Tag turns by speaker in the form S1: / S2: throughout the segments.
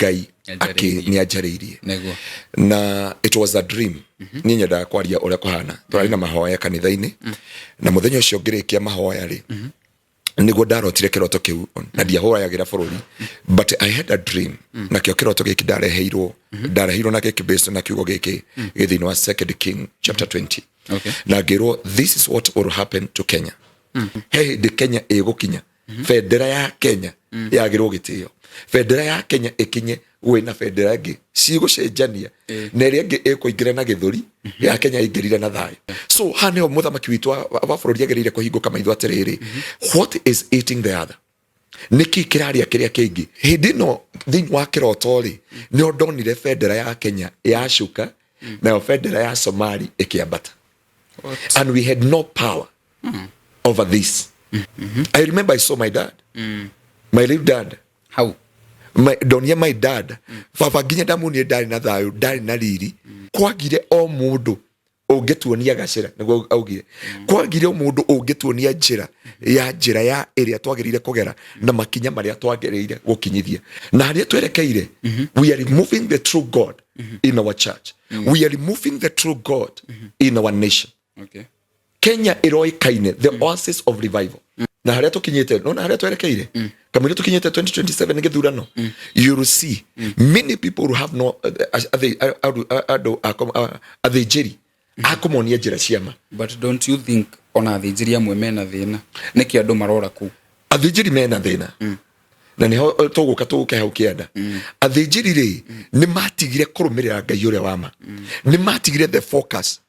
S1: Ngai
S2: Nĩanjarĩirie.
S1: nĩ anjarĩirie.
S2: Nĩguo.
S1: Na it was a dream. Niĩ nyendaga kwaria ũrĩa kũhana. Tũrarĩ na mahoya kanitha-inĩ, na mũthenya ũcio ngĩrĩkia mahoya rĩ, nĩguo ndarotire kĩroto kĩu, na ndiahũrayagĩra bũrũri, but I had a dream. Nakĩo kĩroto gĩkĩ ndareheirwo na gĩkĩ based na kiugo gĩkĩ gĩ thĩinĩ wa Second King chapter 20. Na ngĩrwo, this is what will happen to Kenya. He hĩndĩ Kenya ĩgũkinya, bendera ya Kenya yagĩrwo gĩtĩo, bendera ya Kenya ĩkinye gwĩna bendera ĩngĩ cigũcenjania, na ĩrĩa ĩngĩ ĩkũingĩra na gĩthũri, ya Kenya ĩingĩrire na thayũ. So haha nĩho mũthamaki witũ wa bũrũri agĩrĩire kũhingũka maitho atĩrĩrĩ, what is eating the other? Nĩkĩ kĩrarĩa kĩrĩa kĩngĩ? Hĩndĩ ĩno thĩinĩ wa kĩroto rĩ, nĩho ndonire bendera ya Kenya yacuka, nayo bendera ya Somali ĩkĩambata.
S2: What?
S1: And we had no power over this. I remember I saw my dad, my late dad.
S2: Hau.
S1: Ndonia my dad, baba, nginya ndamuonire ndarĩ na thayũ, ndarĩ na riri. Kwagire o mũndũ ũngĩtuonia gacĩra, nĩguo augire, kwagire o mũndũ ũngĩtuonia njĩra ya njĩra ya ĩrĩa twagĩrĩire kũgera na makinya marĩa twagĩrĩire gũkinyithia na harĩa twerekeire. We are removing the true God in our church. We are removing the true God in our nation. Kenya ĩroĩkaine the oasis of revival, na harĩa tũkinyĩte, nona harĩa twerekeire, kamũira tũkinyĩte 2027 gĩthurano, you will see many people who have no andũ athĩnjĩri akũmonia njĩra ciama.
S2: But don't you think ona athĩnjĩri amwe mena thĩna? Nĩkĩ andũ marora kũu?
S1: Athĩnjĩri mena thĩna, na nĩho tũgũka tũke hau kĩanda. Athĩnjĩri rĩ, nĩ matigire kũrũmĩrĩra Ngai ũrĩa wa ma, nĩ matigire the focus.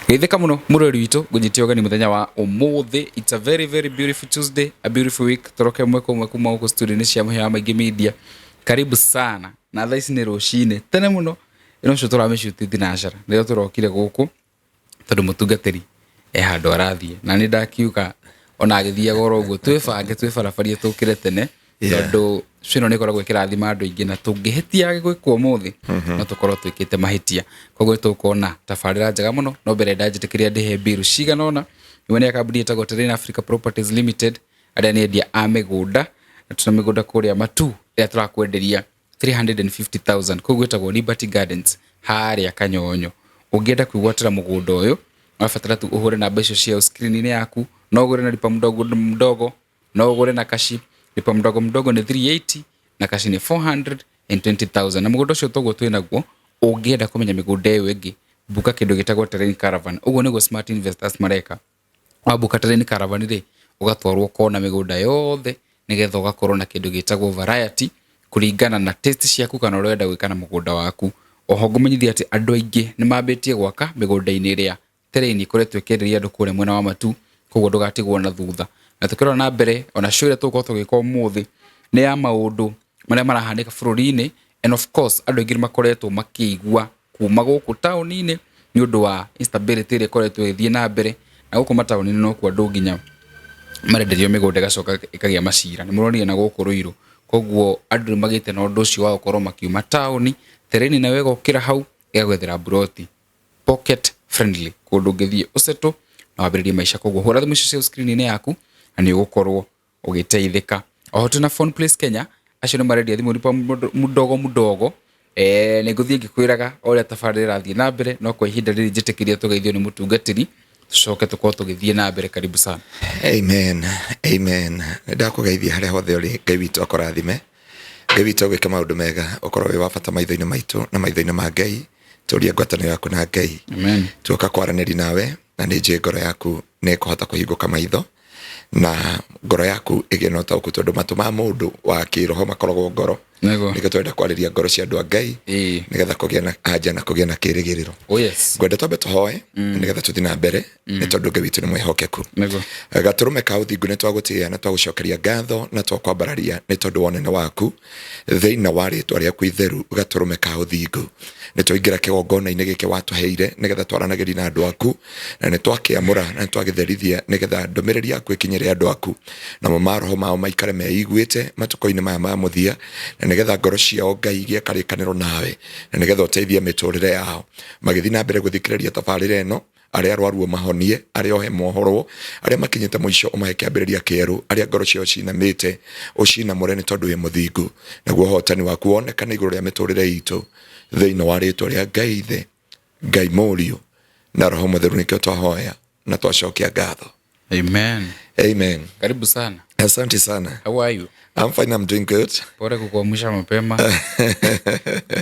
S2: Geithĩka mũno mũrori witũ, ngũnyitia ũgeni mũthenya wa ũmũthĩ. It's a very very beautiful Tuesday, a beautiful week. Tũroke ĩmwe kwa ĩmwe kuma gũkũ studio-inĩ cia Mũhĩa wa Maingĩ Media. Karibu sana. Na thaa ici nĩ rũcinĩ tene mũno, ĩno ũcio tũramĩcuti thinacara, nĩrĩo tũrokire gũkũ tondũ mũtungatĩri e handũ arathiĩ, na nĩ ndakiuga ona agĩthiaga oro ũguo twĩbange, twĩbarabarie, tũkĩre tene, tondũ ĩno nĩ ĩkoragwo ĩkĩrathima andũ aingĩ, na tũngĩhĩtia gwĩkwo ũmũthĩ no tũkorwo twĩkĩte mahĩtia. Koguo nĩ tũkuona tabarĩra njega mũno. No mbere ndanjĩtĩkĩria ndĩhe mbiru cigana ũna. Ĩmwe nĩ ya kambuni ĩtagwo Terrain Africa Properties Limited, arĩa nĩ endia a mĩgũnda, na tuna mĩgũnda kũrĩa Matu ĩrĩa tũrakwenderia 350,000, kũu gwĩtagwo Liberty Gardens harĩa Kanyonyo. Ũngĩenda kwĩgwatĩra mũgũnda ũyũ, ũrabatara tu ũhũre namba icio cia screen-inĩ yaku. No ũgũre na lipa mdogo mdogo, no ũgũre na kashi. Lipa mdogo mdogo nĩ 380 na kashi nĩ 420,000, na mũgũnda ũcio toguo twĩ naguo. Ũngĩenda kũmenya mĩgũnda ĩyo ĩngĩ, buka kĩndũ gĩtagwo Terrain Caravan. Ũguo nĩguo smart investors mareka. Wabuka Terrain Caravan rĩ, ũgatwarwo ũkona mĩgũnda yothe, nĩgetha ũgakorwo na kĩndũ gĩtagwo variety kũringana na taste ciaku kana ũrĩa ũrenda gwĩka na mũgũnda waku. Oho ngũmenyithia atĩ andũ aingĩ nĩ mambĩtie gwaka mĩgũnda-inĩ ĩrĩa terrain ĩkoretwo ĩkĩenderia andũ kũrĩa mwena wa Matu, koguo ndũgatigwo na thutha. Na tũkĩrora na mbere, ona show ĩrĩa tũgũkorwo tũgĩka ũmũthĩ nĩ ya maũndũ marĩa marahanĩka bũrũri-inĩ, and of course andũ aingĩ nĩ makoretwo makĩigua kuma gũkũ taũni-inĩ nĩ ũndũ wa instability ĩrĩa ĩkoretwo ĩgĩthiĩ na mbere, na gũkũ mataũni-inĩ nokuo andũ nginya marenderio mĩgũnda ĩgacoka ĩkagĩa macira. Nĩ mũronire na gũkũ Ruiru. Koguo andũ nĩ magĩte na ũndũ ũcio wa gũkorwo makiuma taũni, terrain nayo ĩgokĩra hau ĩgagwethera mburoti pocket friendly, kũndũ ũngĩthiĩ ũsettle na wambĩrĩrie maica. Koguo hũra thimũ icio cia screen-inĩ yaku na nĩ ũgũkorwo ũgĩteithĩka. Oho twĩna Phone Place Kenya, acio nĩ marendia thimũ lipa mdogo mdogo. Nĩ ngũthiĩ ngĩkwĩraga o ũrĩa tabarĩra ĩrathiĩ na mbere, no kwa ihinda rĩrĩ njĩtĩkĩria tũgeithio nĩ mũtungatĩri, tũcoke tũkorwo tũgĩthiĩ na mbere. Karibu sana.
S1: Amen, amen. Nĩ ndakũgeithia harĩa hothe ũrĩ. Ngai witũ akũrathime, Ngai witũ agwĩke maũndũ mega, ũkorwo wĩ wa bata maitho-inĩ maitũ na maitho-inĩ ma Ngai. Tũrie ngwatanĩro yaku na Ngai.
S2: Amen.
S1: Tuoka kwaranĩri nawe, na nĩ njũĩ ngoro yaku nĩ ĩkũhota kũhingũka maitho na ngoro yaku ĩgĩe na ũtaũku, tondũ matũ ma mũndũ wa kĩroho makoragwo ngoro. Nĩkĩo tũrenda kwarĩria ngoro cia andũ a Ngai, nĩgetha kũgĩe na anja na kũgĩe na kĩrĩgĩrĩro.
S2: Oh yes.
S1: Ngwenda twambe tũhoe nĩgetha tũthiĩ na mbere, nĩ tondũ Ngai witũ nĩ mwĩhokeku. Gatũrũme ka ũthingu, nĩ twagũtĩĩa na twagũcokeria ngatho na twakwambararia nĩ tondũ wa ũnene waku thĩinĩ wa rĩtwa rĩaku itheru. Gatũrũme ka ũthingu, nĩ twaingĩra kĩgongona-inĩ gĩkĩ watũheire nĩgetha twaranagĩrie na andũ aku, na nĩ twakĩamũra na nĩ twagĩtherithia nĩgetha ndũmĩrĩri yaku ĩkinyĩre andũ aku, namo maroho mao maikare meiguĩte matukũ-inĩ maya ma mũthia, na nĩgetha ngoro ciao Ngai igĩe karĩkanĩro nawe, na nĩgetha ũteithie mĩtũrĩre yao magĩthiĩ na mbere gũthikĩrĩria tabarĩra ĩno. Arĩa arwaru ũmahonie, arĩa ohe mohorwo, arĩa makinyĩte mũico ũmahe kĩambĩrĩria kĩerũ, arĩa ngoro ciao cinamĩte ũcinamũre, nĩ tondũ wĩ mũthingu, naguo ũhotani waku wonekane igũrũ rĩa mĩtũrĩre itũ, thĩinĩ wa rĩtwa rĩa Ngai Ithe, Ngai Mũriũ na Roho Mũtheru, nĩkĩo twahoya na twacokia ngatho.
S2: Amen.
S1: Amen.
S2: Karibu sana.
S1: Asante sana.
S2: How are you?
S1: I'm fine, I'm doing good.
S2: Pole kukuamsha mapema,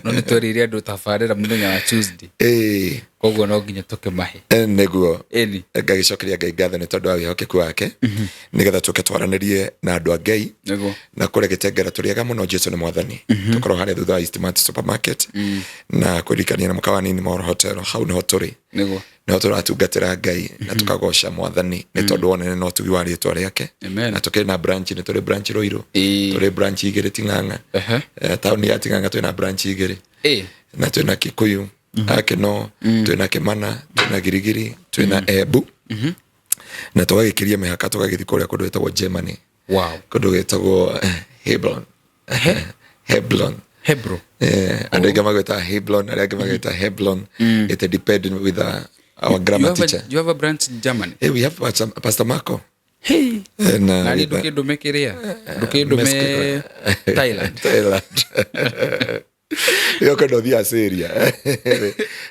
S2: no nĩ twerĩire andũ tabarĩra mũthenya wa Tuesday. Koguo no nginya tũkĩmahe.
S1: Nĩguo.
S2: Ĩni.
S1: Ngagĩcokeria Ngai ngatho nĩ tondũ wa wĩhokeku wake, nĩgetha tũke twaranĩrie na andũ a Ngai. Na kũrĩa Gĩtengera tũrĩega mũno, Jesu nĩ mwathani. Tũkorwo harĩa thutha wa Eastmart Supermarket na kwĩririkania na mũkawa nini Mall Hotel, hau nĩho tũrĩ. Nĩho tũratungatĩra Ngai na tũkagoca mwathani nĩ tondũ wa ũnene na ũtugi wa rĩtwa rĩake.
S2: Amen.
S1: Na tũkĩrĩ na branch, nĩ tũrĩ branch Ruiru, tũrĩ branch igĩrĩ Ting'ang'a. Taũni ya Ting'ang'a twĩna branch igĩrĩ. Na twĩna Kikuyu Akeno, twĩna Kimana, twĩna Girigiri, twĩna Embu, na tũgagĩkĩria mĩhaka tũgagĩthiĩ kũrĩa kũndũ gwĩtagwo Germany. Kũndũ gwĩtagwo Hebron. Hebron.
S2: Hebro.
S1: Andũ aingĩ magwĩtaga Hebron, arĩa angĩ magwĩta Heblon. It depend with our grammar teacher.
S2: You have a branch in Germany?
S1: Hey, we have Pastor Marco.
S2: Hey.
S1: Na
S2: Nani ndũkĩndũme kĩrĩa? Ndũkĩndũme Thailand.
S1: Thailand. Yo kwenda ũthiĩ Assyria.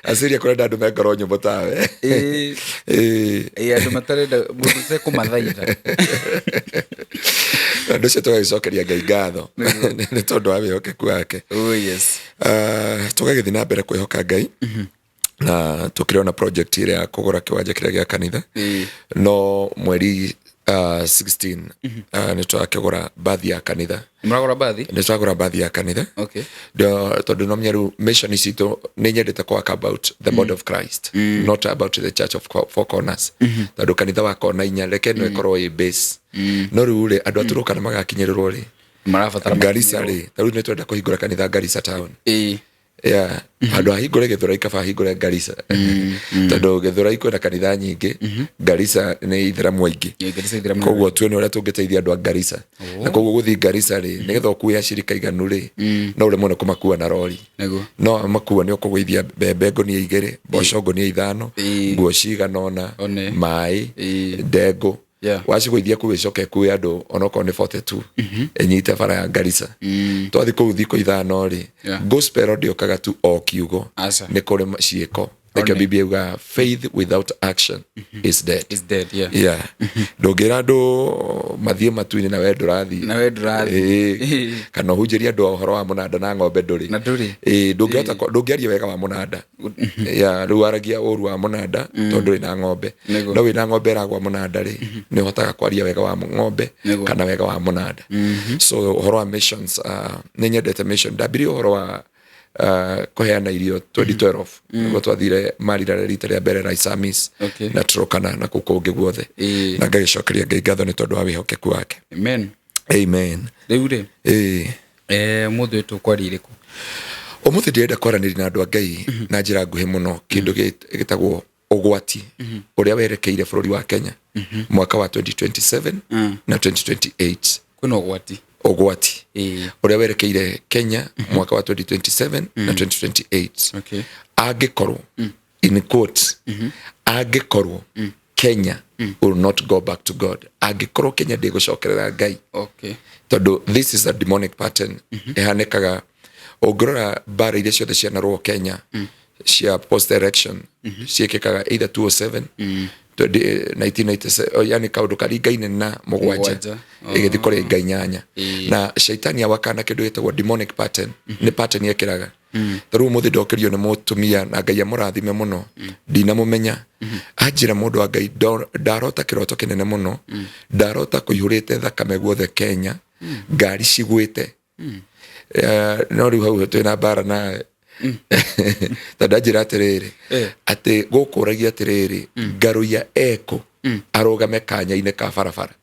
S1: Assyria kũrenda andũ me ngoro nyũmũ tawe.
S2: Ĩĩ, andũ matarenda mũndũ ũtekũmathaitha.
S1: Andũ ũcio tũgagĩcokeria Ngai ngatho nĩ tondũ wa wĩhokeku wake.
S2: Oh yes.
S1: Tũgagĩthiĩ na mbere kwĩhoka Ngai, na tũkĩrĩ project ĩrĩa ya kũgũra kĩwanja kĩrĩa gĩa kanitha. No mweri 16 nĩ tũrakĩgũra bathi ya kanitha.
S2: Mũragũra bathi?
S1: Nĩ tũragũra bathi ya kanitha. Tondũ no menya rĩu mission citũ nĩ nyendete kũ work about the body of Christ, not about the church of four corners, tondũ kanitha wa kona inya reke no ĩkorwo ĩ base, no rĩu rĩ andũ a Turukana magakinyĩrĩrwo rĩ?
S2: Marabatara.
S1: Garissa rĩ, ta rĩu nĩ twenda kũhingũra kanitha Garissa town. Yeah, handũ hahingũre Gĩthũrai kaba hahingũre Garissa, tondũ Gĩthũrai kwĩna kanitha nyingĩ, Garissa nĩ ithĩramu aingĩ.
S2: Ĩĩ, Garissa ithĩramu.
S1: Koguo tuone ũrĩa tũngĩteithia andũ a Garissa, na koguo gũthiĩ Garissa rĩ, nĩgetha ũkue acirika iganu rĩ, no ũremwo nĩ kũmakua na rori. No makua nĩ ũkũgũithia mbembe ngũnia 2, mboco ngũnia 5, nguo cigana ũna,
S2: One.
S1: maĩ, ndengũ. Wacigũithia kũu ĩcoke ĩkue andũ onokorwo nĩ 42, ĩnyite bara ya Garissa. Twathiĩ kũu thikũ 5 rĩ, gospel ndĩũkaga tu o kiugo.
S2: Aca.
S1: Nĩ kũrĩ ciĩko. Nĩkĩo
S2: One.
S1: Biblia yugaga faith without action is dead.
S2: Is dead, yeah.
S1: Yeah. Ndũngĩra andũ mathiĩ matu-inĩ na we ndũrathiĩ.
S2: Na we ndũrathiĩ.
S1: Kana ũhunjĩrie andũ ũhoro wa mũnanda na ng'ombe ndũrĩ.
S2: Na ndũrĩ.
S1: Ĩĩ, ndũngĩhota ndũngĩaria wega wa mũnanda. Yeah, rĩu waragia ũru wa mũnanda tondũ ndũrĩ na ng'ombe. No wĩna ng'ombe ĩragwa mũnanda rĩ, nĩ ũhotaga kwaria wega wa ng'ombe kana wega wa mũnanda. So ũhoro wa missions, nĩ nyendete mission. Ndambirie ũhoro wa kũheana irio 2012, nĩguo twathire Marira rita rĩa mbere Raisamis na Turkana na kũu kũngĩ guothe. Na ngagĩcokeria Ngai ngatho nĩ tondũ wa wĩhokeku wake.
S2: Amen.
S1: Amen.
S2: Rĩu rĩ, mũthĩ ũyũ tũkwaria irĩkũ?
S1: Ũmũthĩ ndĩrenda kwaranĩria na andũ a Ngai na njĩra nguhĩ mũno kĩndũ gĩtagwo ũgwati ũrĩa werekeire bũrũri wa Kenya mwaka wa 2027 na 2028.
S2: Kwĩna ũgwati.
S1: Ũgwati ũrĩa werekeire Kenya mwaka wa 2027 na 2028. Angĩkorwo, in quote, angĩkorwo Kenya will not go back to God, angĩkorwo Kenya ndĩgũcokerera Ngai. Tondũ this is a demonic pattern ĩhanĩkaga. Ũngĩrora mbara iria ciothe cianarũo Kenya cia post election, ciĩkĩkaga either 207, 1997, yani kaũndũ karingaine na mũgwanja
S2: Mũgwanja.
S1: ĩgĩthiĩ kũrĩ 8. Na shaitani awakana kĩndũ gĩtagwo demonic pattern, nĩ pattern ekĩraga. Ta rĩu ũmũthĩ ndokĩrio nĩ mũtumia, na Ngai amũrathime mũno, ndinamũmenya, anjĩra, mũndũ wa Ngai, ndarota kĩroto kĩnene mũno, ndarota kũihũrĩte thakame guothe Kenya, ngari cigwĩte. No rĩu hau twĩna mbara nawe, tondũ anjĩra atĩrĩrĩ, atĩ gũkũragia atĩrĩrĩ, Ngaruiya ekũ arũgame kanya-inĩ ka barabara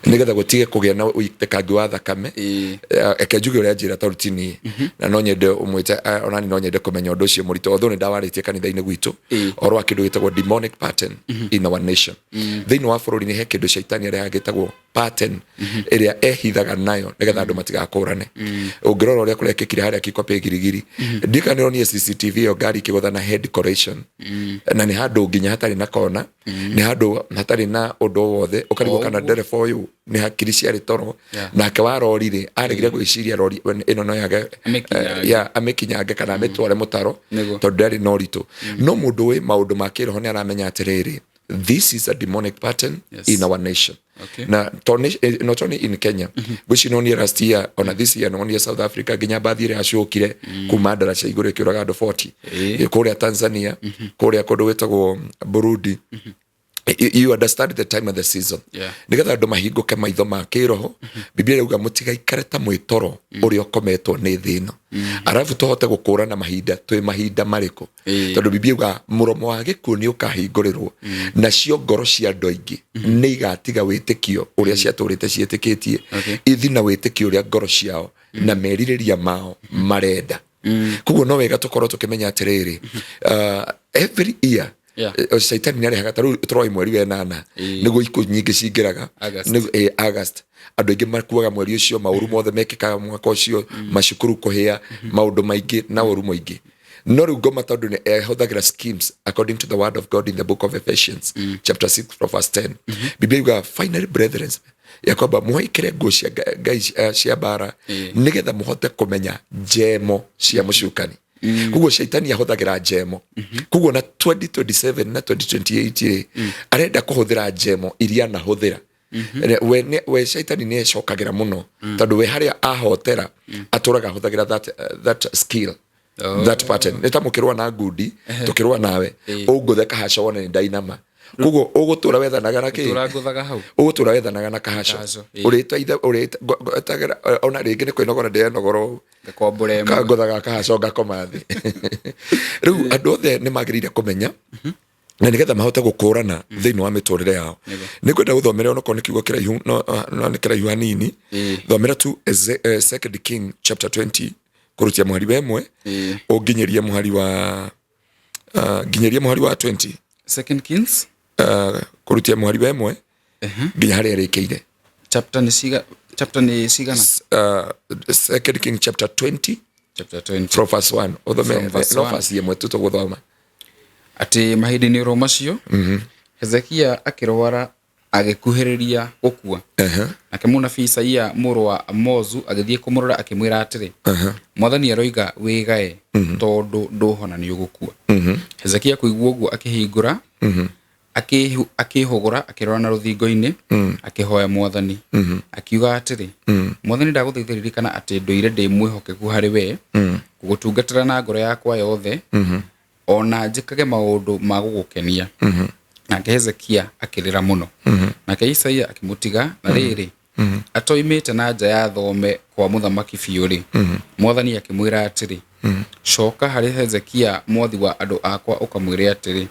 S1: nĩgetha gũtige kũgĩa na ũitĩkangi wa thakame. Reke njuge ũrĩa njĩra, tondũ ti niĩ, na no nyende ũmwĩte, onani no nyende kũmenya ũndũ ũcio mũritũ, although nĩ ndawarĩtie kanitha-inĩ gwitũ ũhoro wa kĩndũ gĩtagwo demonic pattern in our nation. Thĩinĩ wa bũrũri nĩ he kĩndũ shaitani arehaga gĩtagwo Pattern ĩrĩa ehithaga nayo nĩgetha andũ matigakũrane. Ũngĩrora ũrĩa kũrekĩkire harĩa Kikopey Girigiri, ndika nĩronire CCTV ĩyo ngari ĩkĩgũtha na head collision, na nĩ handũ nginya hatarĩ na kona, nĩ handũ hatarĩ na ũndũ o wothe, ũkarigwo kana
S2: Ũguo.
S1: ndereba ũyũ nĩ hakiri ciarĩ toro. Nake wa rori rĩ, aregire gwĩciria rori ĩno no yage
S2: Amĩkinyange.
S1: Ya amĩkinyange kana amĩtware mũtaro, tondũ ndarĩ na ũritũ. No mũndũ wĩ maũndũ ma kĩroho nĩ aramenya atĩrĩrĩ, this is a demonic pattern in our nation. Na not only in Kenya, ngwĩciria nonire last year, ona this year nonire South Africa nginya mbathi ĩrĩa yacũkire kuma ndaraca igũrũ ĩkĩũraga andũ 40. Kũrĩa Tanzania, kũrĩa kũndũ gwĩtagwo Burundi. You understand the time and the season. Nigetha andũ mahingũke maitho ma kĩroho. Biblia ĩrauga mũtigaikare ta mwĩtoro ũrĩa ũkometwo nĩ thĩ ĩno, arabu tũhote gũkũrana mahinda twĩ mahinda marĩkũ, tondũ Biblia ĩuga mũromo wa gĩkuũ nĩ ũkahingũrĩrwo, nacio ngoro cia andũ aingĩ nĩ igatiga wĩtĩkio ũrĩa ciatũrĩte ciĩtĩkĩtie, ithi na wĩtĩkio ũrĩa ngoro ciao na merirĩria mao marenda. Koguo no wega tũkorwo tũkĩmenya atĩrĩrĩ, every year caitani nĩ arehaga, ta rĩu tũroĩ mweri wa ĩnana nĩguo ikuũ nyingĩ cingĩraga.
S2: August.
S1: August andũ aingĩ makuaga mweri ũcio, maũru mothe mekĩkaga mwaka ũcio, macukuru kũhĩa, maũndũ maingĩ na ũru mũingĩ. No rĩu ngoma, tondũ nĩ ehũthagĩra schemes according to the word of God in the book of Ephesians chapter 6 from verse 10, Biblia yugaga, "Finally, brethren," ya kwamba mũhĩkĩre nguo cia Ngai cia mbara, nĩgetha mũhote kũmenya njemo cia mũcukani. Koguo caitani ahũthagĩra njemo. Koguo na 2027 na 2028 rĩ, arenda kũhũthĩra njemo iria anahũthĩra. We caitani nĩ ecokagĩra mũno, tondũ we harĩa ahotera atũraga ahũthagĩra that skill, that pattern. Nĩ ta mũkĩrũa na ngundi, tũkĩrũa nawe, ũngũthe kahaco wone nĩ ndainama. Koguo ũgũtũra wethanaga na kĩ?
S2: Tũrangũthaga hau.
S1: Ũgũtũra wethanaga na kahaco.
S2: Kahaco, ĩĩ.
S1: Ũrĩta ũrĩtagĩra ona rĩngĩ nĩ kwĩnogora ndĩrenogora ũũ,
S2: Ngakwambũra ĩmwe.
S1: Kangũthaga kahaco ngakoma thĩ. Rĩu andũ othe nĩ magĩrĩire kũmenya na nĩgetha mahote gũkũrana thĩinĩ wa mĩtũrĩre yao. Nĩ ngwenda gũthomera onokorwo nĩ kiugo kĩraihu, no nĩ kĩraihu hanini. Thomera tu Second King chapter 20 kũrutia mũhari wa 1, ũnginyĩrie mũhari wa nginyĩrie mũhari wa 20.
S2: Second Kings.
S1: Kũrutia mũhari wa 1 nginya harĩa ĩrĩkĩire.
S2: Chapter nĩ cigana?
S1: Second King chapter 20.
S2: Chapter 20.
S1: From verse 1 ũthome.
S2: From verse
S1: No
S2: 1.
S1: verse ĩmwe tu tũgũthoma.
S2: Atĩ mahinda-inĩ oro macio Hezekia akĩrwara agĩkuhĩrĩria gũkua. Nake mũnabii Isaia mũrũ wa Amozu agĩthiĩ kũmũrora, akĩmwĩra atĩrĩ, Mwathani aroiga wĩgae, tondũ ndũhona, nĩ ũgũkua. Hezekia kũigua ũguo akĩhingũra akĩhũgũra akĩrora na rũthingo-inĩ, akĩhoya Mwathani, akiuga atĩrĩ, Mwathani, ndagũthaitha ririkana atĩ ndũire ndĩ mwĩhokeku harĩ we gũgũtungatĩra na ngoro yakwa yothe, ona njĩkage maũndũ ma gũgũkenia. Nake Hezekia akĩrĩra mũno. Nake Isaia akĩmũtiga. Na rĩrĩ, atoimĩte na nja ya thome kwa mũthamaki biũ rĩ, Mwathani akĩmwĩra atĩrĩ, "Coka harĩ Hezekia mwathi wa andũ akwa, ũkamwĩre atĩrĩ,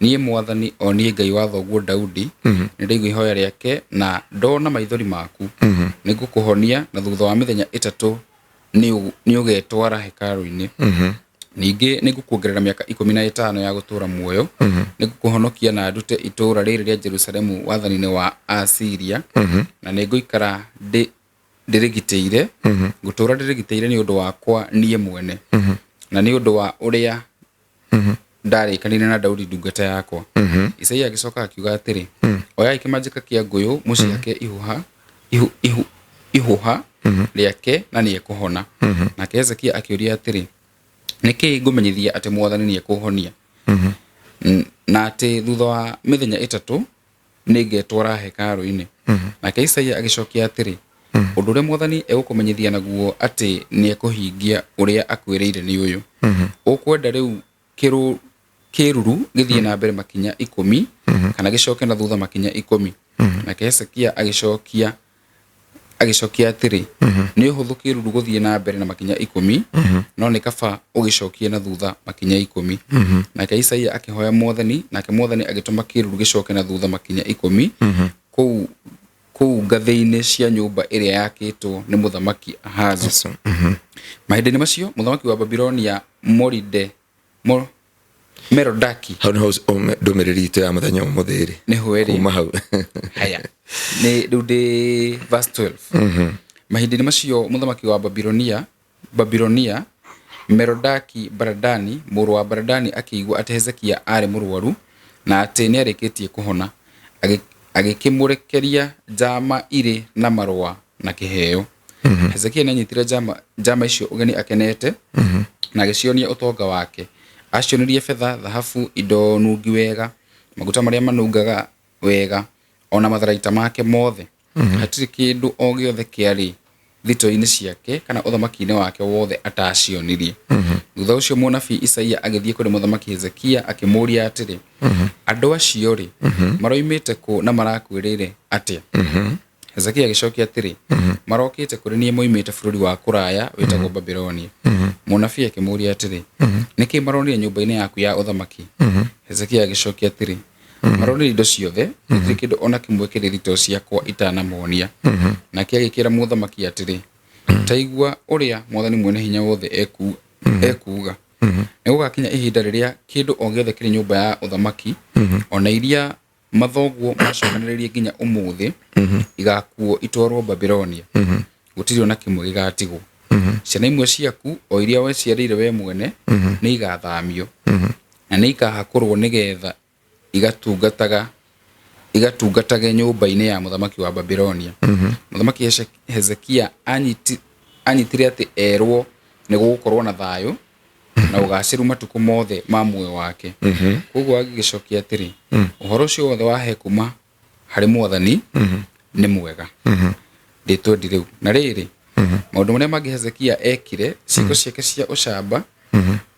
S2: niĩ Mwathani, o niĩ Ngai wa thoguo Daudi, nĩ ndaigua ihoya rĩake na ndona maithori maku. Nĩ ngũkũhonia, na thutha wa mĩthenya 3 nĩ ũgetwara hekarũ-inĩ. Ningĩ nĩ ngũkuongerera mĩaka 15 ya gũtũũra muoyo. Nĩ ngũkũhonokia na ndute itũũra rĩrĩ rĩa Jerusalemu wathani-inĩ wa Asiria, na nĩ ngũikara ndĩrĩgitĩire, ngũtũũra ndĩrĩgitĩire nĩ ũndũ wakwa niĩ mwene na nĩ ũndũ wa ũrĩa ndarĩkanire na Daudi ndungata yakwa." Isaia agĩcoka akiuga atĩrĩ, "Oyai kĩmanjĩka kĩa ngũyũ, mũcihake ihũha ihu, ihu, ihũha rĩake, na nĩ ekũhona." Nake Hezekia akĩũria atĩrĩ, "Nĩ kĩĩ ngũmenyithia atĩ Mwathani nĩ ekũhonia na atĩ thutha wa mĩthenya 3 nĩ ngetwara hekarũ-inĩ?" Nake Isaia agĩcokia atĩrĩ, "Ũndũ ũrĩa Mwathani egũkũmenyithia naguo atĩ nĩ ekũhingia ũrĩa akwĩrĩire nĩ ũyũ: ũkwenda rĩu kĩruru gĩthiĩ na mbere makinya 10 kana gĩcoke na thutha makinya 10?" Nake Hezekia agĩcokia atĩrĩ, "Nĩ ũhũthũ kĩruru gũthiĩ na mbere na makinya 10, no nĩ kaba ũgĩcokie na thutha makinya 10." Nake Isaia akĩhoya Mwathani, nake Mwathani agĩtũma kĩruru gĩcoke na thutha makinya 10 kũu ngathĩ-inĩ cia nyũmba ĩrĩa yakĩtwo nĩ mũthamaki Ahazu. Mahinda-inĩ macio mũthamaki wa Babilonia Moride, Mo, Merodaki.
S1: Hau nĩho ndũmĩrĩri itũ ya mũthenya ũmũthĩ rĩ.
S2: Nĩho ĩrĩ.
S1: Kuma hau.
S2: Haya, nĩ rĩu ndĩ verse 12. Mahinda-inĩ macio mũthamaki wa Babilonia Merodaki Baradani mũrũ wa Baradani akĩigua atĩ Hezekia aarĩ mũrwaru na atĩ nĩarĩkĩtie kũhona, agĩkĩmũrekeria njama irĩ na marũa na kĩheo. Hezekia nĩanyitire njama icio ũgeni akenete na agĩcionia ũtonga wake. Acionirie betha, thahabu, indo nungi wega, maguta marĩa manungaga wega, ona matharaita make mothe. Hatirĩ kĩndũ o gĩothe kĩarĩ thito-inĩ ciake kana ũthamaki-inĩ wake wothe atacionirie. Thutha ũcio mũnabii Isaia agĩthiĩ kũrĩ mũthamaki Hezekia akĩmũũria atĩrĩ, andũ acio rĩ, maroimĩte kũ na marakwĩrĩire atĩa? Hezekia agĩcokia atĩrĩ, marokĩte kũrĩ niĩ moimĩte bũrũri wa kũraya wĩtagwo Babilonia. Mũnabii akĩmũũria atĩrĩ, nĩkĩ maronire nyũmba-inĩ yaku ya ũthamaki? Hezekia agĩcokia atĩrĩ, maronire indo ciothe, gũtirĩ kĩndũ ona kĩmwe kĩrĩ thitoo ciakwa itanamonia. Nake agĩkĩra mũthamaki atĩrĩ, ta igua ũrĩa Mwathani Mwene-Hinya-Wothe ekuuga, nĩ gũgakinya ihinda rĩrĩa kĩndũ o gĩothe kĩrĩ nyũmba ya ũthamaki, ona iria mathoguo macokanĩrĩrie nginya ũmũthĩ, igakuo itwarwo Babilonia, gũtirĩ ona kĩmwe gĩgatigwo. Ciana imwe ciaku o iria weciarĩire we mwene nĩ igathamio, na nĩ ikahakũrwo nĩgetha igatungatage nyũmba-inĩ ya mũthamaki wa Babilonia. Mũthamaki Hezekia anyitire atĩ erwo nĩ gũgũkorwo na thayũ na ũgacĩru matukũ mothe ma muoyo wake. Koguo agĩgĩcokia atĩrĩ, ũhoro ũcio wothe wahe kuma harĩ Mwathani nĩ mwega. Ndĩtwendi rĩu. Na rĩrĩ, maũndũ marĩa mangĩ Hezekia ekire, ciĩko ciake cia ũcamba,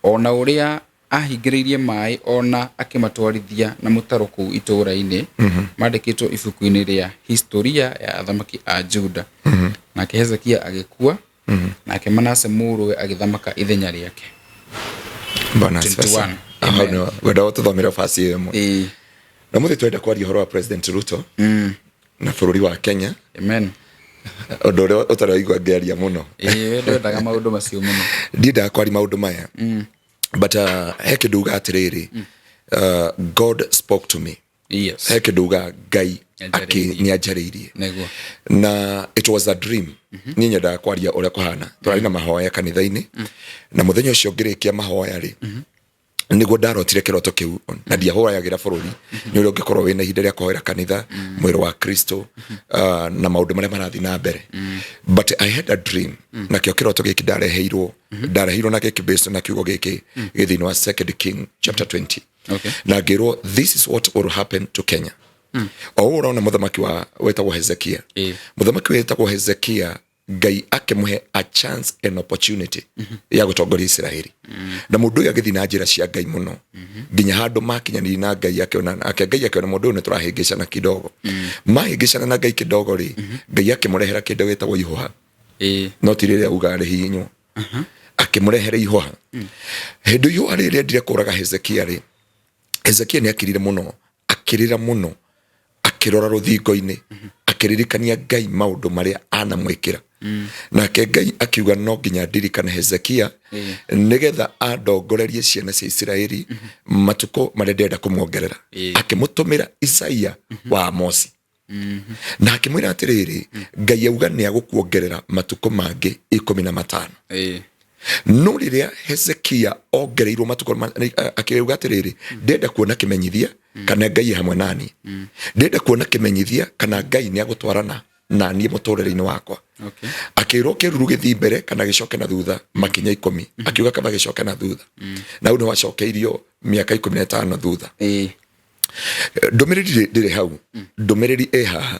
S2: ona ũrĩa ahingĩrĩirie maĩ ona akĩmatwarithia na mũtaro kũu itũũra-inĩ, mandĩkĩtwo ibuku-inĩ rĩa historia ya athamaki a Juda. Nake Hezekia agĩkua, nake Manase mũrũwe agĩthamaka ithenya rĩake.
S1: Bwana asifiwe
S2: 21.
S1: sana. Hau nĩho wenda gũtũthomera basi ĩyo ĩmwe.
S2: Ĩĩ.
S1: Na mũthĩ twenda kwaria ũhoro wa President Ruto na bũrũri wa Kenya,
S2: Amen.
S1: Ũndũ ũrĩa ũtaraigua ngĩaria mũno.
S2: Ĩĩ, we ndwendaga maũndũ macio mũno.
S1: Ndiendaga kwaria maũndũ maya, but he kĩndũ uga atĩrĩrĩ, God spoke to me. He kĩndũ uga Ngai
S2: Nĩanjarĩirie.
S1: Nĩanjarĩirie.
S2: Nĩguo.
S1: Na it was a dream. Niĩ nyendaga kwaria ũrĩa kũhana. Tũrarĩ na mahoya kanitha-inĩ, na mũthenya ũcio ngĩrĩkia mahoya rĩ, nĩguo ndarotire kĩroto kĩu, na ndiahũrayagĩra bũrũri. Nĩ ũrĩa ũngĩkorwo wĩna ihinda rĩa kũhoera kanitha, mwĩrĩ wa Kristo, na maũndũ marĩa marathiĩ na mbere, but I had a dream. Nakĩo kĩroto gĩkĩ ndareheirwo na gĩkĩ based na kiugo gĩkĩ gĩ thĩinĩ wa Second King chapter 20. Na ngĩrwo this is what will happen to Kenya. O ũũ ũrona mũthamaki wa wetagwo Hezekia, mũthamaki wetagwo Hezekia, Ngai akĩmũhe a chance and opportunity ya gũtongoria Isiraeli, na mũndũ ũyũ agĩthiĩ na njĩra cia Ngai mũno nginya handũ makinyanĩire na Ngai akĩona ake Ngai akĩona mũndũ ũyũ nĩ tũrahĩngĩcana kidogo. Mahĩngĩcana na Ngai kidogo rĩ, Ngai akĩmũrehera kĩndũ gĩtagwo ihũha. No ti rĩrĩa ugaga rĩhihinywo. Akĩmũrehere ihũha. Hĩndĩ ihũha rĩrĩ rĩendire kũraga Hezekia rĩ, Hezekia nĩ akirire mũno, akĩrĩra mũno, akĩrora rũthingo-inĩ, akĩririkania Ngai maũndũ marĩa anamwĩkĩra. Nake Ngai akiuga no nginya ndirikane Hezekia nĩgetha andongorerie ciana cia Isiraeli matukũ marĩa ndĩrenda kũmuongerera. Akĩmũtũmĩra Isaia wa Amosi na akĩmwĩra atĩrĩrĩ, Ngai auga nĩ agũkuongerera matukũ mangĩ 15. No rĩrĩa Hezekia ongereirwo matukũ akiuga atĩrĩrĩ, ndĩrenda kuona kĩmenyithia kana Ngai e hamwe nani, ndĩrenda kuona kĩmenyithia kana Ngai nĩ agũtwarana na niĩ mũtũrĩre-inĩ wakwa. Akĩrwo kĩruru gĩthiĩ mbere kana gĩcoke na thutha makinya 10. Akiuga kaba gĩcoke na thutha, na hau nĩho acokeirio mĩaka 15 thutha. Ndũmĩrĩri ndĩrĩ hau, ndũmĩrĩri ĩ haha.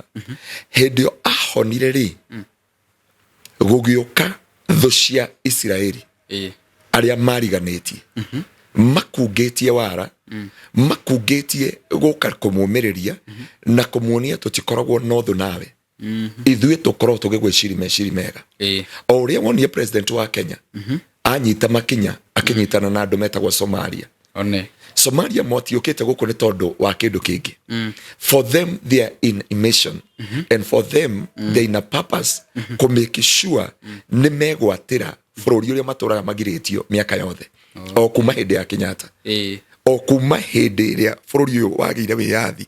S1: Hĩndĩ ĩyo ahonire rĩ, gũgĩũka thũ cia Isiraeli arĩa mariganĩtie, makungĩtie wara, makungĩtie gũka kũmũmĩrĩria na kũmuonia tũtikoragwo na ũthũ nawe, ithuĩ tũkoragwo tũgĩgwĩciri meciri mega. O ũrĩa wonie president wa Kenya anyita makinya akĩnyitana na andũ metagwo Somalia.
S2: One.
S1: Somalia motiũkĩte gũkũ nĩ tondũ wa kĩndũ kĩngĩ. For them, they are in a mission, and for them, they are in a purpose kũ make sure nĩ megwatĩra bũrũri ũrĩa matũraga magirĩtio mĩaka yothe o kuma hĩndĩ ya Kenyatta. O kuma hĩndĩ ĩrĩa bũrũri ũyũ wagĩire wĩyathi,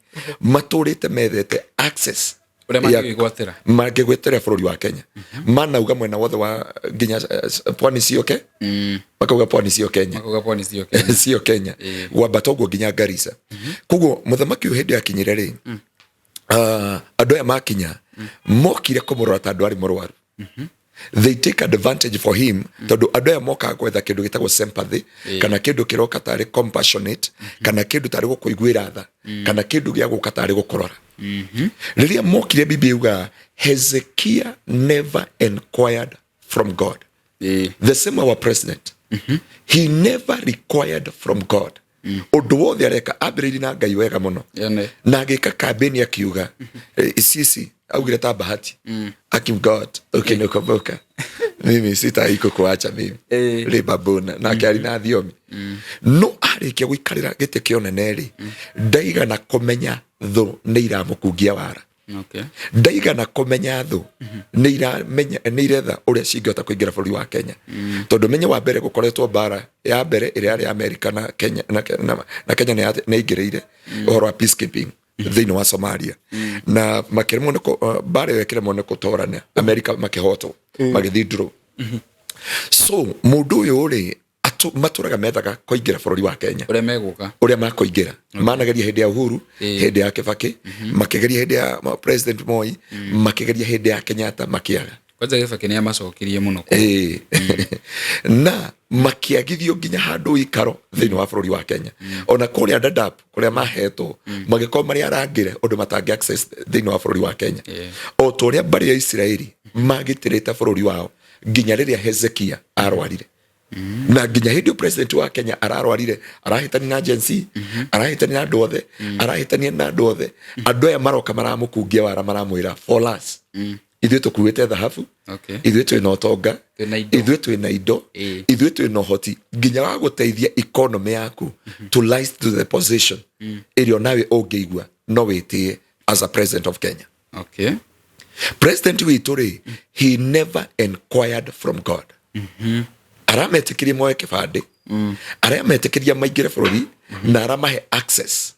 S1: matũrĩte methete access
S2: ũrĩa mangĩgwatĩra.
S1: Mangĩgwĩtĩra bũrũri wa Kenya. Manauga mwena wothe wa nginya pwani cio makauga pwani cio Kenya.
S2: Makauga pwani cio Kenya.
S1: Cio Kenya. Gwambata ũguo nginya Garissa. Koguo mũthamaki ũyũ hĩndĩ akinyire rĩ, andũ aya makinya mokire kũmũrora ta andũ arĩ mũrwaru. They take advantage for him, tondũ andũ aya mokaga gwetha kĩndũ gĩtagwo sympathy, kana kĩndũ kĩroka tarĩ compassionate, kana kĩndũ tarĩ gũkũiguĩra tha, kana kĩndũ gĩa gũka tarĩ gũkũrora. Rĩrĩa mokire, Biblia yugaga Hezekiah never inquired from God. The same our president, he never required from God. Ũndũ wothe areka ambĩrĩirie na Ngai wega mũno. Na agĩka kambeni akiuga, sisi augire ta Bahati, akim God ukinikumbuka mimi sitaki kukuacha mimi. Rĩ babuna nake arĩ na thiomi, no arĩkia gũikarĩra gĩtĩ kĩa ũnene rĩ, ndaigana kũmenya thũ nĩ iramũkungia wara. Ndaigana kũmenya thũ nĩ iramenya, nĩ iretha ũrĩa cingĩhota kũingĩra bũrũri wa Kenya, tondũ menye wa mbere gũkoretwo mbara ya mbere ĩrĩa yarĩ Amerika na Kenya, na Kenya nĩ yaingĩrĩire ũhoro wa peacekeeping thĩinĩ wa Somalia, na makĩremwo nĩ mbara ĩyo ĩkĩremwo nĩ gũtorania, Amerika makĩhotwo, magĩthiĩ draw. So mũndũ ũyũ rĩ, matũraga methaga kũingĩra bũrũri wa Kenya.
S2: Ũrĩa megũka.
S1: Ũrĩa makũingĩra. Manageria hĩndĩ ya Uhuru, hĩndĩ ya Kibaki, makĩgeria hĩndĩ ya President Moi, makĩgeria hĩndĩ ya Kenyatta, makĩaga.
S2: Kwanza Gĩbakĩ nĩ amacokirie mũno.
S1: Ĩĩ. Na makĩagithio nginya handũ ikaro thĩinĩ wa bũrũri wa Kenya, ona kũrĩa Dadaab kũrĩa mahetwo, magĩkorwo marĩ arangĩre ũndũ matangĩ access thĩinĩ wa bũrũri wa Kenya, o ta ũrĩa mbarĩ ya Isiraeli magitĩrĩte bũrũri wao nginya rĩrĩa Hezekia arwarire, na nginya hĩndĩ ĩyo president wa Kenya ararwarire, arahĩtania na Gen Z, arahĩtania na andũ othe, arahĩtania na andũ othe. Andũ aya maroka maramũkungia wara, maramwĩra, "For us, ithuĩ tũkuĩte thahabu, ithuĩ twĩna ũtonga,
S2: Twĩna indo.
S1: ithuĩ twĩna indo, ithuĩ twĩna ũhoti nginya wa gũteithia economy yaku to rise to the position ĩrĩa onawe ũngĩigua no wĩtĩe as a president of Kenya." President witũ rĩ, he never inquired from God. Arametĩkĩria moe kĩbandĩ, arametĩkĩria maingĩre bũrũri, na aramahe access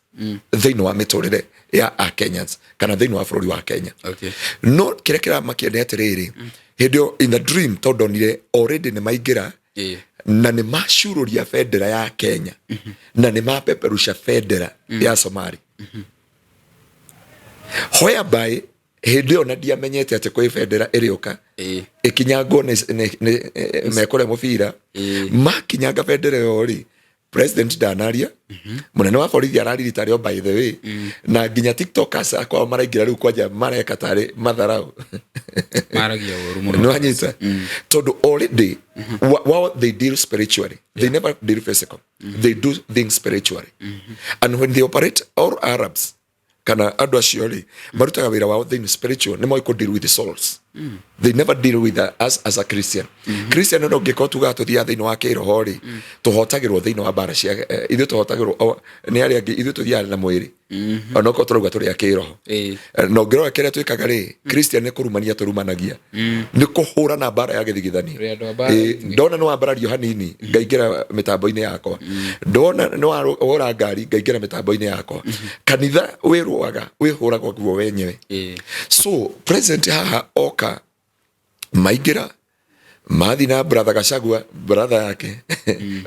S1: thĩinĩ wa mĩtũrĩre ya a Kenyans kana thĩinĩ wa bũrũri wa Kenya. No kĩrĩa kĩramakia nĩ atĩrĩrĩ, hĩndĩ ĩyo in the dream, tondũ ndonire already nĩ maingĩra na nĩ macururia bendera ya Kenya na nĩ mapeperusha bendera ya Somali, whereby hĩndĩ ĩyo na ndiamenyete atĩ kwĩ bendera ĩrĩũka ĩkinyangwo nĩ mekũrĩa mũbira. Makinyanga bendera ĩyo rĩ, president ndanaria, mũnene wa borithi araririta rĩo, by the way, na nginya TikTokers akwao maraingĩra rĩu kwanja mareka tarĩ matharau.
S2: Maragia ũru mũno.
S1: Nĩwanyita? Tondũ already wao they deal spiritually, they never deal physical. They do things spiritually, and when they operate, all Arabs kana andũ acio rĩ, marutaga wĩra wao thĩinĩ spiritual. Nĩ moĩ kũ deal with the souls. They never deal with us as a Christian. Christian no ngĩkorwo tugaga tũthiaga thĩinĩ wa kĩroho rĩ, tũhotagĩrwo thĩinĩ wa mbara cia ithuĩ tũhotagĩrwo nĩ arĩa angĩ. Ithuĩ tũthiaga na mwĩrĩ onokorwo tũrauga tũrĩ a kĩroho. Na ũngĩrora kĩrĩa twĩkaga rĩ, Christian nĩ kũrumania tũrumanagia, nĩ kũhũrana mbara ya gĩthigithanio.
S2: Tũrĩ andũ a mbara.
S1: Ndona nĩ wambarario hanini, ngaingĩra mĩtambo-inĩ yakwa. Ndona nĩ wahũra ngari, ngaingĩra mĩtambo-inĩ yakwa. Kanitha wĩrũaga, wĩhũragwo guo wenyewe. So president haha oka, maingĩra, mathi na brother Gachagua, brother yake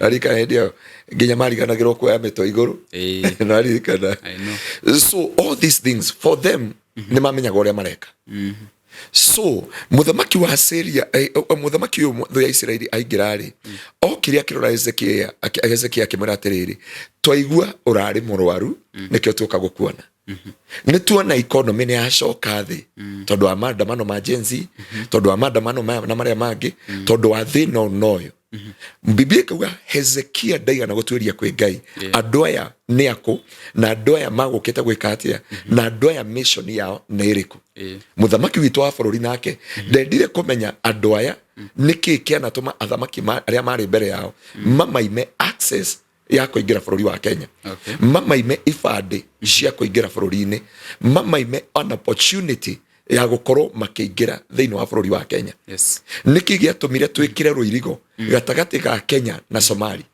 S1: arika hĩndĩ ĩyo nginya mariganagĩrwo kuoya mĩtwe igũrũ. Naririkana.
S2: I know.
S1: So all these things for them, nĩ mamenyaga ũrĩa mareka. So mũthamaki wa Syria, mũthamaki ũyũ thũ ya Isiraeli aingĩra rĩ, okire akĩrora Hezekia, Hezekia akĩmwĩra atĩrĩrĩ, "Twaigua ũrarĩ mũrwaru, nĩkĩo tuoka gũkuona. Nĩ tuona economy nĩ yacoka thĩ tondũ wa maandamano ma Gen Z, tondũ wa maandamano maya na marĩa mangĩ, tondũ wa thĩna ũyũ na ũyũ." Biblia ĩkauga Hezekia ndaigana gũtuĩria kwĩ Ngai andũ aya nĩ akũ, na andũ aya magũkĩte gwĩka atĩa, na andũ aya mission yao nĩ ĩrĩkũ. Mũthamaki witũ wa bũrũri nake ndendire kũmenya andũ aya nĩkĩ kĩanatũma athamaki arĩa marĩ mbere yao mamaime access ya kũingĩra bũrũri wa Kenya, mamaime ibandĩ cia kũingĩra bũrũri-inĩ, mamaime an opportunity ya gũkorwo makĩingĩra thĩinĩ wa bũrũri wa Kenya. Nĩkĩ gĩatũmire twĩkĩre rũirigo gatagatĩ ga Kenya na Somali?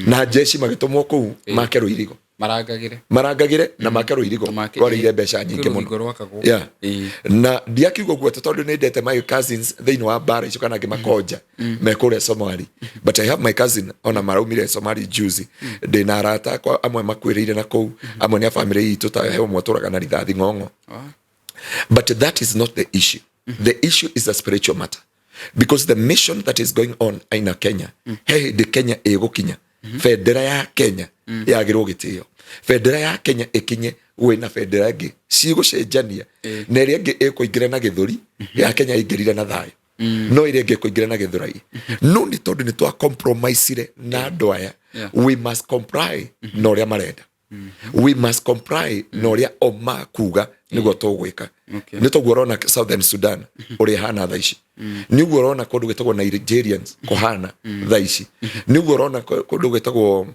S1: Na jeshi magĩtũmwo kũu make rũirigo.
S2: Marangagĩre.
S1: Marangagĩre na make rũirigo.
S2: Na make-
S1: Rwarĩire mbeca nyingĩ
S2: Kwĩ
S1: mũno.
S2: rũthingo rwakagwo.
S1: Yeah.
S2: Ĩĩ.
S1: Na ndiakiuga ũguo atĩ tondũ nĩ ndete my cousins thĩinĩ wa mbara icio kana ngĩmakonja me kũrĩa Somali, but I have my cousin ona maraumire Somali juzi. Ndĩ na arata akwa amwe makuĩrĩire na kũu, amwe nĩ a family itũ, ta he ũmwe ũtũraga na rithathi ng'ong'o. But that is not the issue. The issue is a spiritual matter, because the mission that is going on in Kenya, he hĩndĩ Kenya ĩgũkinya bendera ya Kenya yagĩrwo gĩtĩo, bendera ya Kenya ĩkinye gwĩna bendera ĩngĩ cigũcenjania, na ĩrĩa ĩngĩ ĩkũingĩra na gĩthũri ya Kenya ĩingĩrire na thayũ, no ĩrĩa ĩngĩ ĩkũingĩra na gĩthũrai. No nĩ tondũ nĩ twa compromisire na andũ aya. We must comply na ũrĩa marenda. We must comply na ũrĩa o makuga nĩguo tũgwĩka. Nĩ toguo ũrona Southern Sudan ũrĩa ĩhana thaa ici, nĩguo ũrona kũndũ gwĩtagwo Nigerians kũhana thaa ici, nĩguo ũrona kũndũ gwĩtagwo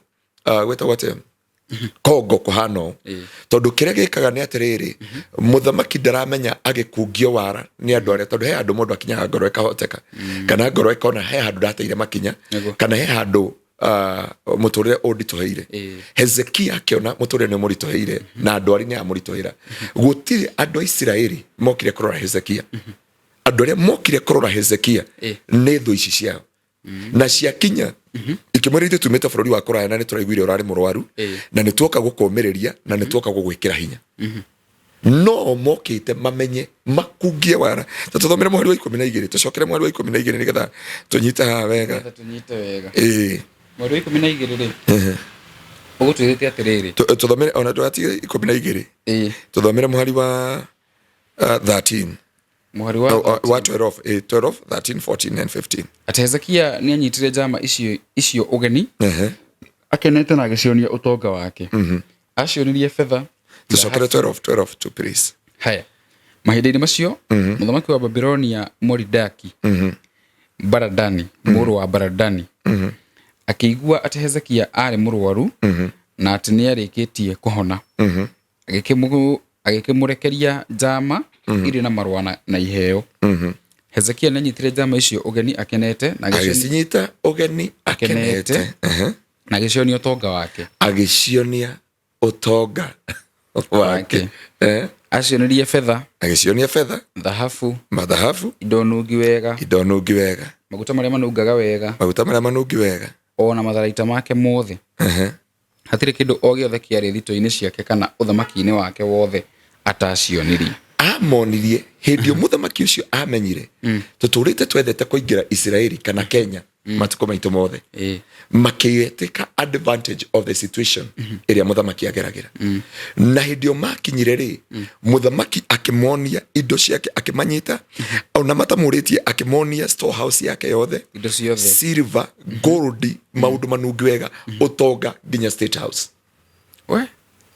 S1: atĩa, Congo kũhana ũũ. Tondũ kĩrĩa gĩkaga nĩ atĩrĩrĩ, mũthamaki ndaramenya agĩkungio wara nĩ andũ arĩa, tondũ he handũ mũndũ akinyaga ngoro ĩkahoteka, kana ngoro ĩkona he handũ ndateire makinya, kana he handũ mũtũrĩre ũnditũhĩire. Hezekia akĩona mũtũrĩre nĩ ũmũritũhĩire na andũ arĩ nĩ amũritũhĩra. Gũtirĩ andũ a Isiraeli mokire kũrora Hezekia. Andũ arĩa mokire kũrora Hezekia nĩ thũ ici ciao, na ciakinya ikĩmwĩra, ithuĩ tumĩte bũrũri wa kũraya na nĩ tũraiguire ũrarĩ mũrwaru, na nĩ tuoka gũkũmĩrĩria na nĩ tuoka gũgwĩkĩra hinya. No mokĩte mamenye makungie wara. Ta tũthomere mũhari wa 12, tũcokere mũhari wa 12 nĩgetha tũnyite haha wega.
S2: Nĩgetha tũnyite wega.
S1: Ĩĩ.
S2: Mweri wa 12 rĩ, ũgũtwĩrĩte atĩrĩrĩ.
S1: Tũthomere ona ndũgatige 12. Tũthomere mũhari wa 13.
S2: Mũhari wa
S1: Oh, wa 12, 12, 13, 14 and 15.
S2: Atĩ Hezekia nĩ anyitire njama icio ũgeni akenete na agĩcionia ũtonga wake. Acionirie betha.
S1: Tũcokere 12, 12 to please.
S2: Haya, mahinda-inĩ macio mũthamaki wa Babilonia Moridaki Baradani mũrũ wa Baradani akĩigua atĩ Hezekia aarĩ mũrwaru na atĩ nĩ arĩkĩtie kũhona. Agĩkĩmũrekeria njama irĩ na marũa na iheo. Hezekia nĩ anyitire njama icio ũgeni akenete na
S1: Agĩcinyita ũgeni akenete.
S2: Akenete. Na agĩcionia ũtonga wake.
S1: Agĩcionia ũtonga wake.
S2: Wake. Acionirie betha,
S1: Agĩcionia betha,
S2: thahabu,
S1: mathahabu,
S2: indo nungi wega,
S1: indo nungi wega,
S2: maguta marĩa manungaga wega,
S1: maguta marĩa manungi wega,
S2: o na matharaita make mothe. Hatirĩ kĩndũ o gĩothe kĩarĩ thito-inĩ ciake kana ũthamaki-inĩ wake wothe atacionirie.
S1: Amonirie hĩndĩ ĩyo mũthamaki ũcio amenyire tũtũrĩte twendete kũingĩra Isiraeli kana Kenya matukũ maitũ mothe. Makĩtĩka advantage of the situation ĩrĩa mũthamaki ageragĩra, na hĩndĩ ĩyo makinyire rĩ, mũthamaki akĩmonia indo ciake, akĩmanyita ona matamũrĩtie, akĩmonia storehouse yake yothe,
S2: Indo ciothe.
S1: Silver, gold, maũndũ manungi wega, ũtonga nginya State House.
S2: We.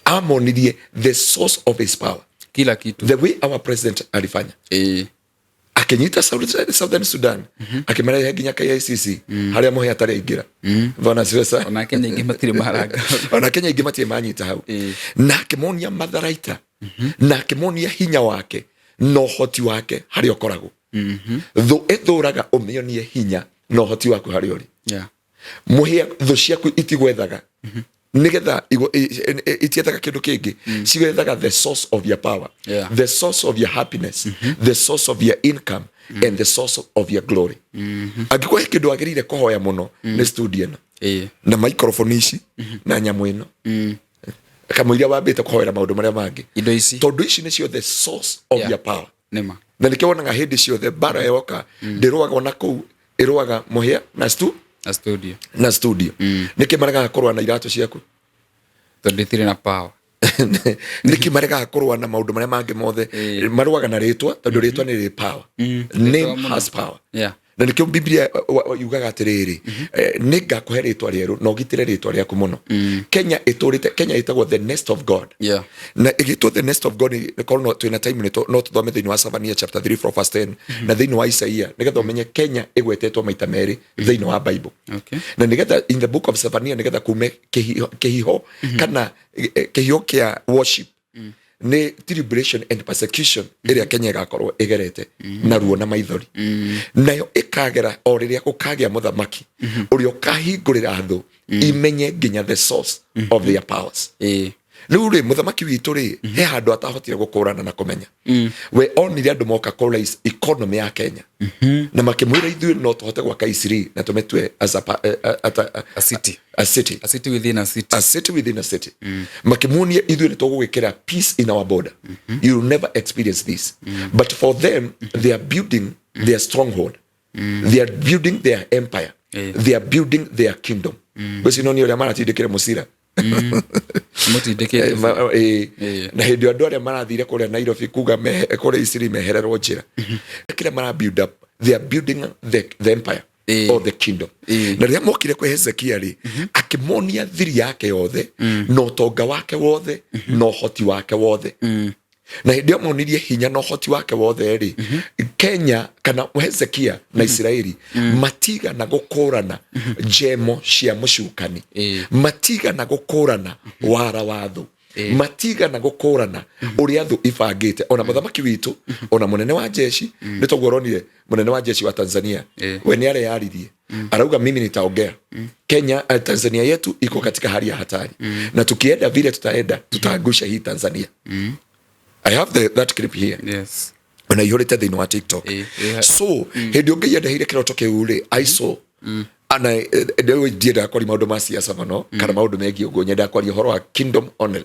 S1: Amonirie the source of his power.
S2: Kila kitu.
S1: The way our president alifanya, akinyita Southern Sudan, akĩmarehe nginya KICC harĩa mũhe atarĩ aingĩra. Bwana siwe sana.
S2: Ona Kenya ingĩ matirĩ maranga.
S1: Ona Kenya ingĩ matirĩ manyita hau. Na akĩmonia matharaita na akĩmonia hinya wake na ũhoti wake harĩa ũkoragwo. Thũ ĩthũraga ũmĩonie hinya na ũhoti waku harĩa ũrĩ. Mũhĩa thũ ciaku itigwethaga nigetha itiethaga kĩndũ kĩngĩ, cigwethaga the source of your power, the source of your happiness, the source of your income and the source of your glory. Angĩkorwo he kĩndũ wagĩrĩire kũhoya mũno nĩ studio ĩno na microphone ici na nyamũ ĩno, kamũiria wambĩte kũhoera maũndũ marĩa mangĩ.
S2: Indo ici.
S1: Tondũ ici nĩcio the source of your power.
S2: Nĩma.
S1: Na nĩkĩo wonaga hĩndĩ ciothe mbara yoka ndĩrũaga ona kũu, ĩrũaga mũhĩa na stu
S2: Na studio.
S1: Na studio. Nĩkĩ maregaga kũrũa na iratũ ciaku?
S2: Tondũ itirĩ na power.
S1: Nĩkĩ maregaga kũrũa na maũndũ marĩa mangĩ mothe? Marũaga na rĩtwa tondũ rĩtwa nĩ rĩ power. Name
S2: Rĩtwa mũno.
S1: has power. Na nĩkĩo Biblia yugaga atĩrĩrĩ, nĩ ngakũhe rĩtwa rĩerũ na ũgitĩre rĩtwa rĩaku mũno. Kenya ĩtũrĩte, Kenya ĩtagwo the nest of God. Na ĩgĩtwo the nest of God nĩ korwo no twĩna time nĩ no tũthome thĩinĩ wa Zephaniah chapter 3 from verse 10 na thĩinĩ wa Isaia nĩgetha ũmenye Kenya ĩgwetetwo maita merĩ thĩinĩ wa Bible. Na nĩgetha in the book of Zephaniah nĩgetha kume kĩhiho kana kĩhiho kĩa worship. Nĩ tribulation and persecution ĩrĩa Kenya ĩgakorwo ĩgerete na ruo na maithori, nayo ĩkagera o rĩrĩa gũkagĩa mũthamaki ũrĩa ũkahingũrĩra thũ imenye nginya the source of their powers. Rĩu rĩ, mũthamaki witũ rĩ, he handũ atahotire gũkũrana na kũmenya. We onire andũ moka kũ raise economy ya Kenya na makĩmwĩra, ithuĩ no tũhote gwaka Isiri na tũmĩtue as a, pa- eh,
S2: a city.
S1: A city.
S2: A city within a city.
S1: A city within a city. Makĩmuonia ithuĩ nĩ tũgũgĩkĩra peace in our border, you will never experience this. But for them, they are building their stronghold, they are building their empire, they are building their kingdom. Ngwĩciria nĩ ũrĩa maratindĩkĩre mũcira.
S2: Mũtindĩkĩte.
S1: Na hĩndĩ ĩyo andũ arĩa marathire kũrĩa Nairobi kuga kũrĩa Isiri mehererwo njĩra kĩrĩa mara build up, they are building the empire or the kingdom. Na rĩrĩa mokire kwĩ Hezekia rĩ, akĩmonia thiri yake yothe na ũtonga wake wothe na ũhoti wake wothe. Na hĩndĩ ĩyo monirie hinya na ũhoti wake wothe rĩ, Kenya kana Hezekia na Isiraeli matigana gũkũrana njemo cia mũcukani, matigana gũkũrana wara wa thũ, matigana gũkũrana ũrĩa thũ ibangĩte. Ona mũthamaki witũ, ona mũnene wa jeshi, nĩ toguo ũronire mũnene wa jeshi wa Tanzania, we nĩ areyaririe, arauga, "Mimi nitaongea Kenya, Tanzania yetu iko katika hali ya hatari na tukienda vile tutaenda, tutaangusha hii Tanzania." I have that clip here. Ona ihũrĩte thĩinĩ wa TikTok. So hĩndĩ ĩyo Ngai andeheire kĩroto kĩu rĩ, I saw ana rĩu ndiendaga kwaria maũndũ ma siasa mũno kana maũndũ megiĩ ũguo, nyendaga kwaria ũhoro wa kingdom only.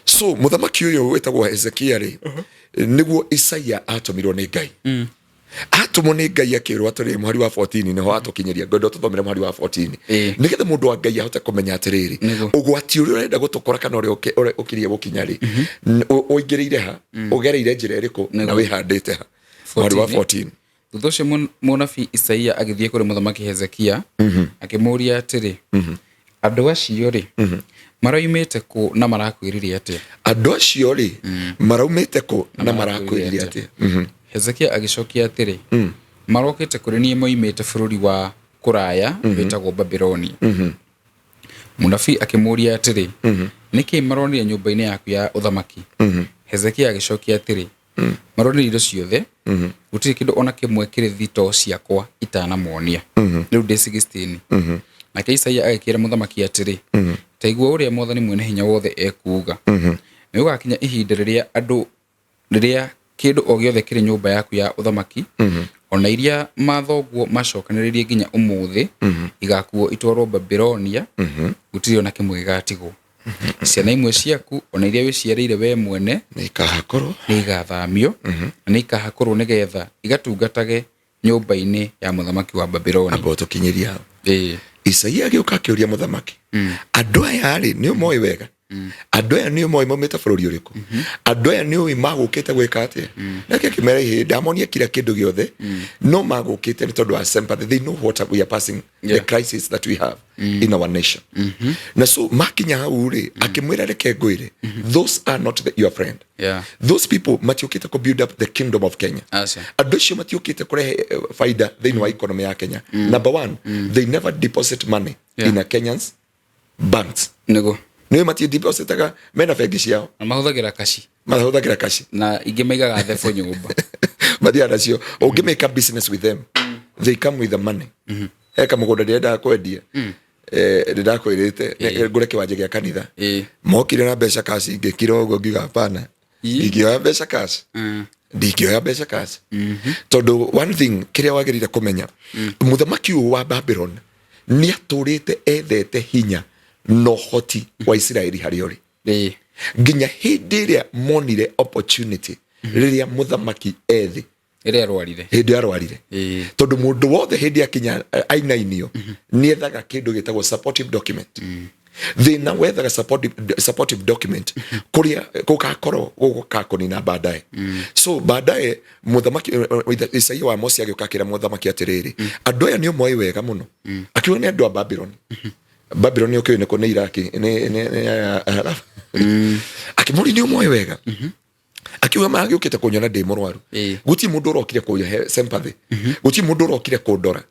S1: So mũthamaki ũyũ wĩtagwo Hezekia rĩ, nĩguo Isaia atũmirwo nĩ Ngai. Atũmwo nĩ Ngai akĩrwo atĩrĩrĩ, mũhari wa 14 nĩho atũkinyĩria. Ngwenda tũthomere mũhari wa 14, nĩgetha mũndũ wa Ngai ahote kũmenya atĩrĩrĩ, ũgwati ũrĩa ũrenda gũtũkora kana ũrĩa ũrĩa ũkirie gũkinya rĩ, ũingĩrĩire ha, ũgereire njĩra ĩrĩkũ na wĩhandĩte ha. Mũhari wa
S2: 14.
S1: 14.
S2: Thutha ũcio mũnabii Isaia agĩthiĩ kũrĩ mũthamaki Hezekia, akĩmũũria atĩrĩ, andũ acio rĩ, maroimĩte kũ na marakwĩrire atĩa?
S1: Andũ acio rĩ, maraumĩte kũ na marakwĩrire atĩa?
S2: Hezekia agĩcokia atĩrĩ, marokĩte kũrĩ niĩ moimĩte bũrũri wa kũraya wĩtagwo Babiloni. Mũnabii akĩmũũria atĩrĩ, nĩkĩ maronire nyũmba-inĩ yaku ya ũthamaki? Hezekia agĩcokia atĩrĩ, maronire indo ciothe, gũtirĩ kĩndũ ona kĩmwe kĩrĩ thitoo ciakwa itanamonia. Rĩu ndĩ 16. Nake Isaia agĩkĩra mũthamaki atĩrĩ, ta igua ũrĩa Mwathani Mwene Hinya Wothe ekuuga: nĩ gũgakinya ihinda rĩrĩa andũ rĩrĩa kĩndũ o gĩothe kĩrĩ nyũmba yaku ya ũthamaki, ona iria mathoguo macokanĩrĩrie nginya ũmũthĩ, igakuo itwarwo Babilonia, gũtirĩ ona kĩmwe gĩgatigwo. Ciana imwe ciaku, ona iria wĩciarĩire we mwene,
S1: nĩ ikahakorwo.
S2: Nĩ igathamio na nĩ ikahakũrwo nĩgetha igatungatage nyũmba-inĩ ya mũthamaki wa Babiloni.
S1: Amba ũtũkinyĩria hau. Isaia agĩũka akĩũria mũthamaki, andũ aya rĩ, nĩ ũmoĩ wega? Andũ aya nĩ ũmoĩ maumĩte bũrũri ũrĩkũ? Andũ aya nĩ ũĩ magũkĩte gwĩka atĩa? Nake akĩmera, ihĩ ndamonia kila kĩndũ gĩothe, no magũkĩte nĩ tondũ wa sympathy. They know what we are passing, the crisis that we have in our nation. Na so makinya hau rĩ, akĩmwĩra, reke ngwĩre, those are not your friend. Those people matiũkĩte kũ build up the kingdom of Kenya.
S2: Aca.
S1: Andũ acio matiũkĩte kũrehe faida thĩinĩ wa economy ya Kenya. Number one, they never deposit money in a Kenyans banks. Nĩwe matidepositaga mena bengi ciao.
S2: Na mahũthagĩra kaci.
S1: Mahũthagĩra kaci.
S2: Na ingĩ maigaga thebũ nyũmba.
S1: Mathiaga nacio. Ũngĩmake business with them, they come with the money. He kamũgũnda ndĩrendaga kwendia. Ndĩrakwĩrĩte ngũre kĩwanja gĩa kanitha. Mokire na mbeca cash, ngĩkira ũguo ngiuga hapana. Ndingĩoya mbeca cash. Ndingĩoya mbeca cash tondũ one thing kĩrĩa wagĩrĩire kũmenya, mũthamaki ũyũ wa Babylon nĩ atũrĩte ethete hinya na ũhoti wa Isiraeli harĩa ũrĩ, nginya hĩndĩ ĩrĩa monire opportunity rĩrĩa mũthamaki ethĩ
S2: Ĩrĩa arwarire.
S1: Hĩndĩ arwarire. Tondũ mũndũ wothe hĩndĩ akinya ainainio nĩ ethaga kĩndũ gĩtagwo supportive document. Thĩna wethaga supportive document kũrĩa gũgakorwo gũgakũnina baadaye. So baadaye mũthamaki Isaia wa Amosi agĩũka akĩra mũthamaki atĩrĩrĩ, andũ aya nĩ ũmoĩ wega mũno. Akiuga nĩ andũ a Babylon. Babylon ũkĩũĩ nĩkũ? Nĩ Iraki, nĩ Arabu. Akĩmũria, nĩ ũmoĩ wega? Akiuga magĩũkĩte kũnyona ndĩ mũrwaru. Gũtirĩ mũndũ ũrokire kũhe sympathy, gũtirĩ mũndũ ũrokire kũndora.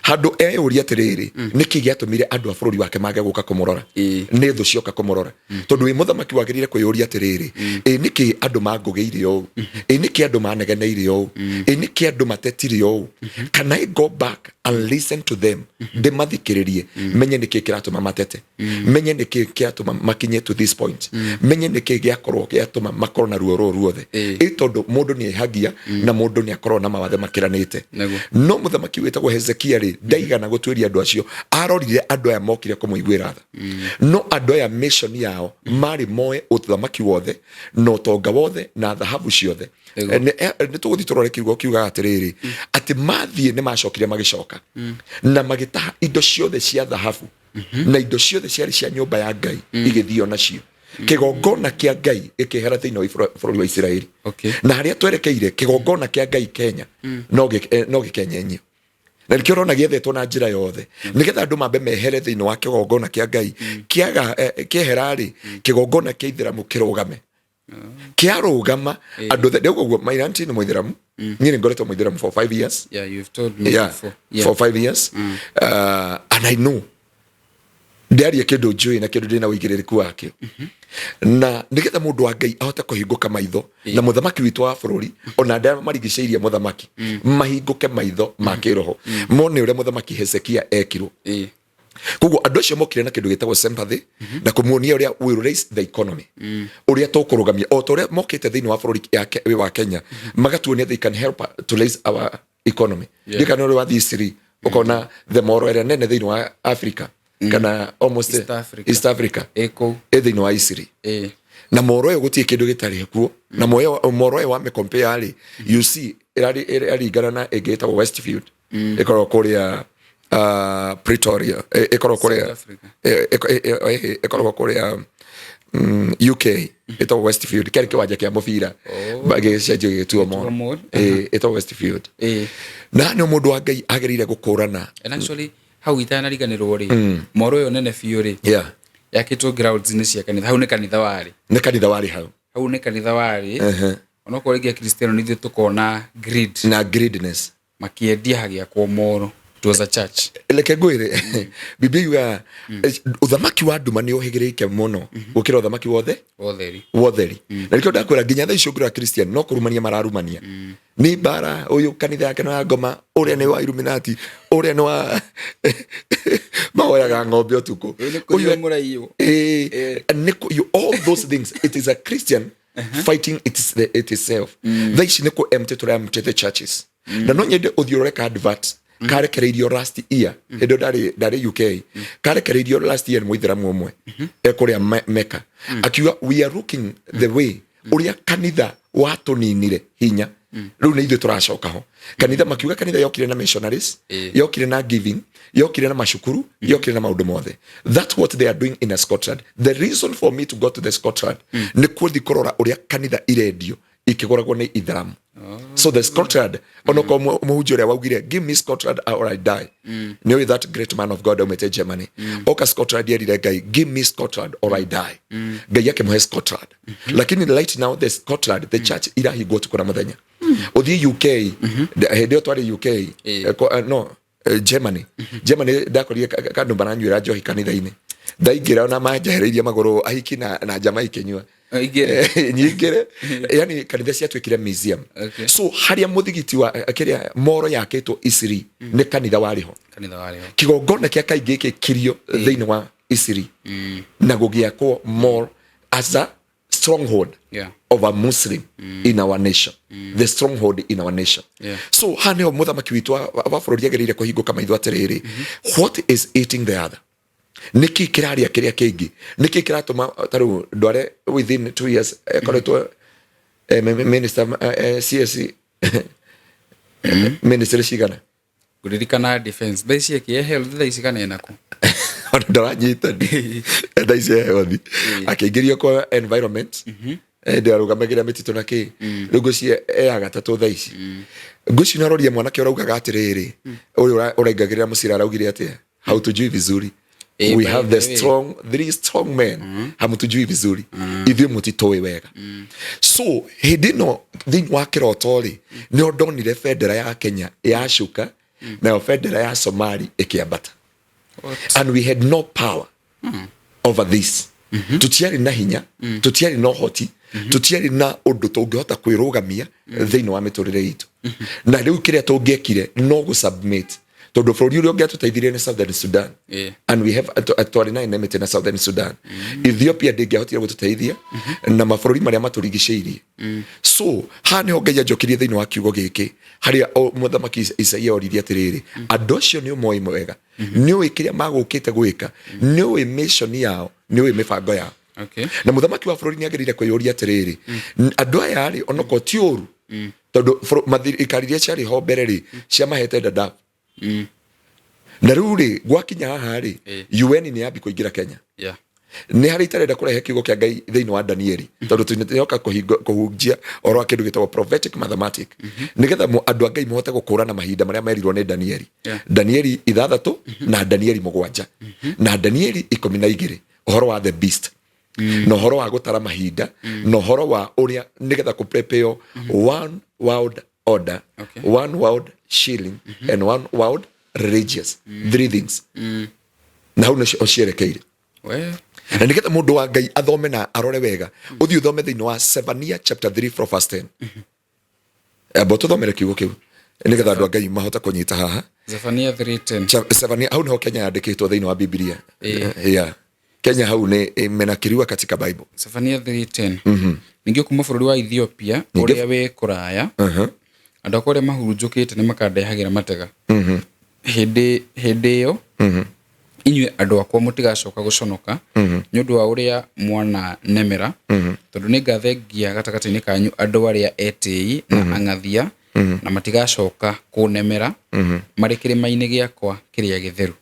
S1: Handũ eyũria atĩrĩrĩ, nĩkĩ gĩatũmire andũ a bũrũri wake mage gũka kũmũrora? Nĩ thũ cioka kũmũrora. Tondũ wĩ mũthamaki wagĩrĩire kwĩyũria atĩrĩrĩ, ĩ nĩkĩ andũ mangũgĩire ũũ? Ĩ nĩkĩ andũ manegeneire ũũ? Ĩ nĩkĩ andũ matetire ũũ? Can I go back and listen to them? Ndĩmathikĩrĩrie, menye nĩkĩ kĩratũma matete, menye nĩkĩ kĩratũma makinye to this point, menye nĩkĩ gĩakorwo gĩatũma makorwo na ruo rũrũ ruothe. Ĩ tondũ mũndũ nĩ ehagia na mũndũ nĩ akorwo na mawathe makĩranĩte. No mũthamaki wĩtagwo Hezekia rĩ, ndaigana gũtuĩria andũ acio. Arorire andũ aya mokire kũmũiguĩra tha, no andũ aya mission yao marĩ moe ũthamaki wothe na ũtonga wothe na thahabu ciothe. Nĩ tũgũthiĩ tũrore kiugo kiugaga atĩrĩrĩ, atĩ mathiĩ nĩ macokire magĩcoka na magĩtaha indo ciothe cia thahabu na indo ciothe ciarĩ cia nyũmba ya Ngai igĩthio nacio. Kĩgongona kĩa Ngai gĩkĩehera thĩinĩ wa bũrũri wa Isiraeli. Na harĩa twerekeire, kĩgongona kĩa Ngai Kenya no gĩkenyenyio, na nĩkĩo ũrona gĩethetwo na njĩra yothe nĩgetha andũ mambe mehere thĩinĩ wa kĩgongona kĩa Ngai. Kĩaga kĩehera-rĩ, kĩgongona kĩa ithĩramu kĩrũgame. Kĩarũgama, andũ othe rĩu ũguo. My auntie nĩ mũithĩramu, niĩ nĩ ngoretwo mũithĩramu for 5 years.
S2: Yeah, you've told me before.
S1: For 5 years, and I know ndiarie kĩndũ njũĩ na kĩndũ ndĩna ũigĩrĩrĩku wakĩo, na nĩgetha mũndũ wa Ngai ahote kũhingũka maitho na mũthamaki witũ wa bũrũri ona arĩa marigicĩirie mũthamaki mahingũke maitho ma kĩroho, mone ũrĩa mũthamaki Hezekia ekirwo. Koguo andũ acio mokire na kĩndũ gĩtagwo sympathy na kũmuonia ũrĩa we will raise the economy, ũrĩa tũkũrũgamia, o ta ũrĩa mokĩte thĩinĩ wa bũrũri wa Kenya magatuonia they can help to raise our economy. Ndikana ũrĩa wathiĩ Isiri ũkona the moro ĩrĩa nene thĩinĩ wa Africa kana almost
S2: East Africa.
S1: East Africa
S2: Ĩ kũu.
S1: Ĩ thĩinĩ wa Isiri. Na moro ĩyo gũtirĩ kĩndũ gĩtarĩ kuo, na moro ĩyo wamĩcompare rĩ, you see ĩraringana na ĩngĩ ĩtagwo Westfield, ĩkoragwo kũrĩa Pretoria, ĩkoragwo kũrĩa
S2: South Africa.
S1: Ĩkoragwo kũrĩa UK, ĩtagwo Westfield. Kĩarĩ kĩwanja kĩa mũbira, gĩcenjio gĩgĩtuo mall.
S2: Mall.
S1: Ĩtagwo Westfield. Na nĩ mũndũ wa Ngai agĩrĩire gũkũrana.
S2: And actually hau itanariganĩrwo rĩ, moro ĩyo nene biũ rĩ, yakĩtwo grounds-inĩ cia kanitha. Hau nĩ kanitha warĩ.
S1: Nĩ kanitha warĩ hau.
S2: Hau nĩ kanitha warĩ. Onokorwo rĩngĩ akristiano nĩ ithuĩ tũkona greed
S1: na greediness.
S2: Makĩendia hagĩakwo moro. It was a church.
S1: Reke ngwĩre, Biblia yugaga ũthamaki wa nduma nĩ ũhĩgĩrĩke mũno gũkĩra ũthamaki wothe
S2: wotheri.
S1: Wotheri. Na nĩkĩo ndakwĩra nginya thaa icio ũngĩrora Christian no kũrumania mararumania, nĩ mbara, ũyũ kanitha yake nĩ wa ngoma, ũrĩa nĩ wa Illuminati, ũrĩa nĩ wa mahoyaga ng'ombe ũtukũ.
S2: Ĩ, nĩ kũiywo mũraiywo.
S1: All those things, it is a Christian fighting it itself. Thaa ici nĩ kũ empty tũra empty the churches, na no nyende ũthiĩ ũrore ka advert karekereirio last year, hĩndĩ ĩyo ndarĩ UK, karekereirio last year nĩ mũithĩramu ũmwe ekũrĩa Mecca, akiuga we are looking the way ũrĩa kanitha watũninire hinya, rĩu nĩ ithuĩ tũracoka ho. Kanitha makiuga kanitha yokire na missionaries, yokire na giving, yokire na macukuru, yokire na maũndũ mothe. That's what they are doing in Scotland. The reason for me to go to the Scotland nĩ kuothi kũrora ũrĩa kanitha irendio ikĩgũragwo nĩ itheramu. So the Scotland, onokorwo mũhunjia ũrĩa waugire, "Give me Scotland or I die," nĩ ũĩ that great man of God aumĩte Germany oka Scotland, erire Ngai, "Give me Scotland or I die." Ngai akĩmũhe Scotland, lakini right now the Scotland, the church irahingwo ũtukũ na mũthenya. Ũthiĩ UK, hĩndĩ ĩyo twarĩ UK, no Germany, Germany ndakorire kandũ maranyuĩra njohi kanitha-inĩ. Ndaingĩra ona manjehereirie magũrũ, ahiki na njama ikĩnyua.
S2: Aingĩre.
S1: Nyingĩre, yani kanitha ciatuĩkire museum. So harĩa mũthigiti wa kĩrĩa moro yakĩtwo Isiri nĩ kanitha warĩ ho.
S2: Kanitha warĩ ho.
S1: Kĩgongona kĩa kaingĩ gĩkĩkirio thĩinĩ wa Isiri na gũgĩakwo mall as a stronghold of a Muslim in our nation, the stronghold in our nation. So haha nĩho mũthamaki witũ wa bũrũri agĩrĩire kũhingũka maitho atĩrĩrĩ, what is eating the other? Nĩkĩ kĩrarĩa kĩrĩa kĩngĩ? Nĩkĩ kĩratũma ta rĩu ndware within 2 years ekoretwo minister, CSC ministry cigana?
S2: Ngũririkana defense, thaa ici ĩkĩ health, thaa ici kana ĩnakũ?
S1: Ona ndaranyitani thaa ici health, akĩingĩrio kwa environment, ndĩ arũgamagĩra mĩtitũ na kĩ. Rĩu ngwĩciria e ya gatatũ thaa ici. Ngwĩciria nĩaroria mwanake ũraugaga atĩrĩrĩ, ũyũ ũraingagĩrĩra mũcira araugire atĩa, "Hautujui vizuri."
S2: Eh,
S1: We
S2: by
S1: have
S2: the
S1: the
S2: way.
S1: strong three strong men, hamtujui vizuri. Ithuĩ mũtitũĩ wega. So hĩndĩ ĩno thĩinĩ wa kĩroto rĩ, nĩho ndonire bendera ya Kenya yacuka, nayo bendera ya Somali ĩkĩambata.
S2: What?
S1: And we had no power over this. Tũtiarĩ na hinya, tũtiarĩ na ũhoti, tũtiarĩ na ũndũ tũngĩhota kwĩrũgamia thĩinĩ wa mĩtũrĩre itũ. Na rĩu kĩrĩa tũngĩekire no gũ-submit, tondũ bũrũri ũrĩa ũngĩatũteithirie nĩ Southern Sudan. And we have twarĩ na enmity na Southern Sudan. Ethiopia ndĩngĩahotire gũtũteithia, na mabũrũri marĩa matũrigicĩirie. So haha nĩho Ngai anjokirie thĩinĩ wa kiugo gĩkĩ, harĩa mũthamaki Isaia oririe atĩrĩrĩ, andũ acio nĩ ũmoĩ wega, nĩ ũĩ kĩrĩa magũkĩte gwĩka, nĩ ũĩ mission yao, nĩ ũĩ mĩbango yao. Na mũthamaki wa bũrũri nĩ agĩrĩire kwĩyũria atĩrĩrĩ, andũ aya rĩ, onokorwo ti ũru, tondũ thirikari iria ciarĩ ho mbere rĩ, ciamahete Dadaab. Na rĩu rĩ, gwakinya haha rĩ, UN nĩ yambi kũingĩra Kenya. Nĩ harĩa itarenda kũrehe kiugo kĩa Ngai thĩinĩ wa Danieli, tondũ tũnyoka kũhunjia ũhoro wa kĩndũ gĩtagwo prophetic mathematic, nĩgetha andũ a Ngai mahote gũkũrana mahinda marĩa merirwo nĩ Danieli. Danieli 6 na Danieli 7 na Danieli 12, ũhoro wa the beast na ũhoro wa gũtara mahinda na ũhoro wa ũrĩa nĩgetha kũ prepare one world order, one world shilling and one world religious, three things. Na hau nĩcio cierekeire.
S2: We.
S1: Na nĩgetha mũndũ wa Ngai athome na arore wega, ũthiĩ ũthome thĩinĩ wa Zephaniah chapter 3 from verse 10. Amba tũthomere kiugo kĩu nĩgetha andũ a Ngai mahote kũnyita haha.
S2: Zephaniah 3:10.
S1: Zephaniah, hau nĩho Kenya yandĩkĩtwo thĩinĩ wa Bibilia. Yeah. Kenya hau nĩ imenakiriwa katika Bible.
S2: Zephaniah 3:10. Ningĩ kuma bũrũri wa Ethiopia ũrĩa wĩ kũraya, andũ akwa arĩa mahurunjũkĩte nĩ makandehagĩra matega. Hĩndĩ ĩyo inyuĩ andũ akwa mũtigacoka gũconoka nĩ ũndũ wa ũrĩa mwananemera, tondũ nĩ ngathengia gatagatĩ-inĩ kanyu andũ arĩa etĩi na ang'athia, na matigacoka kũnemera marĩ kĩrĩma-inĩ gĩakwa kĩrĩa gĩtheru.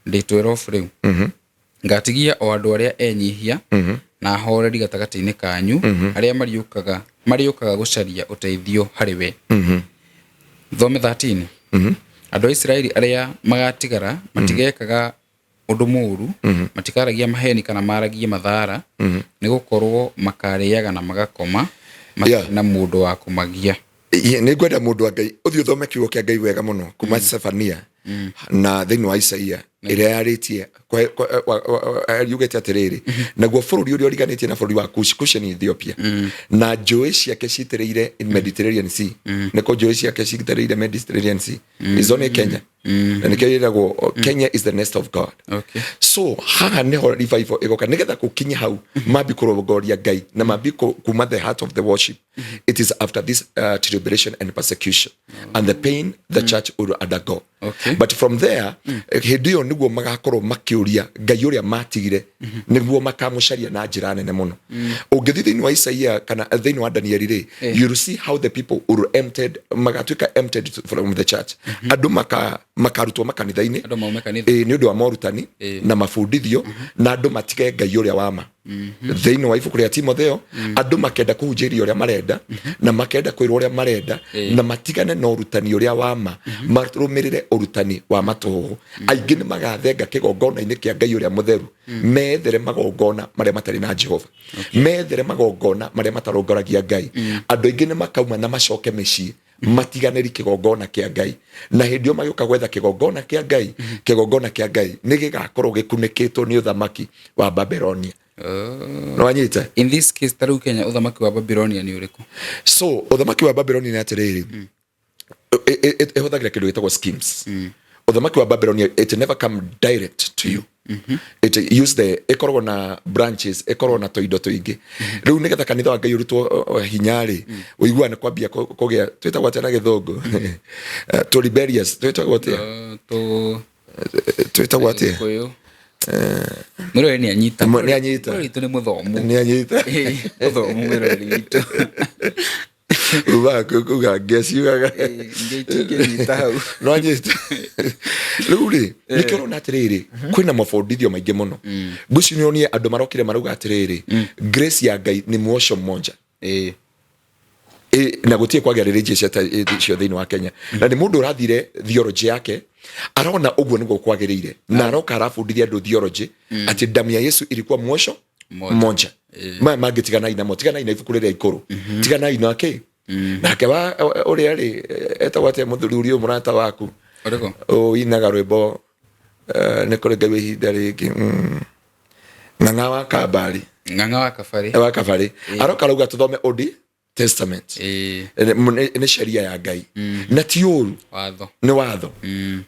S2: Ndĩ 12 rĩu. Ngatigia o andũ arĩa enyihia na ahoreri gatagatĩ-inĩ kanyu, arĩa marĩũkaga gũcaria ũteithio harĩ we. Thome 13. Andũ a Isiraeli arĩa magatigara matigekaga ũndũ mũũru, matikaragia maheni kana maragie mathara, nĩ gũkorwo makarĩaga na magakoma matarĩ na mũndũ wa kũmagia.
S1: Nĩ ngwenda mũndũ wa Ngai ũthiĩ ũthome kiugo kĩa Ngai wega mũno kuma Zephania na thĩinĩ wa Isaia ĩrĩa yarĩtie yugĩte atĩrĩrĩ, naguo bũrũri ũrĩa ũriganĩtie na bũrũri wa Kush, Kush nĩ Ethiopia, na njũĩ ciake citĩrĩire Mediterranean Sea. Nĩkũ njũĩ ciake citĩrĩire Mediterranean Sea? Is only Kenya, na nĩkĩo ĩragwo Kenya is the nest of God. So haha nĩho revival ĩgoka, nĩgetha gũkinye hau mambi kũrongoria Ngai na mambi kuma the heart of the worship. It is after this tribulation and persecution and the pain the church will undergo. But from there, hĩndĩ ĩyo nĩguo magakorwo makĩũria Ngai ũrĩa matigire, nĩguo makamũcaria na njĩra nene mũno. Ũngĩthiĩ thĩinĩ wa Isaia kana thĩinĩ wa Danieli rĩ, you will see how the people were emptied, magatuĩka emptied from the church. Andũ makarutwo makanitha-inĩ.
S2: Andũ maume kanitha.
S1: Ĩĩ, nĩ ũndũ wa morutani na mabundithio, na andũ matige Ngai ũrĩa wa ma. Thĩinĩ wa ibuku rĩa Timotheo, andũ makenda kũhunjĩrio ũrĩa marenda na makenda kwĩrwo ũrĩa marenda, na matigane na ũrutani ũrĩa wa ma, marũmĩrĩre ũrutani wa matũhũhũ. Aingĩ nĩ magathenga kĩgongona-inĩ kĩa Ngai ũrĩa mũtheru, methere magongona marĩa matarĩ na Jehova, methere magongona marĩa matarongoragia Ngai. Andũ aingĩ nĩ makauma na macoke mĩciĩ, matiganĩri kĩgongona kĩa Ngai. Na hĩndĩ ĩyo magĩũka gwetha kĩgongona kĩa Ngai, kĩgongona kĩa Ngai nĩ gĩgakorwo gĩkunĩkĩtwo nĩ ũthamaki wa Babelonia. Nĩwanyita?
S2: In this case, ta rĩu Kenya, ũthamaki wa Babilonia nĩ ũrĩkũ?
S1: So ũthamaki wa Babelonia nĩ atĩrĩrĩ, ĩhũthagĩra kĩndũ gĩtagwo schemes. Ũthamaki wa Babelonia, it never come direct to you. It use the ĩkoragwo na branches, ĩkoragwo na tũindo tũingĩ. Rĩu nĩgetha kanitha wa Ngai ũrutwo hinya rĩ, ũiguaga nĩ kwambia kũgĩa, twĩtagwo atĩa na gĩthũngũ, tũ rebellious, twĩtagwo atĩa? Twĩtagwo atĩa?
S2: Gĩkũyũ. Mwĩroreri nĩ anyita.
S1: Nĩ anyita.
S2: Mwĩroreri witũ nĩ mũthomu.
S1: Nĩ anyita.
S2: Ĩĩ, mũthomu mwĩroreri witũ.
S1: Ugaga kuga ngeciugaga.
S2: Ĩĩ, ingĩnyita hau.
S1: No anyita. Rĩu rĩ, nĩkĩo ũrona atĩrĩrĩ, kwĩna mabundithio maingĩ mũno. Ngwĩciria nĩ ũronire andũ marokire marauga atĩrĩrĩ, grace ya Ngai ni mwosho mmoja. Na gũtirĩ kwagĩa religious icio thĩinĩ wa Kenya. Na nĩ mũndũ ũrathire theology yake, arona ũguo nĩguo kwagĩrĩire, na aroka arabundithia andũ theology atĩ damu ya Yesu ilikuwa mwosho
S2: Moja.
S1: Moja maya mangĩ tiganai namo, tiganai na ibuku rĩrĩa ikũrũ, tiganai na kĩ nake wa ũrĩa rĩ etagwo atĩa, mũthuri ũyũ mũrata waku
S2: Ũrĩkũ?
S1: Ũinaga rwĩmbo, nĩ kũrĩ Ngai wa ihinda rĩngĩ, Ng'ang'a wa Kambari.
S2: Ng'ang'a wa Kabari.
S1: Wa Kabari aroka arauga tũthome Old Testament. Nĩ sheria ya Ngai na ti ũru.
S2: Watho.
S1: Nĩ watho,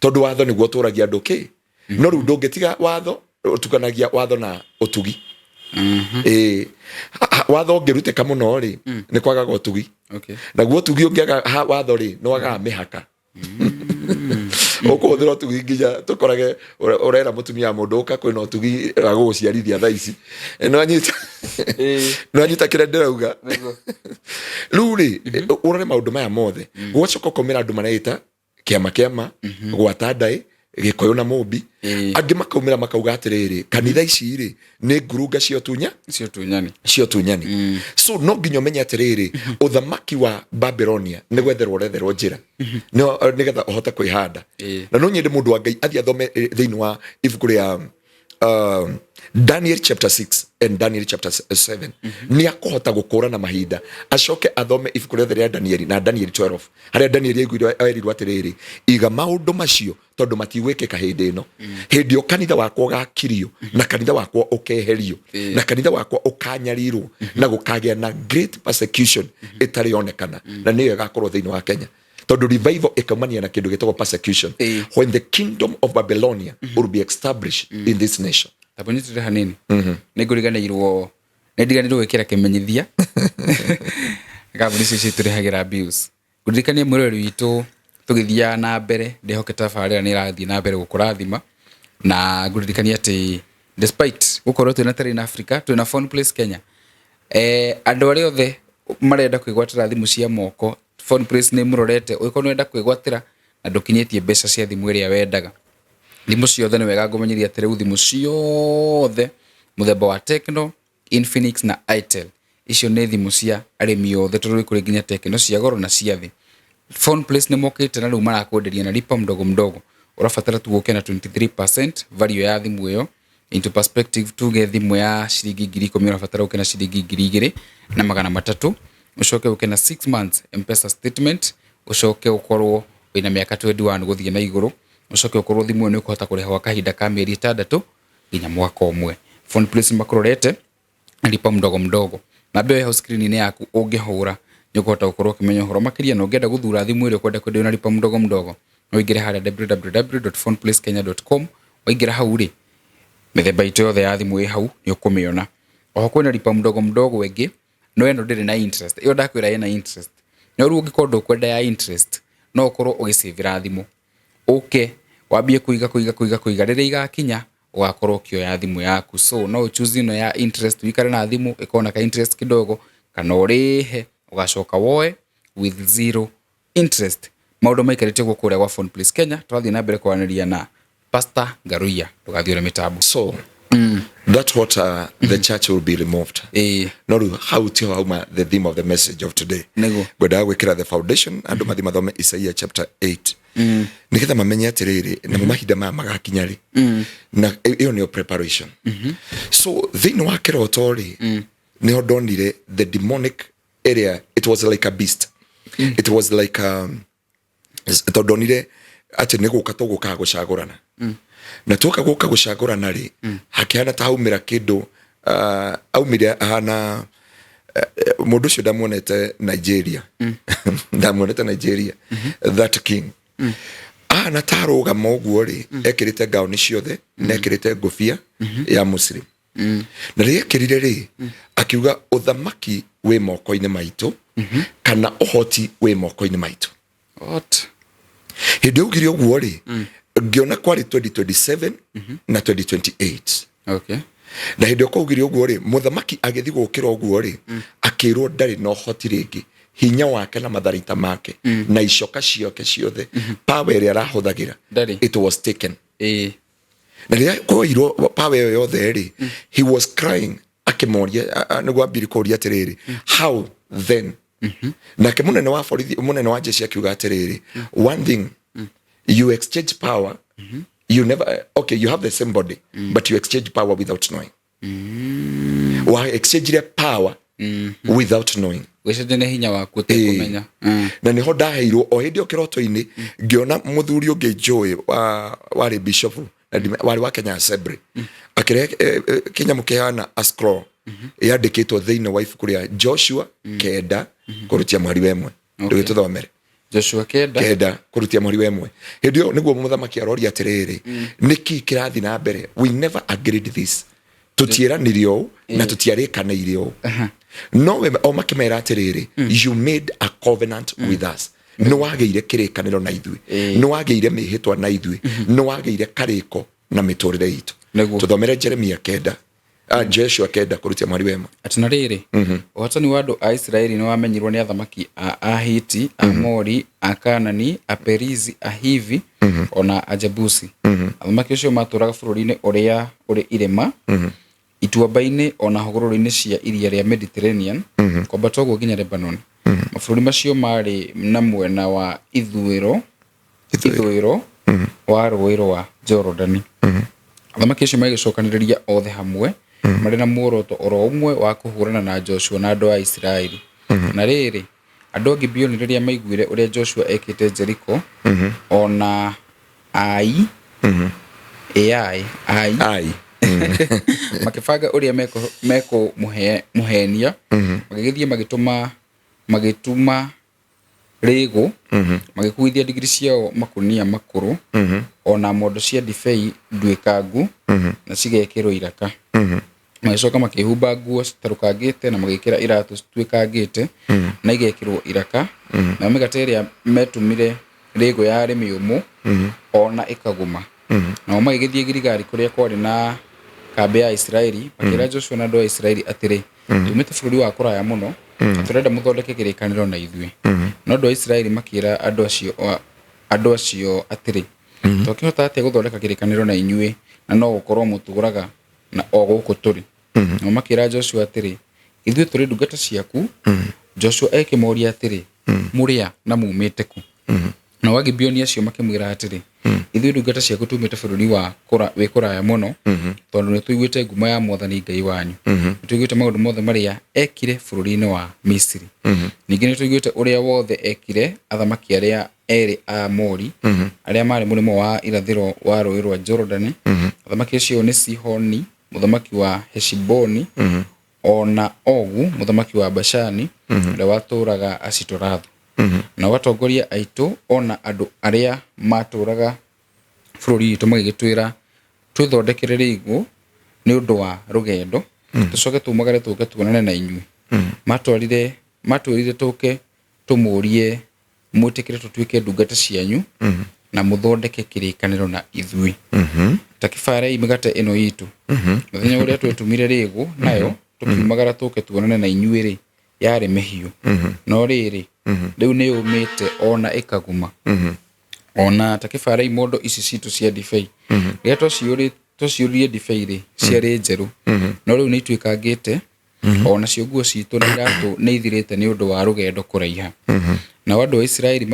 S1: tondũ watho nĩguo ũtũragia andũ kĩ, no rĩu ndũngĩtiga watho, ũtukanagia watho na ũtugi. Ĩĩ. Watho ũngĩrutĩka mũno rĩ, nĩ kwagaga ũtugi. Naguo ũtugi ũngĩaga watho rĩ, nĩ wagaga mĩhaka. Ũkũhũthĩra ũtugi nginya tũkorage ũrera mũtumia wa mũndũ ũka kwĩna ũtugi wa gũgũciarithia thaa ici. Nĩwanyita? Nĩwanyita kĩrĩa ndĩrauga?
S2: Nĩguo.
S1: Rĩu rĩ, ũrore maũndũ maya mothe, gũgacoka ũkaumĩra andũ mareĩta kĩama kĩama gwata ndaĩ Gĩkũyũ na Mũmbi. Angĩ makaumĩra makauga atĩrĩrĩ, kanitha ici rĩ nĩ ngurunga cia ũtunya.
S2: Cio tunyani.
S1: Cia ũtunyani. So no nginya ũmenye atĩrĩrĩ, ũthamaki wa Babylonia nĩ gwetherwo ũretherwo njĩra no nĩgetha ũhote kwĩhanda. Na no nyende mũndũ wa Ngai athiĩ athome thĩinĩ wa ibuku rĩa Daniel chapter 6 and Daniel chapter 7, nĩ akũhota gũkũrana mahinda. Acoke athome ibuku rĩothe rĩa Danieli na Daniel 12, harĩa Danieli aiguire erirwo atĩrĩrĩ, iga maũndũ macio tondũ matigwĩkĩka hĩndĩ ĩno. Hĩndĩ ĩyo kanitha wakwa ũgakirio na kanitha wakwa ũkeherio na kanitha wakwa ũkanyarirwo na gũkagĩa na great persecution ĩtarĩ yonekana, na nĩyo ĩgakorwo thĩinĩ wa Kenya, tondũ revival ĩkaumania na kĩndũ gĩtagwo persecution, when the kingdom of Babylonia will be established in this nation.
S2: Tamba nyitĩrĩre hanini, nĩ ngũriganĩirwo, nĩ ndiganĩirwo gwĩkĩra kĩmenyithia kambuni icio citũrĩhagĩra bills. Ngũririkanie mwĩroreri witũ, tũgĩthiaga na mbere, ndĩhoke tabarĩra nĩ ĩrathiĩ na mbere gũkũrathima, na ngũririkanie atĩ despite gũkorwo twĩna Terrain Africa, twĩna Phone Place Kenya. Andũ arĩa othe marenda kwĩgwatĩra thimũ cia moko, Phone Place nĩ mũrorete. Ũngĩkorwo nĩ ũrenda kwĩgwatĩra na ndũkinyĩtie mbeca cia thimũ ĩrĩa wendaga, thimũ ciothe, nĩ wega ngũmenyithia atĩ rĩu thimũ ciothe mũthemba wa Tecno, Infinix na Itel, icio nĩ thimũ cia arĩmi othe, tondũ kũrĩ nginya Tecno cia goro na cia thĩ. Phone Place nĩ mokĩte na rĩu marakwenderia na lipa mdogo mdogo. Ũrabatara tu ũke na 23% value ya thimũ ĩyo. Into perspective, tuge thimũ ya ciringi 10,000, ũrabatara ũke na ciringi 2,300, ũcoke ũke na 6 months M-Pesa statement, ũcoke ũkorwo wĩna mĩaka 21 gũthiĩ na igũrũ, ũcoke ũkorwo thimũ ĩyo nĩ ũkũhota kũrĩha gwa kahinda ka mĩeri 6 nginya mwaka 1. Phone Place makũrorete lipa mdogo mdogo. Namba ĩyo ĩho screen-inĩ yaku, ũngĩhũra nĩ ũkũhota gũkorwo ũkĩmenya ũhoro makĩria. Na ũngĩenda gũthura thimũ ĩrĩa ũkwenda kwendio na lipa mdogo mdogo, no ũingĩre harĩa www.phoneplacekenya.com. Waingĩra hau rĩ, mĩthemba itũ yothe ya thimũ ĩ hau, nĩ ũkũmĩona. Oho kwĩna lipa mdogo mdogo ĩngĩ, no ĩno ndĩrĩ na interest. Ĩyo ndakwĩra ĩna interest. No rĩu ũngĩkorwo ndũkwenda ya interest, no ũkorwo ũgĩcĩvĩra thimũ, ũke wambie kũiga kũiga kũiga kũiga, rĩrĩa igakinya ũgakorwo ũkĩoya thimũ yaku. So no ũchoose ĩno ya interest, ũikare na thimũ ĩkorwo na ka interest kidogo, kana ũrĩhe ũgacoka woe with zero interest. Maũndũ maikarĩte ũguo kũrĩa gwa Phone Place Kenya. Tũrathiĩ na mbere kwaranĩria na Pastor Ngaruiya, ndũgathiĩ ũrĩ mĩtambo.
S1: So that's what the church will be removed. No rĩu hau tiho hauma the theme of the message of today.
S2: Nĩguo.
S1: Ngwendaga gwĩkĩra the foundation, andũ mathiĩ mathome Isaia chapter 8 nĩgetha mamenye atĩrĩrĩ, namo mahinda maya magakinya rĩ, na ĩyo nĩyo preparation. So thĩinĩ wa kĩroto rĩ, nĩho ndonire the demonic area. It was like a beast, it was like a, tondũ ndonire atĩ nĩ gũka tũgũkaga gũcagũrana, na tuoka gũka gũcagũrana rĩ, hakĩhana ta haumĩra kĩndũ, aumire ahana mũndũ ũcio ndamuonete Nigeria, ndamuonete Nigeria, that king ahana ta arũgama ũguo rĩ, ekĩrĩte ngaoni ciothe na ekĩrĩte ngũbia ya Muslim, na rĩrĩa ekĩrire rĩ, akiuga ũthamaki wĩ moko-inĩ maitũ, kana ũhoti wĩ moko-inĩ maitũ.
S2: What?
S1: Hĩndĩ augire ũguo rĩ, ngĩona kwarĩ 2027 na 2028. Na hĩndĩ ĩyo kwaugire ũguo rĩ, mũthamaki agĩthiĩ gũkĩra ũguo rĩ, akĩrwo ndarĩ na ũhoti rĩngĩ, hinya wake na matharaita make na icoka ciake ciothe, power ĩrĩa arahũthagĩra,
S2: Ndarĩ.
S1: it was taken. Na rĩrĩa kwoirwo power ĩyo yothe rĩ, he was crying akĩmoria, nĩguo ambiri kũria atĩrĩrĩ, how then? Nake mũnene wa borithi, mũnene wa jeshi akiuga atĩrĩrĩ, one thing, you exchange power, you never, okay, you have the same body, but you exchange power without knowing. Wa exchange power without knowing.
S2: Gũcenjania hinya waku ũtekũmenya.
S1: Na niho ndaheirwo o hĩndĩ ĩyo kĩroto-inĩ, ngĩona mũthuri ũngĩ njũĩ warĩ bishop na warĩ wa Kenya Assembly, akĩrehe kĩnyamũ kĩhana a scroll yandĩkĩtwo thĩinĩ wa ibuku rĩa Joshua 9 kũrutia mweri wa 1. Ndũgĩtũthomere.
S2: Joshua 9.
S1: 9 kũrutia mweri wa 1. Hĩndĩ ĩyo nĩguo mũthamaki aroria atĩrĩrĩ, nĩkĩ kĩrathiĩ na mbere? We never agreed this, tũtiĩranire ũũ na tũtiarĩkanĩire ũũ. No we o makĩmera atĩrĩrĩ, you made a covenant with us, nĩ wagĩire kĩrĩkanĩro na ithuĩ, nĩ wagĩire mĩhĩtwa na ithuĩ, nĩ wagĩire karĩko na mĩtũrĩre itũ. Tũthomere Jeremia 9, Joshua 9 kũrutia mweri wa 1.
S2: Atĩ na rĩrĩ, ũhotani wa andũ a Isiraeli nĩ wamenyirwo nĩ athamaki a Ahiti, Amori, Akanani, Aperizi, Ahivi ona Ajebusi. Athamaki acio matũũraga bũrũri-inĩ ũrĩa ũrĩ irĩma, ituamba-inĩ ona hũgũrũrũ-inĩ cia iria rĩa Mediterranean, kwambata ũguo nginya Lebanon. Mabũrũri macio marĩ na mwena wa ithũĩro wa rũũĩ rwa Jorodani. Athamaki acio magĩcokanĩrĩria othe hamwe marĩ na muoroto oro ũmwe wa kũhũrana na Joshua na andũ a Isiraeli. Na rĩrĩ, andũ a Gibeoni rĩrĩa maiguire ũrĩa Joshua ekĩte Jeriko ona Ai, Ai, Ai,
S1: Ai.
S2: Makĩbanga ũrĩa mekũmũhenia, magĩgĩthiĩ magĩtuma rĩgũ, magĩkuithia ndigiri ciao makũnia makũrũ ona mondo cia ndibei nduĩkangu na cigekĩrwo iraka. Magĩcoka makĩhumba nguo citarũkangĩte na magĩkĩra iratũ cituĩkangĩte na igekĩrwo iraka. Nayo mĩgate ĩrĩa metumire rĩgũ yarĩ mĩũmũ ona ĩkagũma. Nao magĩgĩthiĩ Giligali kũrĩa kwarĩ na kambĩ ya Isiraeli, makĩra Joshua na andũ a Isiraeli atĩrĩ, tumĩte bũrũri wa kũraya mũno na tũrenda mũthondeke kĩrĩkanĩro na ithuĩ. No andũ a Isiraeli makĩra andũ acio atĩrĩ, twakĩhota atĩa gũthondeka kĩrĩkanĩro na inyuĩ na no gũkorwo mũtũũraga na o gũkũ tũrĩ? Nao makĩra Joshua atĩrĩ, ithuĩ tũrĩ ndungata ciaku. Joshua ekĩmoria atĩrĩ, mũrĩ a na mumĩte kũ? Nao Agibeoni acio makĩmwĩra atĩrĩ, ithuĩ ndungata ciaku tumĩte bũrũri wĩ kũraya mũno, tondũ nĩ tũiguĩte ngumo ya Mwathani Ngai wanyu. Nĩ tũiguĩte maũndũ mothe marĩa ekire bũrũri-inĩ wa Misiri. Ningĩ nĩ tũiguĩte ũrĩa wothe ekire athamaki arĩa erĩ a Amori arĩa marĩ mũrĩmo wa irathĩro wa rũũĩ rwa Jorodani. Athamaki acio nĩ Sihoni mũthamaki wa Heshiboni ona Ogu mũthamaki wa Bashani ũrĩa watũũraga Ashitorathu. Nao atongoria aitũ ona andũ arĩa matũũraga bũrũri witũ magĩgĩtwĩra twĩthondekere rĩigũ nĩ ũndũ wa rũgendo, tũcoke tumagare tũke tuonane na inyuĩ. Matwarire matwĩrire tũke tũmũrie mwĩtĩkĩre tũtuĩke ndungata cianyu na mũthondeke kĩrĩkanĩro na ithuĩ. Ta kĩbarei mĩgate ĩno itũ. Mũthenya ũrĩa twetumire rĩgũ nayo tũkiumagara tũke tuonane na inyuĩ rĩ, yarĩ mĩhiũ, no rĩrĩ, rĩu nĩ yũmĩte ona ĩkaguma. Ona ta kĩbarei mondo ici citũ cia ndibei. Rĩrĩa twaciũririe ndibei rĩ, ciarĩ njerũ, no rĩu nĩ ituĩkangĩte. Ona cio nguo citũ na iratũ nĩ ithirĩte nĩ ũndũ wa rũgendo kũraiha. Nao andũ a Isiraeli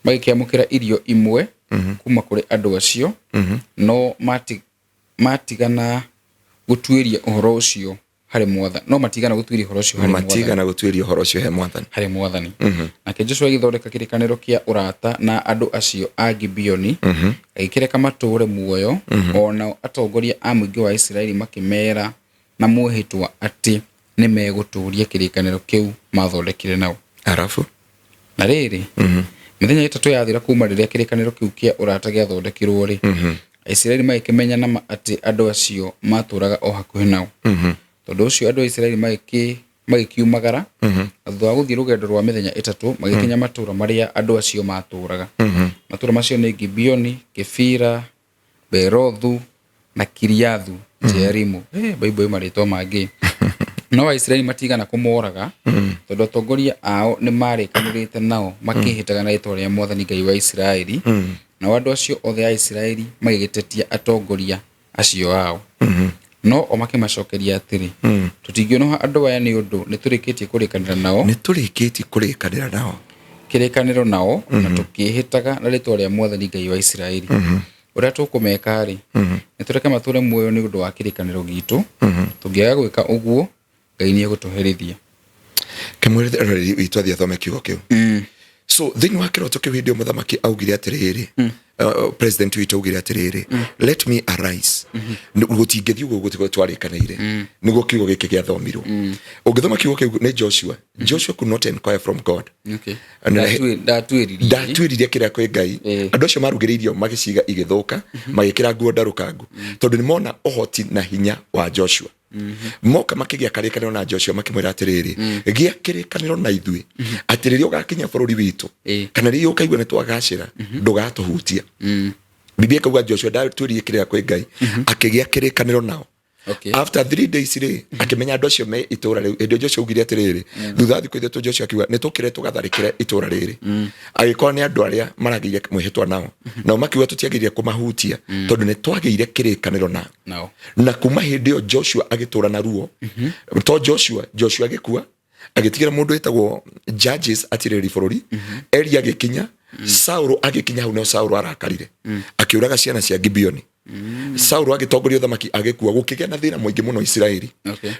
S2: magĩkĩamũkĩra irio imwe kuma kũrĩ andũ acio, no matigana gũtuĩria ũhoro ũcio harĩ Mwathani, no matigana gũtuĩria ũhoro ũcio harĩ Mwathani.
S1: Matigana gũtuĩria ũhoro ũcio he Mwathani.
S2: Harĩ Mwathani. Nake Joshua agĩthondeka kĩrĩkanĩro kĩa ũrata na andũ acio a Gibeoni, agĩkĩreka matũũre muoyo. O nao atongoria a mũingĩ wa Isiraeli makĩmeera na mwĩhĩtwa atĩ nĩ megũtũũria kĩrĩkanĩro kĩu mathondekire nao.
S1: Arabu.
S2: Na rĩrĩ, mĩthenya 3 yathira kuma rĩrĩa kĩrĩkanĩro kĩu kĩa ũrata gĩathondekirwo rĩ, Aisiraeli magĩkĩmenya nama atĩ andũ acio matũũraga o hakuhĩ nao. Tondũ ũcio andũ a Isiraeli magĩkiumagara, na thutha wa gũthiĩ rũgendo rwa mĩthenya 3 magĩkinya matũũra marĩa andũ acio matũũraga. Matũũra macio nĩ Gibeoni, Kefira, Berothu na Kiriathu Jearimu. Bible ĩ marĩtwa mangĩ. No Aisiraeli matigana kũmoraga, tondũ atongoria ao nĩ marĩkanĩrĩte nao makĩhĩtaga na rĩtwa rĩa Mwathani Ngai wa Isiraeli. Nao andũ acio othe a Isiraeli magĩgĩtetia atongoria acio ao, no o makĩmacokeria atĩrĩ, tũtingĩũnũha andũ aya, nĩ ũndũ nĩ tũrĩkĩtie kũrĩkanĩra nao
S1: Nĩ tũrĩkĩtie kũrĩkanĩra nao
S2: kĩrĩkanĩro nao na tũkĩĩhĩtaga na rĩtwa rĩa Mwathani Ngai wa Isiraeli. Ũrĩa tũkũmeka rĩ, nĩ tũreke matũre muoyo nĩ ũndũ wa kĩrĩkanĩro gitũ. Tũngĩaga gwĩka ũguo, Ngai nĩ egũtũherithia.
S1: Kĩmwĩrĩ roreri witũ athiĩ athome kiugo kĩu. So thĩinĩ wa kĩroto kĩu, hĩndĩ ĩyo mũthamaki augire atĩrĩrĩ, president witũ augire atĩrĩrĩ, "Let me arise." Gũtingĩthiĩ ũguo gũtigwo twarĩkanĩire. Nĩguo kiugo gĩkĩ gĩathomirwo. Ũngĩthoma kiugo kĩu, nĩ Joshua. Joshua could not inquire from God.
S2: Ndatuĩririe.
S1: Ndatuĩririe kĩrĩa kwĩ Ngai. Andũ acio marugĩre irio magĩciga igĩthũka, magĩkĩra nguo ndarũkangu, tondũ nĩ mona ũhoti na hinya wa Joshua. Moka makĩgĩa karĩkanĩro na Joshua, makĩmwĩra atĩrĩrĩ, "Gĩa kĩrĩkanĩro na ithuĩ atĩ rĩrĩa ũgakinya bũrũri witũ kana rĩrĩa ũkaigua nĩ twagacĩra, ndũgatũhutia." Biblia ĩkauga Joshua ndatuĩririe kĩrĩra kwĩ Ngai, akĩgĩa kĩrĩkanĩro nao. After 3 days rĩ, akĩmenya andũ acio me itũra rĩu. Hĩndĩ ĩyo Joshua augire atĩrĩrĩ, thutha wa thikũ 3, Joshua akiuga nĩ tũkĩre tũgatharĩkĩre itũra rĩrĩ. Agĩkorwo nĩ andũ arĩa maragĩire mwĩhĩtwa nao, nao makiuga tũtiagĩrĩire kũmahutia tondũ nĩ twagĩire kĩrĩkanĩro nao.
S2: Nao.
S1: Na kuma hĩndĩ ĩyo Joshua agĩtũra na ruo. To Joshua, Joshua agĩkua, agĩtigĩra mũndũ wĩtagwo Judges atirĩrĩri bũrũri. Eli agĩkinya, Saũlũ agĩkinya. Hau nĩho Saũlũ arakarire, akĩũraga ciana cia Gibeoni. Saũlũ agĩtongoria ũthamaki, agĩkua, gũkĩgĩa na thĩna mũingĩ mũno Isiraeli.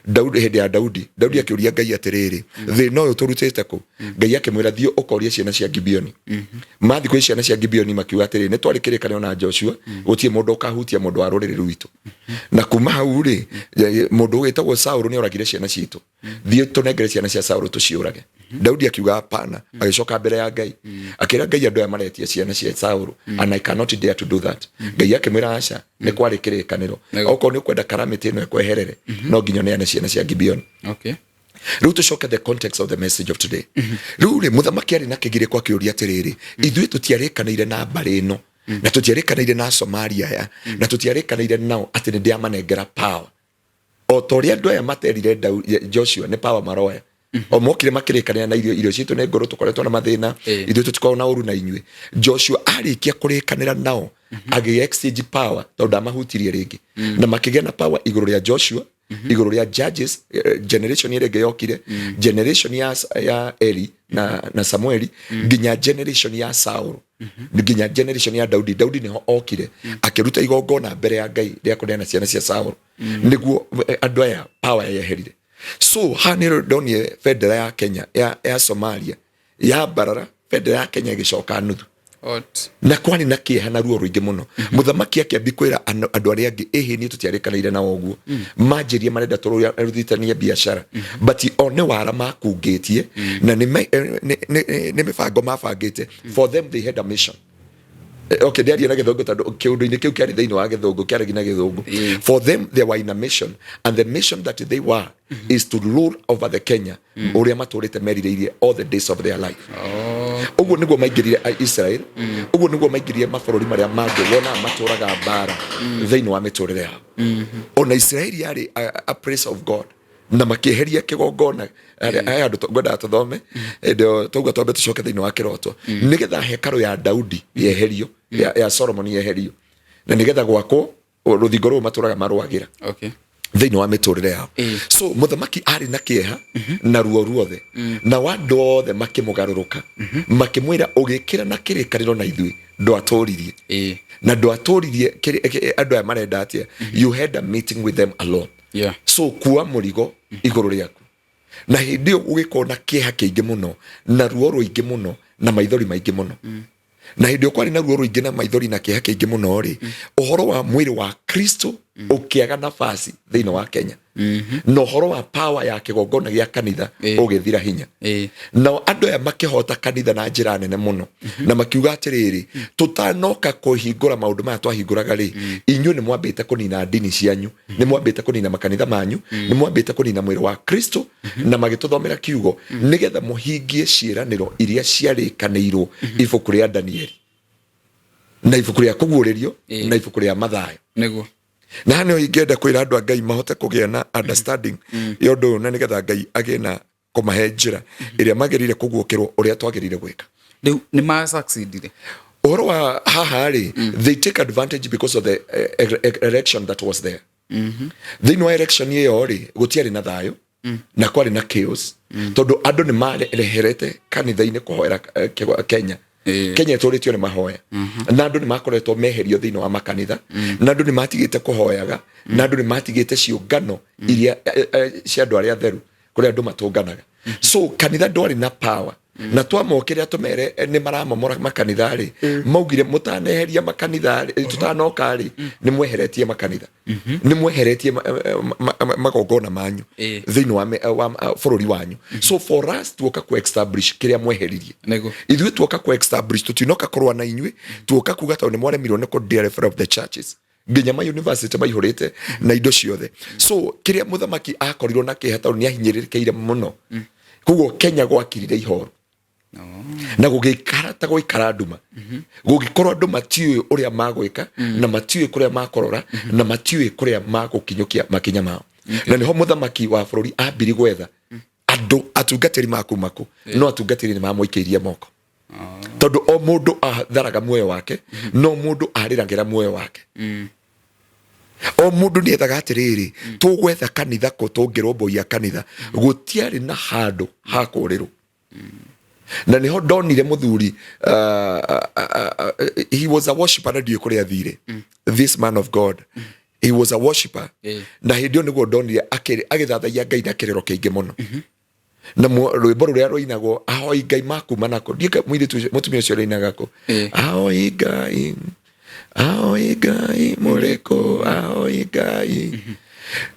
S1: Daudi, hĩndĩ ya Daudi, Daudi akĩũria Ngai atĩrĩrĩ, "Thĩna ũyũ tũrutĩte kũ?" Ngai akĩmwĩra, "Thiĩ ũkorie ciana cia Gibeoni." Mathiĩ kwĩ ciana cia Gibeoni, makiuga atĩrĩrĩ, "Nĩ twarĩ kĩrĩkanĩro na Joshua, gũtirĩ mũndũ ũkahutia mũndũ wa rũrĩrĩ rwitũ, na kuma hau rĩ, mũndũ wĩtagwo Saũlũ nĩ oragire ciana citũ. Thiĩ tũnengere ciana cia Saũlũ tũciũrage." Daudi akiuga hapana. Agĩcoka mbere ya Ngai, akĩra Ngai, "Andũ aya maretia ciana cia Saũlũ and I cannot dare to do that." Ngai akĩmwĩra, "Aca, nĩ kwarĩ kĩrĩkanĩro. Okorwo nĩ ũkwenda calamity ĩno ĩkweherere, no nginya ũneane ciana cia Gibeoni." Rĩu tũcoke the context of the message of today. Rĩu rĩ, mũthamaki arĩ na kĩgirĩko, akĩũria atĩrĩrĩ, "Ithuĩ tũtiarĩkanĩire na mbarĩ ĩno, na tũtiarĩkanĩire na Somalia aya, na tũtiarĩkanĩire nao atĩ nĩ ndĩamanengera power o ta ũrĩa andũ aya materire Joshua nĩ power maroya o mokire makĩrĩkanĩra na irio. Irio citũ nĩ ngũrũ, tũkoretwo na mathĩna. Ithuĩ tũtikoragwo na ũru na inyuĩ." Joshua arĩkia kũrĩkanĩra nao, agĩ exchange power, tondũ ndamahutirie rĩngĩ, na makĩgĩa na power igũrũ rĩa Joshua, igũrũ rĩa Judges, generation ĩrĩa ĩngĩ yokire, generation ya Eli na Samueli, nginya generation ya Saul, nginya generation ya Daudi. Daudi nĩho okire akĩruta igongona mbere ya Ngai rĩa kũneana ciana cia Saul, nĩguo andũ aya power yeherire. So haha nĩ ndonire bendera ya Kenya, ya Somalia ya mbarara, bendera ya Kenya ĩgĩcoka nuthu.
S2: Hot.
S1: Na kwarĩ na kĩeha na ruo rũingĩ mũno. Mũthamaki akĩambi kwĩra andũ arĩa angĩ, "Ĩhĩ, niĩ tũtiarĩkanĩire na ũguo manjĩrie, marenda tũrutithanie biacara." But o nĩ wara makungĩtie na nĩ mĩbango mabangĩte. For them, they had a mission. Okay, ndiaria na Gĩthũngũ tondũ kĩũndũ-inĩ kĩu kĩarĩ thĩinĩ wa Gĩthũngũ, kĩarĩ na Gĩthũngũ. For them, they were in a mission, and the mission that they were is to rule over the Kenya ũrĩa matũrĩte merirĩirie all the days of their life. Ũguo nĩguo maingĩrire Israel, ũguo nĩguo maingĩrire mabũrũri marĩa mangĩ wonaga matũraga mbara thĩinĩ wa mĩtũrĩre yao. Ona Israeli yarĩ a place of God, na makĩeheria kĩgongona. Aya andũ ngwendaga tũthome hĩndĩ ĩyo twauga twambe tũcoke thĩinĩ wa kĩroto, nĩgetha hekarũ ya Daudi yeherio, ya Solomon yeherio, na nĩgetha gwakwo rũthingo rũu matũraga marũagĩra thĩinĩ wa mĩtũrĩre yao. So mũthamaki arĩ na kĩeha na ruo ruothe, na andũ othe makĩmũgarũrũka, makĩmwĩra, "Ũgĩkĩra na kĩrĩkanĩro na ithuĩ, ndwatũririe na ndwatũririe andũ aya marenda atĩa. You had a meeting with them alone." So kua mũrigo igũrũ rĩaku. Na hĩndĩ ĩyo gũgĩkorwo na kĩeha kĩingĩ mũno na ruo rũingĩ mũno na maithori maingĩ mũno. Na hĩndĩ ĩyo kwarĩ na ruo rũingĩ na maithori na kĩeha kĩingĩ mũno rĩ, ũhoro wa mwĩrĩ wa Kristo ũkĩaga nafasi thĩinĩ wa Kenya, na ũhoro wa power ya kĩgongona gĩa kanitha ũgĩthira hinya. Nao andũ aya makĩhota kanitha na njĩra nene mũno, na makiuga atĩrĩrĩ, "Tũtanoka kũhingũra maũndũ maya twahingũraga rĩ, inyuĩ nĩ mwambĩte kũnina ndini cianyu, nĩ mwambĩte kũnina makanitha manyu, nĩ mwambĩte kũnina mwĩrĩ wa Kristo." Na magĩtũthomera kiugo, nĩgetha mũhingie ciĩranĩro iria ciarĩkanĩirwo ibuku rĩa Danieli na ibuku rĩa Kũguũrĩrio na ibuku rĩa Mathayo. Na haha nĩho ingĩenda kwĩra andũ a Ngai mahote kũgĩa na understanding ya ũndũ ũyũ, na nĩgetha Ngai agĩe na kũmahe njĩra ĩrĩa magĩrĩire kũguũkĩrwo ũrĩa twagĩrĩire gwĩka.
S2: Rĩu nĩ ma succeedire?
S1: Ũhoro wa haha rĩ, they take advantage because of the election that was there. Thĩinĩ wa election ĩyo rĩ, gũtiarĩ na thayũ na kwarĩ na chaos, tondũ andũ nĩ mareherete kanitha-inĩ kũhoera Kenya. Kenya ĩtũrĩtio nĩ mahoya, na andũ nĩ makoretwo meherio thĩinĩ wa makanitha, na andũ nĩ matigĩte kũhoyaga, na andũ nĩ matigĩte ciũngano iria cia andũ arĩa atheru kũrĩa andũ matũnganaga. So kanitha ndwarĩ na power, na twamokĩrĩra tũmere nĩ maramomora makanitha rĩ, maugire mũtaneheria makanitha rĩ, tũtanoka rĩ, nĩ mweheretie makanitha, nĩ mweheretie magongona manyu thĩinĩ wa bũrũri wanyu. So for us tuoka ku establish kĩrĩa mweheririe. Ithuĩ tuoka ku establish, tutinoka kũrũa na inyuĩ, tuoka kuga tondũ nĩ mwaremirwo nĩ kũ develop the churches nginya ma university maihũrĩte na indo ciothe. So kĩrĩa mũthamaki akorirwo na kĩeha tondũ nĩ ahinyĩrĩrĩkĩire mũno, koguo Kenya gwakirire ihoru na gũgĩikara ta gũikara nduma, gũgĩkorwo andũ matiũĩ ũrĩa magwĩka, na matiũĩ kũrĩa makũrora, na matiũĩ kũrĩa magũkinyũkia makinya mao. Na nĩho mũthamaki wa bũrũri ambiri gwetha andũ atungatĩri makuma kũ, no atungatĩri nĩ mamũikĩirie moko tondũ o mũndũ atharaga muoyo wake, no mũndũ arĩragĩra muoyo wake. O mũndũ nĩ ethaga atĩrĩrĩ, tũgwetha kanitha kũ tũngĩrũmbũiya kanitha? Gũtiarĩ na handũ ha kũrĩrwo. Na nĩho ndonire mũthuri, he was a worshipper, na ndiũĩ kũrĩa athire. This man of God, he was a worshipper. Na hĩndĩ ĩyo nĩguo ndonire agĩthathaiya Ngai na kĩrĩro kĩingĩ mũno, na rwĩmbo rũrĩa rũinagwo, ahoi Ngai makuma nako, ndiĩ mũirĩtu ũcio, mũtumia ũcio rũinaga kũ. Ahoi Ngai, ahoi Ngai mũrĩkũ, ahoi Ngai.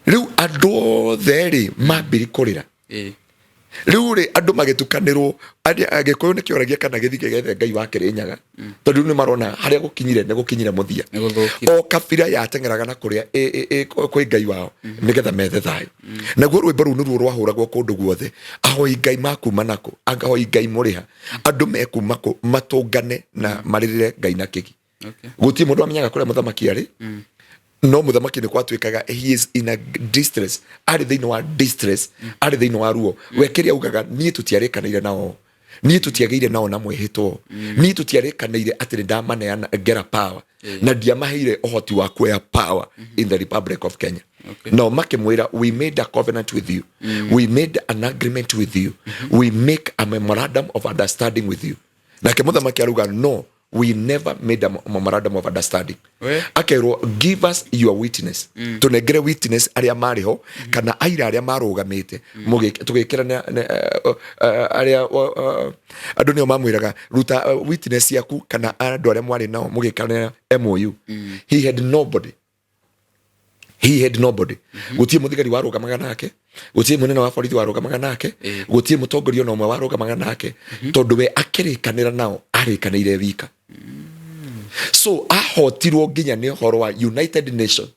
S1: Rĩu andũ othe rĩ mambiri kũrĩra. Rĩu rĩ andũ magĩtukanĩrwo, Agĩkũyũ nĩ kĩoragia kana gĩthiĩ gĩgethe Ngai wa Kĩrĩnyaga, tondũ rĩu nĩ marona harĩa gũkinyire nĩ gũkinyire mũthia.
S2: Nĩ gũthũkire.
S1: O kabira yateng'eraga na kũrĩa kwĩ Ngai wao nĩgetha methe thayũ. Naguo rwĩmbo rũu nĩruo rwahũragwo kũndũ guothe, ahoi Ngai makuma nakũ, ahoi Ngai mũrĩha, andũ mekuma kũ matũngane na marĩrĩre Ngai na kĩgi. Gũtirĩ mũndũ wamenyaga kũrĩa mũthamaki arĩ, no mũthamaki nĩ gwatuĩkaga he is in a distress, arĩ thĩinĩ wa distress, arĩ thĩinĩ wa ruo. We kĩrĩa augaga, niĩ tũtiarĩkanĩire nao, niĩ tũtiagĩire nao na mwĩhĩtwo, niĩ tũtiarĩkanĩire atĩ nĩ ndamaneana ngera power, na ndiamaheire ũhoti wa kuoya power in the Republic of Kenya. Nao makĩmwĩra, we made a covenant with you, we made an agreement with you, we make a memorandum of understanding with you. Nake mũthamaki arauga, no, we never made a memorandum of understanding. Akerwo, give us your witness, tũnengere witness arĩa marĩ ho kana aira arĩa marũgamĩte. Tũgĩkĩra arĩa andũ nĩo mamwĩraga, ruta witness yaku kana andũ arĩa mwarĩ nao mũgĩkĩra MOU. He had nobody, he had nobody. Gũtirĩ mũthigari warũgamaga nake, gũtirĩ mũnene wa borithi warũgamaga nake, gũtirĩ mũtongoria ona ũmwe warũgamaga nake, tondũ we akĩrĩkanĩra nao arĩkanĩire wika. So ahotirwo nginya nĩ ũhoro wa United Nation.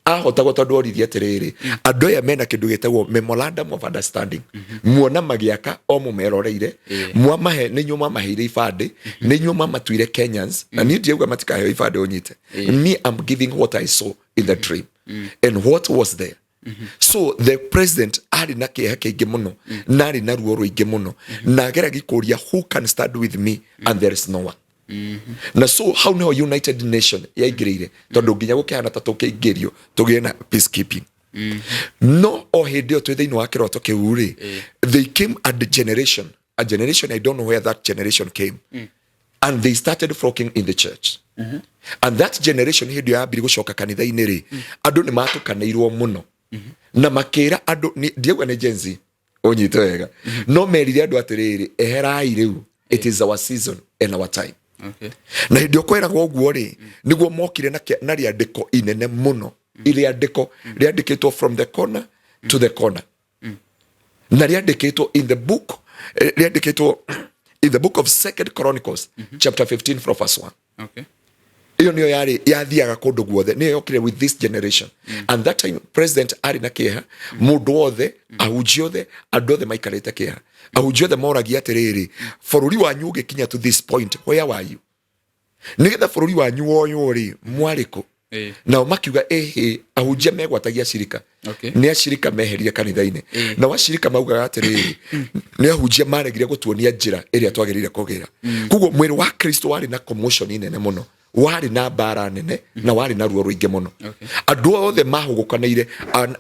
S1: Ahotagwo tondũ oririe atĩrĩrĩ, andũ aya mena kĩndũ gĩtagwo memorandum of understanding, muona magĩaka o mũmeroreire, mwamahe, nĩ inyuĩ mwamaheire ibandĩ, nĩ inyuĩ mwamatuire Kenyans. Na niĩ ndiauga matikaheo ibandĩ, ũnyite. Me, I'm giving what I saw in the dream and what was there. So the president arĩ na kĩeha kĩingĩ mũno na arĩ na ruo rũingĩ mũno, na ageragia kũria, who can stand with me? And there is no one. Na so hau nĩho United Nation yaingĩrĩire, tondũ nginya gũkĩhana ta tũkĩingĩrio tũgĩe na peacekeeping. No o hĩndĩ ĩyo twĩ thĩinĩ wa kĩroto kĩu rĩ, they came a generation, a generation, I don't know where that generation came, and they started flocking in the church. And that generation hĩndĩ ĩyo yambire gũcoka kanitha-inĩ rĩ, andũ nĩ matukanĩirwo mũno na makĩra andũ, ndiauga nĩ Gen Z, ũnyite wega, no merire andũ atĩrĩrĩ, eherai rĩu, it is our season and our time. Na hĩndĩ ĩyo kweragwo ũguo rĩ, nĩguo mokire na rĩandĩko inene mũno, rĩandĩko rĩandĩkĩtwo from the corner to the corner, na rĩandĩkĩtwo in the book, rĩandĩkĩtwo in the book of Second Chronicles chapter 15 from verse 1. Ĩyo nĩyo yarĩ yathiaga kũndũ guothe, nĩyo yokire with this generation. And that time president arĩ na kĩeha, mũndũ wothe, ahunjia othe, andũ othe maikarĩte kĩeha, ahunjia othe moragia atĩrĩrĩ, bũrũri wanyu ũgĩkinya to this point, where were you? Nĩgetha bũrũri wanyu woywo rĩ, mwarĩ kũ? Nao makiuga ĩhĩ, ahunjia megwatagia acirika. Nĩ acirika meherire kanitha-inĩ. Nao acirika maugaga atĩrĩrĩ, nĩ ahunjia maregire gũtuonia njĩra ĩrĩa twagĩrĩire kũgĩra. Koguo mwĩrĩ wa Kristo warĩ na commotion nene mũno, warĩ na mbara nene na warĩ na ruo rũingĩ mũno. Andũ othe mahũgũkanĩire,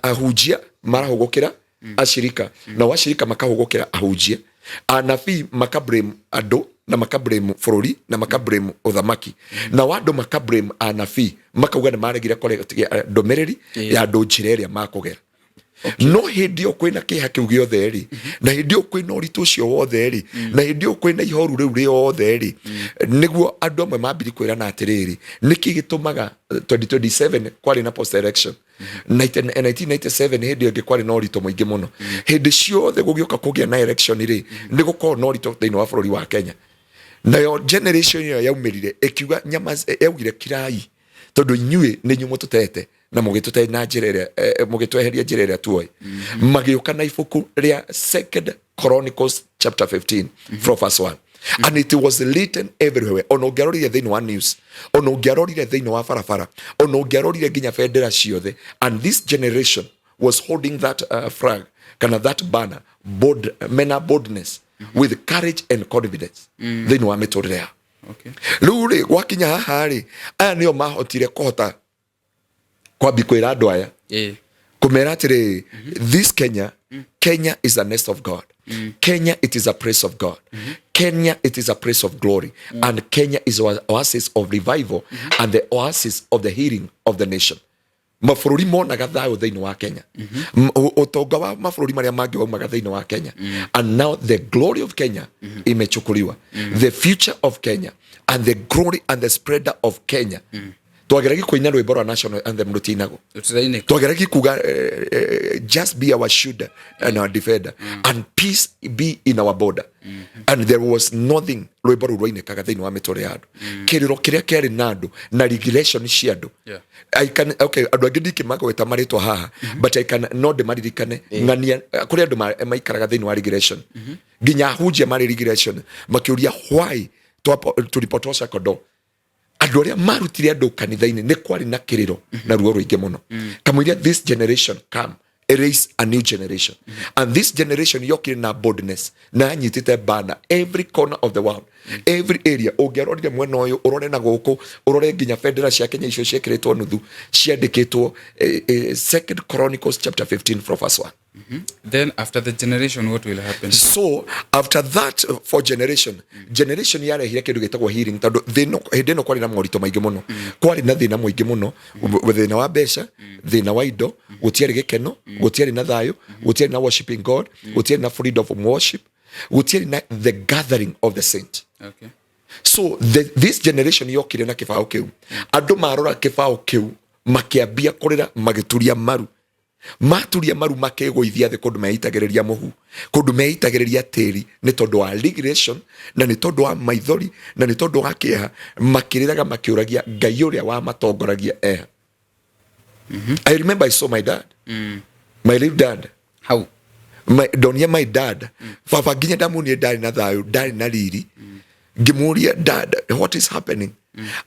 S1: ahunjia marahũgũkĩra acirika, nao acirika makahũgũkĩra ahunjia, anabii makablame andũ Na makablame bũrũri na makablame ũthamaki, nao andũ makablame anabii, makauga nĩ maregire kũrehe ndũmĩrĩri ya andũ njĩra ĩrĩa makũgera. No hĩndĩ ĩyo kwĩna kĩeha kĩu gĩothe rĩ, na hĩndĩ ĩyo kwĩna ũritũ ũcio wothe rĩ, na hĩndĩ ĩyo kwĩna ihoru rĩu rĩothe rĩ, nĩguo andũ amwe mambiri kwĩrana atĩrĩrĩ, nĩkĩ gĩtũmaga 2027 kwarĩ na post election, 1997 hĩndĩ ĩyo ĩngĩ kwarĩ na ũritũ mũingĩ mũno. Hĩndĩ ciothe gũgĩũka kũgĩa na election rĩ, nĩ gũkorwo na ũritũ thĩinĩ wa bũrũri wa Kenya. Nayo generation ĩyo yaumĩrire ĩkiuga nyama, yaugire kirai, tondũ inyuĩ nĩ inyuĩ mũtũtete na mũgĩtũte na njĩra ĩrĩa mũgĩtweheria njĩra ĩrĩa tuoĩ. Magĩũka na ibuku rĩa Second Chronicles chapter 15 from verse 1, and it was written everywhere. Ona ũngĩarorire thĩinĩ wa news, ona ũngĩarorire thĩinĩ wa barabara, ona ũngĩarorire nginya bendera ciothe. And this generation was holding that flag kana that banner bold, mena boldness, with courage and confidence thĩinĩ wa mĩtũrĩre yao. Rĩu rĩ, gwakinya haha rĩ, aya nĩo mahotire kũhota kwambi kwĩra andũ aya, kũmera atĩrĩ, this Kenya, Kenya is a nest of God. Kenya, it is a place of God. Kenya, it is a place of glory, and Kenya is our oasis of revival and the oasis of the healing of the nation. Mabũrũri monaga thayũ thĩinĩ wa Kenya. Ũtonga wa mabũrũri marĩa mangĩ waumaga thĩinĩ wa Kenya. And now the glory of Kenya imechukuliwa, the future of Kenya and the glory and the spreader of Kenya. Twageragia kũina rwĩmbo rwa national anthem, rũtinagwo.
S2: Tũtirainĩka.
S1: Twageragia kuga just be our shield and our defender and peace be in our border, and there was nothing. Rwĩmbo rũu rwainĩkaga thĩinĩ wa mĩtũrĩre ya andũ, kĩrĩro kĩrĩa kĩarĩ na andũ na regulation cia andũ. I can, okay, andũ angĩ ndingĩmagweta marĩtwa haha, but I can, no ndĩmaririkane ng'ania kũrĩ andũ maikaraga thĩinĩ wa regulation, nginya ahunjia marĩ regulation, makĩũria why tulipotosha kondoo. Andũ arĩa marutire andũ kanitha-inĩ, nĩ kwarĩ na kĩrĩro na ruo rũingĩ mũno kamũiria this generation come erase a new generation. And this generation yokire na boldness na yanyitĩte bana every corner of the world, every area. Ũngĩarorire mwena ũyũ, ũrore na gũkũ, ũrore nginya bendera cia Kenya icio ciĩkĩrĩtwo nuthu, ciandĩkĩtwo Second Chronicles chapter 15 from verse 1.
S2: Then after the generation, what will happen?
S1: So after that, for generation yarehire kĩndũ gĩtagwo healing, tondũ hĩndĩ ĩno kwarĩ na moritũ maingĩ mũno, kwarĩ na thĩna mũingĩ mũno, thĩna wa mbeca, thĩna wa indo, gũtiarĩ gĩkeno, gũtiarĩ na thayũ, gũtiarĩ na worshiping God, gũtiarĩ na freedom of worship, gũtiarĩ na the gathering of the saint. So this generation yokire na kĩbaũ kĩu. Andũ marora kĩbaũ kĩu makĩambia kũrĩra, magĩturia maru, maturia maru, makĩgũithia thĩ kũndũ meitagĩrĩria mũhu, kũndũ meitagĩrĩria tĩri, nĩ tondũ wa regulation na nĩ tondũ wa maithori na nĩ tondũ wa kĩeha, makĩrĩraga makĩũragia Ngai ũrĩa wamatongoragia eha. I remember I saw my dad, my late dad.
S2: How?
S1: Ndonia my dad, baba, nginya ndamuonire ndarĩ na thayũ, ndarĩ na riri. Ngĩmũria, "Dad, what is happening?"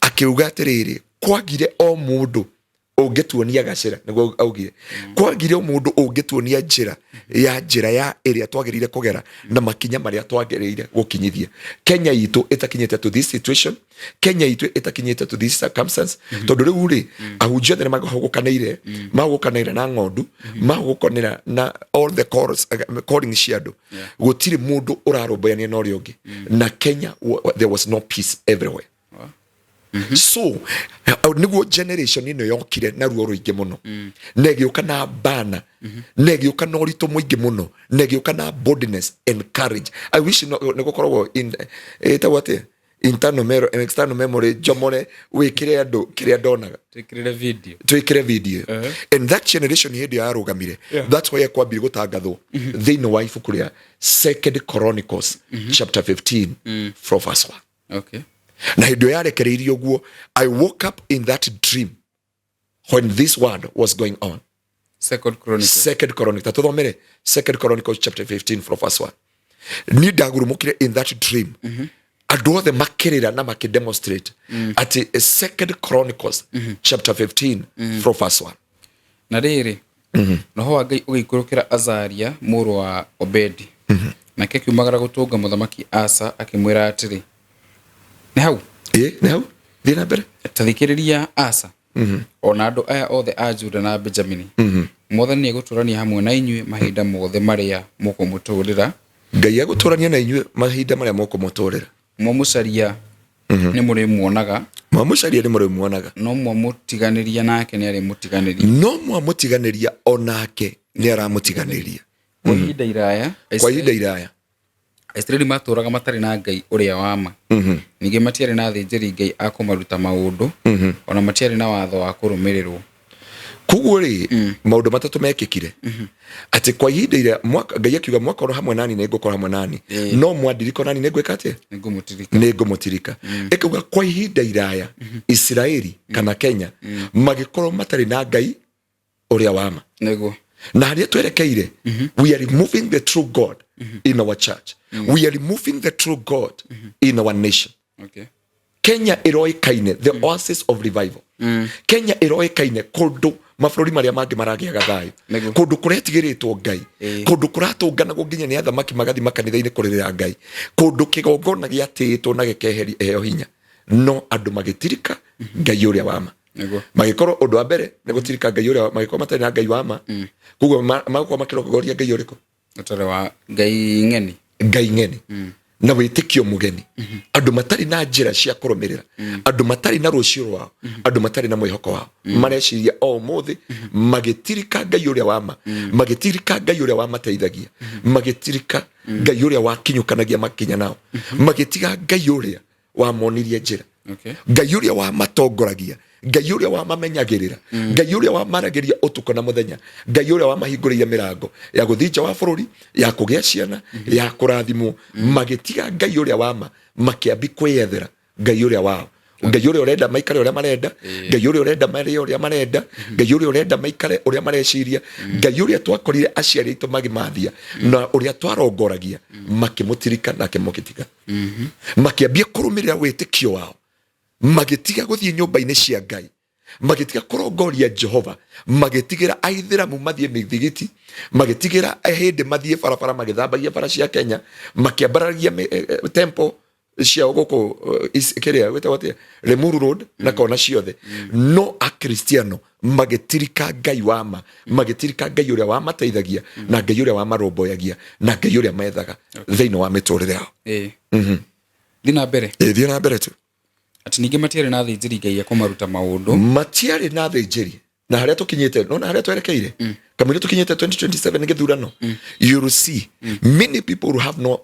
S1: Akiuga atĩrĩrĩ, kwagire o mũndũ ũngĩtuonia gacĩra. Nĩguo augire, kwagire o mũndũ ũngĩtuonia njĩra ya ĩrĩa twagĩrĩire kũgera na makinya marĩa twagĩrĩire gũkinyithia Kenya itũ ĩtakinyĩte to this situation, Kenya itũ ĩtakinyĩte to this circumstance. Tondũ rĩu rĩ, ahunjia othe nĩ mahũgũkanĩire, mahũgũkanĩire na ng'ondu, mahũgũkanĩra na all the calls, calling cia andũ. Gũtirĩ mũndũ ũrarũmbũyania na ũrĩa ũngĩ, na Kenya there was no peace everywhere. So nĩguo generation ĩno yokire na ruo rũingĩ mũno, na ĩgĩũka na bana, na ĩgĩũka na ũritũ mũingĩ mũno, na ĩgĩũka na boldness and courage. I wish nĩ gũkoragwo ĩtagwo atĩa, internal external memory, njomore wĩkĩre andũ kĩrĩa ndonaga.
S2: Twĩkĩrĩre video.
S1: Twĩkĩre video. And that generation hĩndĩ ĩyo yarũgamire. That's why kwambire gũtangathwo thĩinĩ wa ibuku rĩa Second Chronicles chapter 15 from verse 1. Na hĩndĩ ĩyo yarekereirio ũguo, I woke up in that dream when this word was going on.
S2: Second Chronicles.
S1: Second Chronicles, tũthomere Second Chronicles chapter 15 from verse 1. Niĩ ndagurumũkire in that dream, andũ othe makĩrĩra na makĩdemonstrate atĩ Second Chronicles chapter 15 from verse 1.
S2: Na rĩrĩ, roho wa Ngai ũgĩikũrũkĩra Azaria mũrũ wa Obedi, nake akiumagara gũtũnga Mũthamaki Asa, akĩmwĩra atĩrĩ, nĩ hau?
S1: Ĩ, nĩ hau, thiĩ na mbere.
S2: Ta thikĩrĩria Asa, ona andũ aya othe a Juda na Benjamini. Mwathani nĩegũtũũrania hamwe na inyuĩ mahinda mothe marĩa mũkũmũtũũrĩra.
S1: Ngai egũtũrania na inyuĩ mahinda marĩa mũkũmũtũrĩra.
S2: Mwamũcaria nĩ mũrĩmuonaga.
S1: Mwamũcaria nĩ mũrĩmuonaga.
S2: No mwamũtiganĩria nake nĩ arĩmũtiganĩria.
S1: No mwamũtiganĩria onake nĩ aramũtiganĩria.
S2: Kwa ihinda iraya.
S1: Kwa ihinda iraya.
S2: Aisiraeli matũũraga matarĩ na Ngai ũrĩa wa ma. Ningĩ matiarĩ na athĩnjĩri Ngai a kũmaruta maũndũ, o na matiarĩ na watho wa kũrũmĩrĩrwo.
S1: Koguo rĩ, maũndũ matatũ mekĩkire atĩ kwa ihinda iria mwaka Ngai akiuga mwakorwo hamwe nani nĩ ngũkorwo hamwe nani, no mwandirika nani nĩ ngwĩka atĩa?
S2: Nĩngũmũtirika.
S1: Nĩ ngũmũtirika. Ĩkauga kwa ihinda iraya Isiraeli kana Kenya magĩkorwo matarĩ na Ngai ũrĩa wa ma.
S2: Nĩguo.
S1: Na harĩa twerekeire, we are removing the true God in our church, we are removing the true God in our nation. Kenya ĩroĩkaine the oasis of revival. Kenya ĩroĩkaine kũndũ mabũrũri marĩa mangĩ maragĩaga thayũ. Kũndũ kũretigĩrĩtwo Ngai, kũndũ kũratũnganagwo nginya nĩ athamaki magathi makanitha-inĩ kũrĩrĩra Ngai, kũndũ kĩgongona gĩatĩĩtwo na gĩkeheo hinya, no andũ magĩtirika Ngai ũrĩa wa ma. Magĩkorwo ũndũ wa mbere nĩ gũtirika Ngai ũrĩa, magĩkorwo matarĩ na Ngai wa ma. Koguo magũkorwo makĩrongoria Ngai ũrĩkũ?
S2: Ũtarĩ wa Ngai ng'eni.
S1: Ngai ng'eni na wĩtĩkio mũgeni, andũ matarĩ na njĩra cia kũrũmĩrĩra, andũ matarĩ na rũciũ rwao, andũ matarĩ na mwĩhoko wao, mareciria o ũmũthĩ, magĩtirika Ngai ũrĩa wa ma, magĩtirika Ngai ũrĩa wamateithagia, magĩtirika Ngai ũrĩa wakinyũkanagia makinya nao, magĩtiga Ngai ũrĩa wamonirie njĩra, Ngai ũrĩa wamatongoragia, Ngai ũrĩa wamamenyagĩrĩra, Ngai ũrĩa wamaragĩria ũtukũ na mũthenya, Ngai ũrĩa wamahingũrĩire mĩrango ya gũthiĩ nja wa bũrũri, ya kũgĩa ciana, ya kũrathimwo. Magĩtiga Ngai ũrĩa wama, makĩambi kwĩyethera Ngai ũrĩa wao, Ngai ũrĩa ũrenda maikare ũrĩa marenda, Ngai ũrĩa ũrenda marĩe ũrĩa marenda, Ngai ũrĩa ũrenda maikare ũrĩa mareciria, Ngai ũrĩa twakorire aciari aitũ magĩmathia na ũrĩa twarongoragia, makĩmũtirika nake mũgĩtiga. Makĩambia kũrũmĩrĩra wĩtĩkio wao, magĩtiga gũthiĩ nyũmba-inĩ cia Ngai, magĩtiga kũrongoria Jehova, magĩtigĩra Aithĩramu mathiĩ mĩthigiti, magĩtigĩra ahĩndĩ mathiĩ barabara magĩthambagia bara cia Kenya, makĩambararagia temple ciao gũkũ kĩrĩa gwĩtagwo atĩa, Limuru Road na kona ciothe. No Akristiano magĩtirika Ngai wa ma, magĩtirika Ngai ũrĩa wamateithagia na Ngai ũrĩa wamarũmbũyagia na Ngai ũrĩa methaga thĩinĩ wa mĩtũrĩre yao.
S2: Thiĩ na mbere.
S1: Thiĩ na mbere tu.
S2: Atĩ ningĩ matiarĩ na athĩnjĩri Ngai a kũmaruta maũndũ.
S1: Matiarĩ na athĩnjĩri, na harĩa tũkinyĩte, nona harĩa twerekeire, kamũira tũkinyĩte 2027 nĩ gĩthurano, you will see many people who have no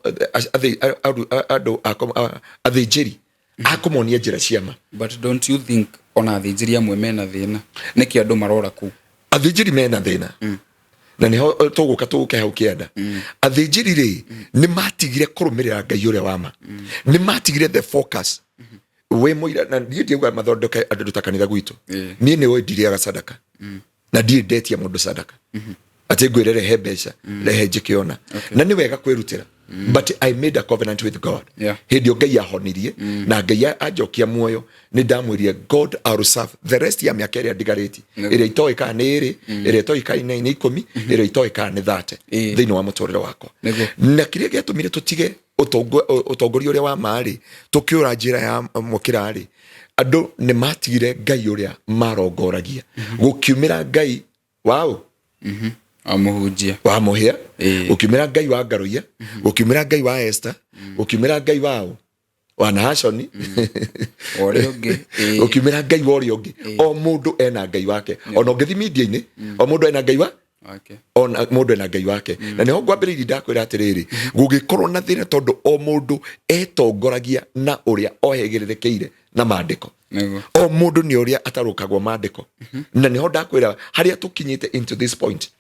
S1: andũ athĩnjĩri a kũmonia njĩra cia ma.
S2: But don't you think ona athĩnjĩri amwe mena thĩna? Nĩkĩ andũ marora kũu?
S1: Athĩnjĩri mena thĩna, na nĩho tũgũka tũke hau kĩanda. Athĩnjĩri rĩ, nĩ matigire kũrũmĩrĩra Ngai ũrĩa wa ma, nĩ matigire the focus. Wĩ mũira na niĩ ndiauga mathondeke andũ ta kanitha gwitũ. Niĩ nĩ ũĩ ndirĩaga sadaka na ndirĩ ndetia mũndũ sadaka atĩ ngwĩre rehe mbeca, rehe njĩke ona. Na nĩ wega kwĩrutĩra, but I made a covenant with God. Hĩndĩ ĩyo Ngai ahonirie na Ngai anjokia muoyo, nĩ ndamwĩrire God, I will serve the rest ya mĩaka ĩrĩa ndigarĩti, ĩrĩa itoĩ kana nĩ ĩrĩ, ĩrĩa itoĩ kana nĩ 10, ĩrĩa itoĩ kana nĩ 30 thĩinĩ wa mũtũrĩre wakwa. Na kĩrĩa gĩatũmire tũtige ũtongoria ũrĩa wa ma-rĩ, tũkĩũra njĩra ya mũkĩra-rĩ, andũ nĩ matigire Ngai ũrĩa marongoragia, gũkiumĩra Ngai waũ?
S2: Wa mũhunjia.
S1: Wa mũhĩa. Gũkiumĩra Ngai wa Ngaruiya, gũkiumĩra Ngai wa Esther, gũkiumĩra Ngai waũ? Wa Nahashoni.
S2: Ũrĩa ũngĩ.
S1: Gũkiumĩra Ngai wa ũrĩa ũngĩ. O mũndũ ena Ngai wake. Ona ũngĩthiĩ media-inĩ, o mũndũ ena Ngai wa ona mũndũ ena Ngai wake. Na nĩho ngwambĩrĩirie ndakwĩra atĩrĩrĩ, gũgĩkorwo na thĩna tondũ o mũndũ etongoragia na ũrĩa ohĩgĩrĩrĩkĩire na maandĩko. O mũndũ nĩ ũrĩa atarũkagwo maandĩko. Na nĩho ndakwĩra harĩa tũkinyĩte into this point,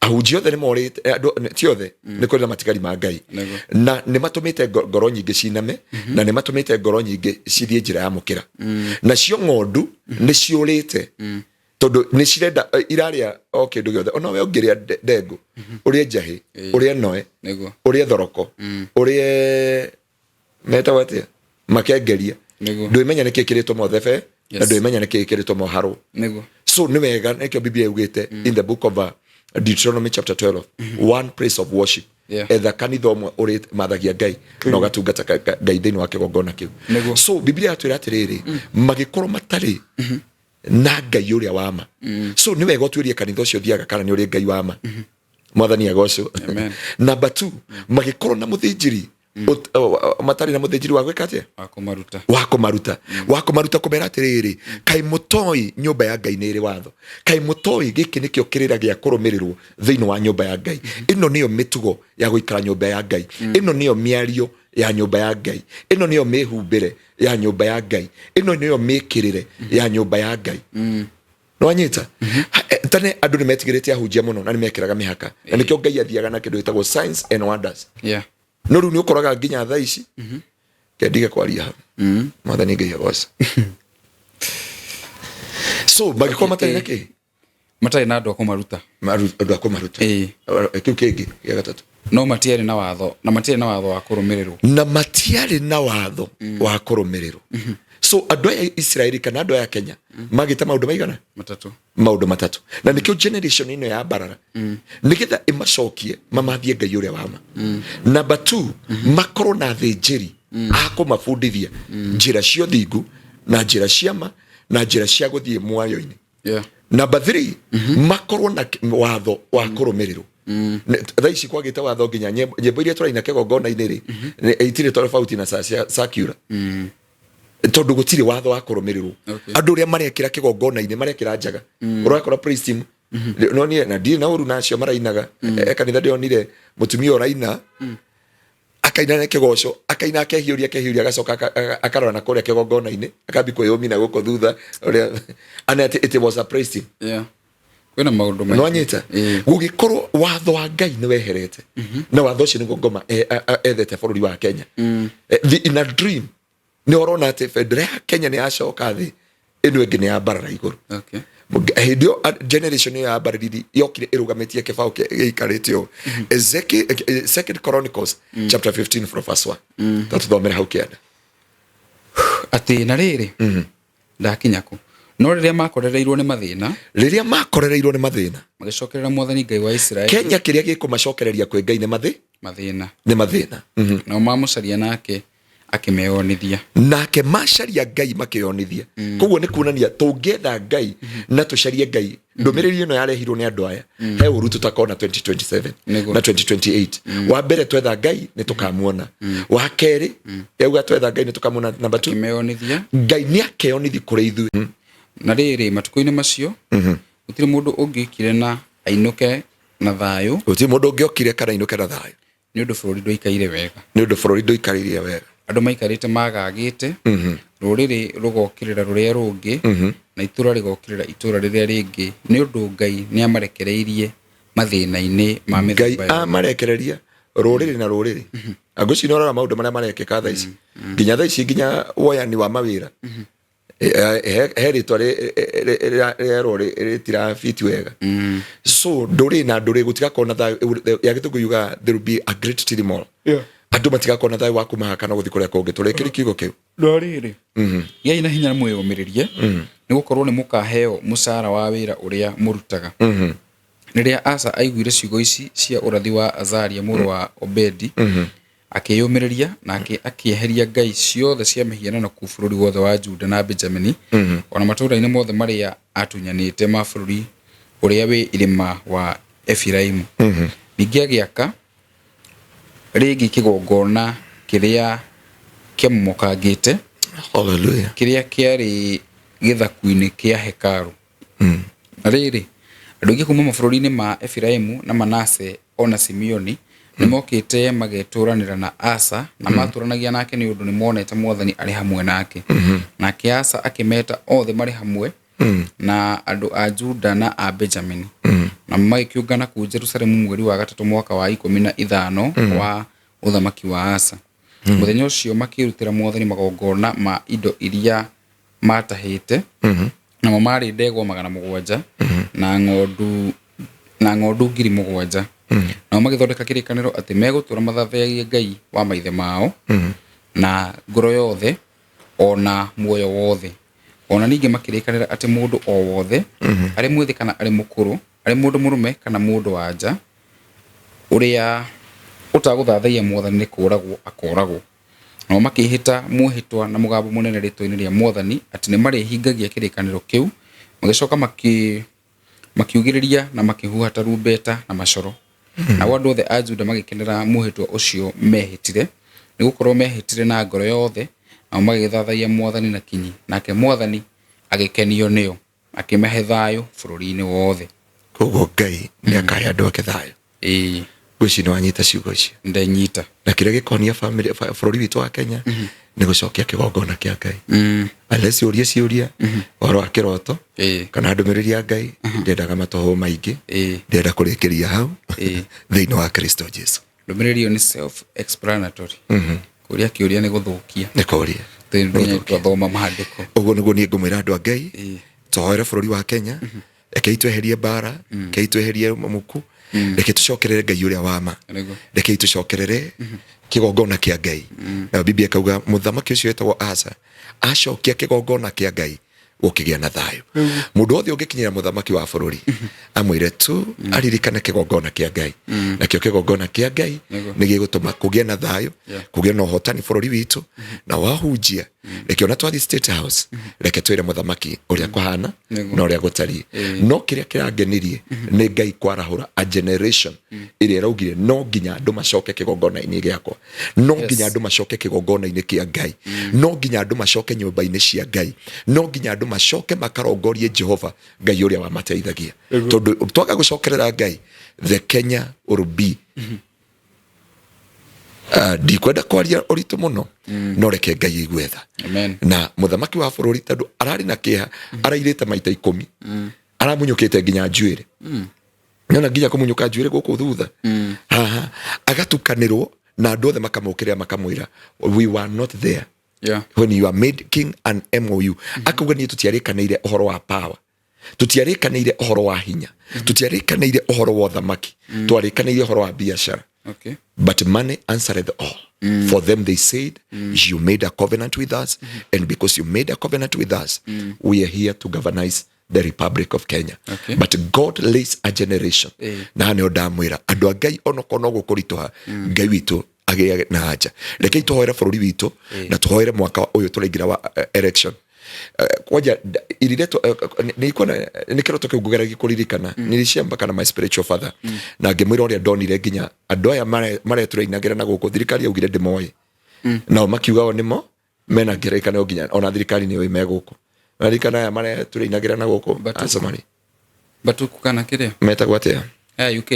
S1: ahunjia othe nĩ morĩte, andũ ti othe, nĩ kũrĩ na matigari ma Ngai. Na nĩ matũmĩte ngoro nyingĩ ciname, na nĩ matũmĩte ngoro nyingĩ cithiĩ njĩra ya mũkĩra. Nacio ng'ondu nĩ ciũrĩte tondũ nĩ cirenda, irarĩa o kĩndũ gĩothe. Ona we ũngĩrĩa ndengũ, ũrĩe njahĩ, ũrĩe noe, ũrĩe thoroko, ũrĩe metagwo atĩa, makengeria, ndwĩmenya nĩkĩ kĩrĩtũma ũthebe na ndwĩmenya nĩkĩ kĩrĩtũma ũharwo. So nĩ wega, nĩkĩo Biblia yugĩte in the book of Deuteronomy chapter 12, one place of worship. Etha kanitha ũmwe ũrĩ mathagia Ngai na ũgatungata Ngai thĩinĩ wa kĩgongona kĩu. So Biblia yatwĩra atĩrĩrĩ, magĩkorwo matarĩ na Ngai ũrĩa wa ma. So nĩ wega ũtuĩrie kanitha ũcio ũthiaga kana nĩ ũrĩ Ngai wa ma. Mwathani agocwo.
S2: Amen.
S1: Number 2, magĩkorwo na mũthĩnjĩri. Matarĩ na mũthĩnjĩri wa gwĩka atĩa?
S2: Wa kũmaruta.
S1: Wa kũmaruta, wa kũmaruta, kũmera atĩrĩrĩ, kaĩ mũtoĩ nyũmba ya Ngai nĩ ĩrĩ watho? Kaĩ mũtoĩ gĩkĩ nĩkĩo kĩrĩra gĩa kũrũmĩrĩrwo thĩinĩ wa nyũmba ya Ngai? Ĩno nĩyo mĩtugo ya gũikara nyũmba ya Ngai, ĩno nĩyo mĩario ya nyũmba ya Ngai, ĩno nĩyo mĩhumbĩre ya nyũmba ya Ngai, ĩno nĩyo mĩkĩrĩre ya nyũmba ya Ngai. Nĩwanyita? Tene andũ nĩ metigĩrĩte ahunjia mũno na nĩ mekĩraga mĩhaka, na nĩkĩo Ngai athiaga na kĩndũ gĩtagwo signs and wonders. No rĩu nĩ ũkoraga nginya thaa ici kendige kwaria hau. Mwathani Ngai agoce. So magĩkorwo matarĩ na kĩ?
S2: Matarĩ na andũ a kũmaruta.
S1: Andũ a kũmaruta. Kĩu kĩngĩ gĩa gatatũ.
S2: No matiarĩ na watho, na matiarĩ na watho wa kũrũmĩrĩrwo.
S1: Na matiarĩ na watho wa kũrũmĩrĩrwo. So andũ aya Isiraeli kana andũ aya Kenya magĩte maũndũ maigana?
S2: Matatũ.
S1: Maũndũ matatũ. Na nĩkĩo generation ĩno ya mbarara, nĩgetha ĩmacokie mamathie Ngai ũrĩa wa ma. Number two, makorwo na athĩnjĩri a kũmabundithia njĩra cia ũthingu na njĩra cia ma na njĩra cia gũthiĩ muoyo-inĩ. Number three, makorwo na watho wa kũrũmĩrĩrwo. Thaa ici kwagĩte watho, nginya nyĩmbo iria tũraina kĩgongona-inĩ rĩ, itirĩ tofauti na cia secular, tondũ gũtirĩ watho wa kũrũmĩrĩrwo. Andũ ũrĩa marekĩra kĩgongona-inĩ marekĩra njaga, ũrakora praise team, no niĩ na ndirĩ na ũru nacio marainaga. E kanitha ndĩronire mũtumia ũraina, akaina na kĩgoco, akaina akehiũria akehiũria, agacoka akarora na kũrĩa kĩgongona-inĩ, akambi kwĩyũmina gũkũ thutha ũrĩa ana atĩ it was a praise team.
S2: Kwĩna maũndũ maingĩ.
S1: Nĩwanyita? Gũgĩkorwo watho wa Ngai nĩ weherete, na watho ũcio nĩguo ngoma ethete bũrũri wa Kenya. In a dream nĩ ũrona atĩ bendera ya Kenya nĩ yacoka thĩ, ĩno ĩngĩ nĩ ya mbarara igũrũ. Hĩndĩ ĩyo generation ĩyo ya mbarĩriri yokire ĩrũgamĩtie kĩbaũ gĩikarĩte ũũ. Ezekiel, Second Chronicles chapter 15 from verse 1. Tatũthomere hau kĩanda.
S2: Atĩ na rĩrĩ, ndakinya kũ? No rĩrĩa makorereirwo nĩ mathĩna,
S1: Rĩrĩa makorereirwo nĩ mathĩna,
S2: magĩcokerera Mwathani Ngai wa Isiraeli.
S1: Kenya kĩrĩa gĩkũmacokereria kwĩ Ngai nĩ mathĩ
S2: Mathĩna.
S1: Nĩ mathĩna.
S2: Nao mamũcaria, nake akĩmeyonithia.
S1: Nake macaria Ngai makĩonithia. Koguo nĩ kuonania tũngĩetha Ngai na tũcarie Ngai, ndũmĩrĩri ĩno yarehirwo nĩ andũ aya, he ũru tũtakona 2027 na 2028. Wa mbere, twetha Ngai nĩ tũkamuona. Wa kerĩ, yauga twetha Ngai nĩ tũkamuona. Number two,
S2: akĩmeyonithia.
S1: Ngai nĩ akeyonithi kũrĩ ithuĩ.
S2: Na rĩrĩ, matukũ-inĩ macio gũtirĩ mũndũ ũngĩũkire na ainũke na thayũ.
S1: Gũtirĩ mũndũ ũngĩokire kana ainũke na thayũ.
S2: Nĩ ũndũ bũrũri ndwaikaire wega.
S1: Nĩ ũndũ bũrũri ndũikarĩire wega.
S2: Andũ maikarĩte magagĩte, rũrĩrĩ rũgokĩrĩra rũrĩa rũngĩ, na itũũra rĩgokĩrĩra itũũra rĩrĩa rĩngĩ, nĩ ũndũ Ngai nĩ amarekereirie mathĩna-inĩ ma
S1: Ngai
S2: mĩthemba yothe.
S1: Amarekereria rũrĩrĩ na rũrĩrĩ. Angũci nĩ ũrora maũndũ marĩa marekĩka thaa ici, nginya thaa ici, nginya woyani wa mawĩra. He rĩtwa rĩerwo rĩtirabiti wega. So ndũrĩ na ndũrĩ gũtigakorwo na thayũ. Ya gĩthũngũ yugaga there will be a great turmoil. Andũ matigakorwo na thayũ wa kuma haha kana gũthiĩ kũrĩa kũngĩ. Tũrĩkĩrie kiugo kĩu.
S2: No rĩrĩ, gĩai na hinya mwĩyũmĩrĩrie, nĩ gũkorwo nĩ mũkaheo mũcara wa wĩra ũrĩa mũrutaga. Rĩrĩa Asa aiguire ciugo ici cia ũrathi wa Azaria mũrũ wa Obedi, akĩyũmĩrĩria, nake akĩeheria ngai ciothe cia mĩhianano kũu bũrũri wothe wa Juda na Benjamini, o na matũũra-inĩ mothe marĩa aatunyanĩte ma bũrũri ũrĩa wĩ irĩma wa Efiraimu. Ningĩ agĩaka rĩngĩ kĩgongona kĩrĩa kĩamomokangĩte,
S1: Hallelujah.
S2: kĩrĩa kĩarĩ gĩthaku-inĩ kĩa hekarũ. Na rĩrĩ, andũ aingĩ kuuma mabũrũri-inĩ ma Efiraimu na Manase o na Simeoni nĩ mokĩte magetũũranĩra na Asa, na maatũũranagia nake nĩ ũndũ nĩmonete Mwathani arĩ hamwe nake. Nake Asa akĩmeeta othe marĩ hamwe na andũ a Juda na a Benjamini, nao magĩkĩũngana kũu Jerusalemu mweri wa gatatũ mwaka wa 15 wa ũthamaki wa Asa. Mũthenya ũcio makĩrutĩra Mwathani magongona ma indo iria maatahĩte, namo maarĩ ndegwa 700 na ng'ondu 7,000. Nao magĩthondeka kĩrĩkanĩro atĩ megũtũũra mathathayagia Ngai wa maithe mao na ngoro yothe o na muoyo wothe. O na ningĩ makĩrĩkanĩra atĩ mũndũ o wothe, arĩ mwĩthĩ kana arĩ mũkũrũ, arĩ mũndũ mũrũme kana mũndũ wa nja, ũrĩa ũtagũthathaiya Mwathani nĩ kũũragwo akooragwo. Nao makĩĩhĩta mwĩhĩtwa na mũgambo mũnene rĩĩtwa-inĩ rĩa Mwathani atĩ nĩmarĩhingagia kĩrĩkanĩro kĩu, magĩcoka makiugĩrĩria na makĩhuha tarumbeta na macoro. Nao andũ othe a Juda magĩkenera mwĩhĩtwa ũcio meehĩtire. Nĩ gũkorwo mehĩtire na ngoro yothe, nao magĩthathaiya Mwathani na kinyi, nake Mwathani agĩkenio nĩo, akĩmahe thayũ bũrũri-inĩ wothe.
S1: Koguo Ngai nĩ akahe andũ ake thayũ.
S2: Ĩĩ.
S1: Ngwĩciria nĩ wanyita ciugo icio.
S2: Ndenyita.
S1: Na kĩrĩa gĩkonia family bũrũri witũ wa Kenya nĩ gũcokia kĩgongona kĩa Ngai. Unless ũrie ciũria ũhoro wa kĩroto kana ndũmĩrĩri ya Ngai, ndiendaga matũhũ maingĩ, ndĩrenda kũrĩkĩria hau thĩinĩ wa Kristo Jesu.
S2: Ndũmĩrĩri ĩyo nĩ self explanatory. Kũria kĩũria nĩ gũthũkia.
S1: Nĩ kũria.
S2: Nginya twathoma maandĩko.
S1: Ũguo nĩguo niĩ ngũmwĩra andũ a Ngai, tũhoere bũrũri wa Kenya, rekei tweherie mbara, rekei tweherie muku, reke tũcokerere Ngai ũrĩa wa ma, rekei tũcokerere kĩgongona kĩa Ngai. Na Biblia ĩkauga mũthamaki ũcio wetagwo Asa acokia kĩgongona kĩa Ngai gũkĩgĩa na thayũ. Mũndũ wothe ũngĩkinyĩra mũthamaki wa bũrũri amwĩre tu aririkane kĩgongona kĩa Ngai, nakĩo kĩgongona kĩa Ngai nĩ gĩgũtũma kũgĩe na thayũ, kũgĩe na ũhotani bũrũri witũ. Na wahunjia, reke ona twathiĩ State House, reke twĩre mũthamaki ũrĩa kũhana na ũrĩa gũtariĩ. No kĩrĩa kĩrangenirie nĩ Ngai kwarahũra a generation ĩrĩa ĩraugire no nginya andũ macoke kĩgongona-inĩ gĩakwa, no nginya andũ macoke kĩgongona-inĩ kĩa Ngai, no nginya andũ macoke nyũmba-inĩ cia Ngai, no nginya andũ macoke makarongorie Jehova Ngai ũrĩa wamateithagia. Tondũ twaga gũcokerera Ngai, the Kenya will be ndikwenda kwaria ũritũ mũno, no reke Ngai aigue tha.
S2: Amen.
S1: Na mũthamaki wa bũrũri tondũ ararĩ na kĩeha, arairĩte maita 10, aramunyũkĩte nginya njuĩrĩ. Nĩona nginya kũmunyũka njuĩrĩ gũkũ thutha haha, agatukanĩrwo na andũ othe makamũkĩrĩra makamwĩra we were not there when you are made king and MOU. Akauga niĩ tũtiarĩkanĩire ũhoro wa power, tũtiarĩkanĩire ũhoro wa hinya, tũtiarĩkanĩire ũhoro wa ũthamaki, twarĩkanĩire ũhoro wa biacara. But money answered all. For them they said, you made a covenant with us, and because you made a covenant with us, we are here to governize the Republic of Kenya. But God lays a generation. Na nĩho ndamwĩra andũ a Ngai onokorwo no gũkũritũha, Ngai witũ agĩe na anja. Rekei tũhoere bũrũri witũ na tũhoere mwaka ũyũ tũraingĩra wa election. Kwanja iriretwo nĩ nĩ kĩroto kĩu ngũgeragia kũririkana, nilicia mpaka na my spiritual father na ngĩmwĩra ũrĩa ndonire nginya andũ aya maretũrainagĩra na gũkũ thirikari yaugire ndĩmoĩ, nao makiuga o nĩmo mena ngerekano nginya ona thirikari nĩ ĩũĩ me gũkũ. Naririkana aya maretũrainagĩra na gũkũ Asomali.
S2: Batuku kana kĩrĩa
S1: metagwo atĩa?
S2: Aya UK.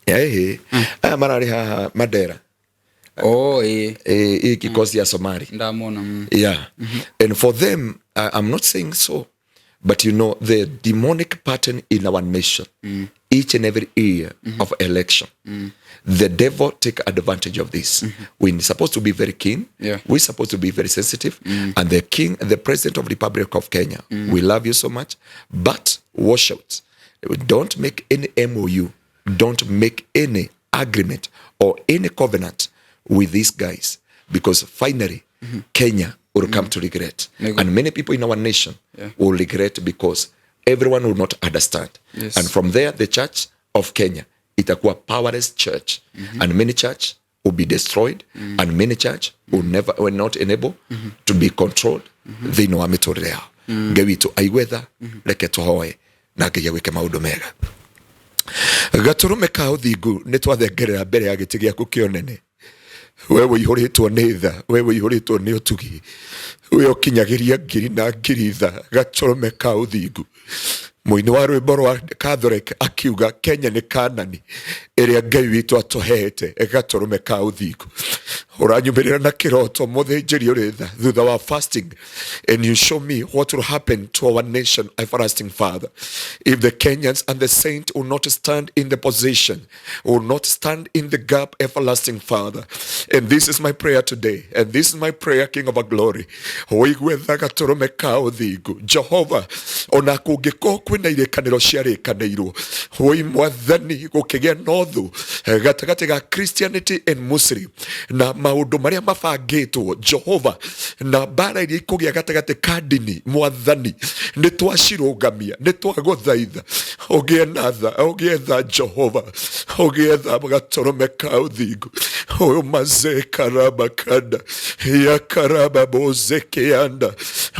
S1: Ĩhĩ, aya mararĩ haha Mandera.
S2: Oh, ĩĩ.
S1: Ĩ kikosi ya Somali.
S2: Ndamona.
S1: Yeah. And for them, I'm not saying so, but you know, the demonic pattern in our nation, each and every year of election, the devil take advantage of this. We're supposed to be very keen. We're supposed to be very sensitive. And the king, the president of the Republic of Kenya, we love you so much, but watch out. Don't make any MOU. Don't make any agreement or any covenant with these guys, because finally Kenya will come to regret. And many people in our nation will regret, because everyone will not understand. And from there, the Church of Kenya itakuwa powerless church. And many church will be destroyed, and many church will never, will not enable to be controlled. Thĩinĩ wa mĩtũrĩre yao. Ngai witũ aigue tha, reke tũhoe na Ngai agwĩke maũndũ mega. Gatũrũme ka ũthingu nĩ twathengerera mbere ya gĩtĩ gĩaku kĩa ũnene. We ũihũrĩtwo nĩ tha, we ũihũrĩtwo nĩ ũtugi, we ũkinyagĩria ngiri na ngiri tha. Gatũrũme ka ũthingu. Mũini wa rwĩmbo rwa Catholic akiuga Kenya nĩ Kanani ĩrĩa Ngai witũ atũhete, gatũrũme ka ũthingu. Ũranyumĩrĩra na kĩroto mũthĩnjĩri ũrĩ tha thutha wa fasting, and you show me what will happen to our nation, everlasting Father, if the Kenyans and the saint will not stand in the position, will not stand in the gap, everlasting Father. And this is my prayer today, and this is my prayer, King of our glory. Ũigue tha gatũrũme ka ũthingu Jehova, ona kũngĩkorwo kwĩna irĩkanĩro ciarĩkanĩirwo, woi Mwathani, gũkĩgĩa na ũthũ gatagatĩ ga Christianity and Muslim na maũndũ marĩa mabangĩtwo Jehova, na mbara iria ikũgĩa gatagatĩ ka ndini, Mwathani, nĩ twacirũgamia, nĩ twagũthaitha ũgĩe na tha, ũgĩe tha Jehova, ũgĩe tha gatũrũme ka ũthingu. Ũyũ mazekarabakanda yakaraba bozekeanda,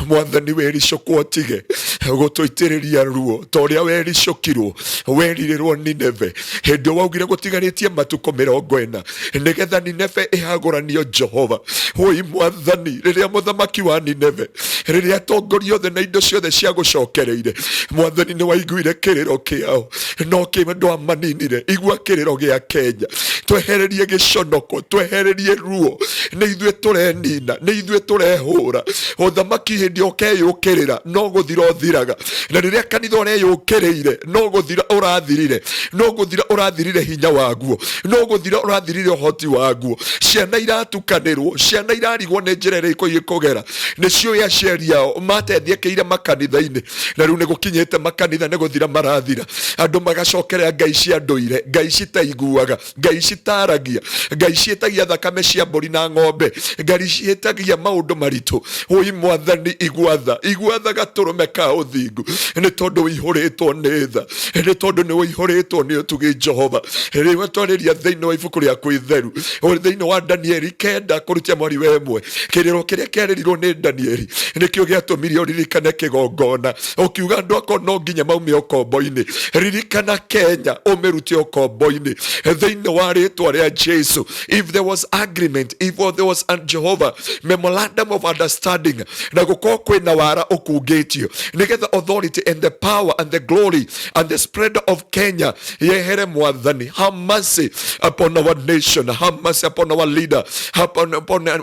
S1: Mwathani wĩricũkwo tige Gũtũitĩrĩria ruo ta ũrĩa wericũkirwo werirĩrwo Nineve hĩndĩ ĩyo waugire gũtigarĩtie matukũ 40 nĩgetha Nineve ĩhagũranio. Jehova woi mwathani, rĩrĩa mũthamaki wa Nineve, rĩrĩa atongoria othe na indo ciothe cia gũcokereire, mwathani nĩ waiguire kĩrĩro kĩao no kĩ ndwamaninire. Igua kĩrĩro gĩa Kenya, twehererie gĩconoko, twehererie ruo. Nĩ ithuĩ tũrenina, nĩ ithuĩ tũrehũra. Ũthamaki hĩndĩ ĩyo ũkeyũkĩrĩra no gũthira ũthiraga, na rĩrĩa kanitha ũreyũkĩrĩire no gũthira ũrathirire, no gũthira ũrathirire hinya waguo, no gũthira ũrathirire ũhoti waguo. Ciana iratukanĩrwo, ciana irarigwo nĩ njĩra ĩrĩkũ ikũgera. Nĩ ciũĩ aciari ao matethiĩkĩire makanitha-inĩ, na rĩu nĩ gũkinyĩte makanitha nĩ gũthira marathira, andũ magacokerea ngai cia ndũire, ngai citaiguaga, ngai citaragia, ngai ciĩtagia thakame cia mbũri na ng'ombe, ngai ciĩtagia maũndũ maritũ. Ũi mwathani, igua tha, igua tha gatũrũme ka ũthingu, nĩ tondũ ũihũrĩtwo nĩ tha, nĩ tondũ nĩ ũihũrĩtwo nĩ ũtugi. Jehova, rĩu twarĩria thĩinĩ wa ibuku rĩaku itheru, thĩinĩ wa Danieli 9 kũrutia mwari wa 1, kĩrĩro kĩrĩa kĩarĩrirwo nĩ Danieli nĩkĩo gĩatũmire ũririkane kĩgongona, ũkiuga andũ akwa no nginya maume ũkombo-inĩ. Ririkana Kenya, ũmĩrute ũkombo-inĩ thĩinĩ wa rĩtwa rĩa Jesu. If there was agreement, if there was a Jehovah memorandum of understanding, na gũkorwo kwĩna wara ũkungĩtio nĩgetha authority and the power and the glory and the spread of Kenya yehere, mwathani, have mercy upon our nation, have mercy upon our leader, upon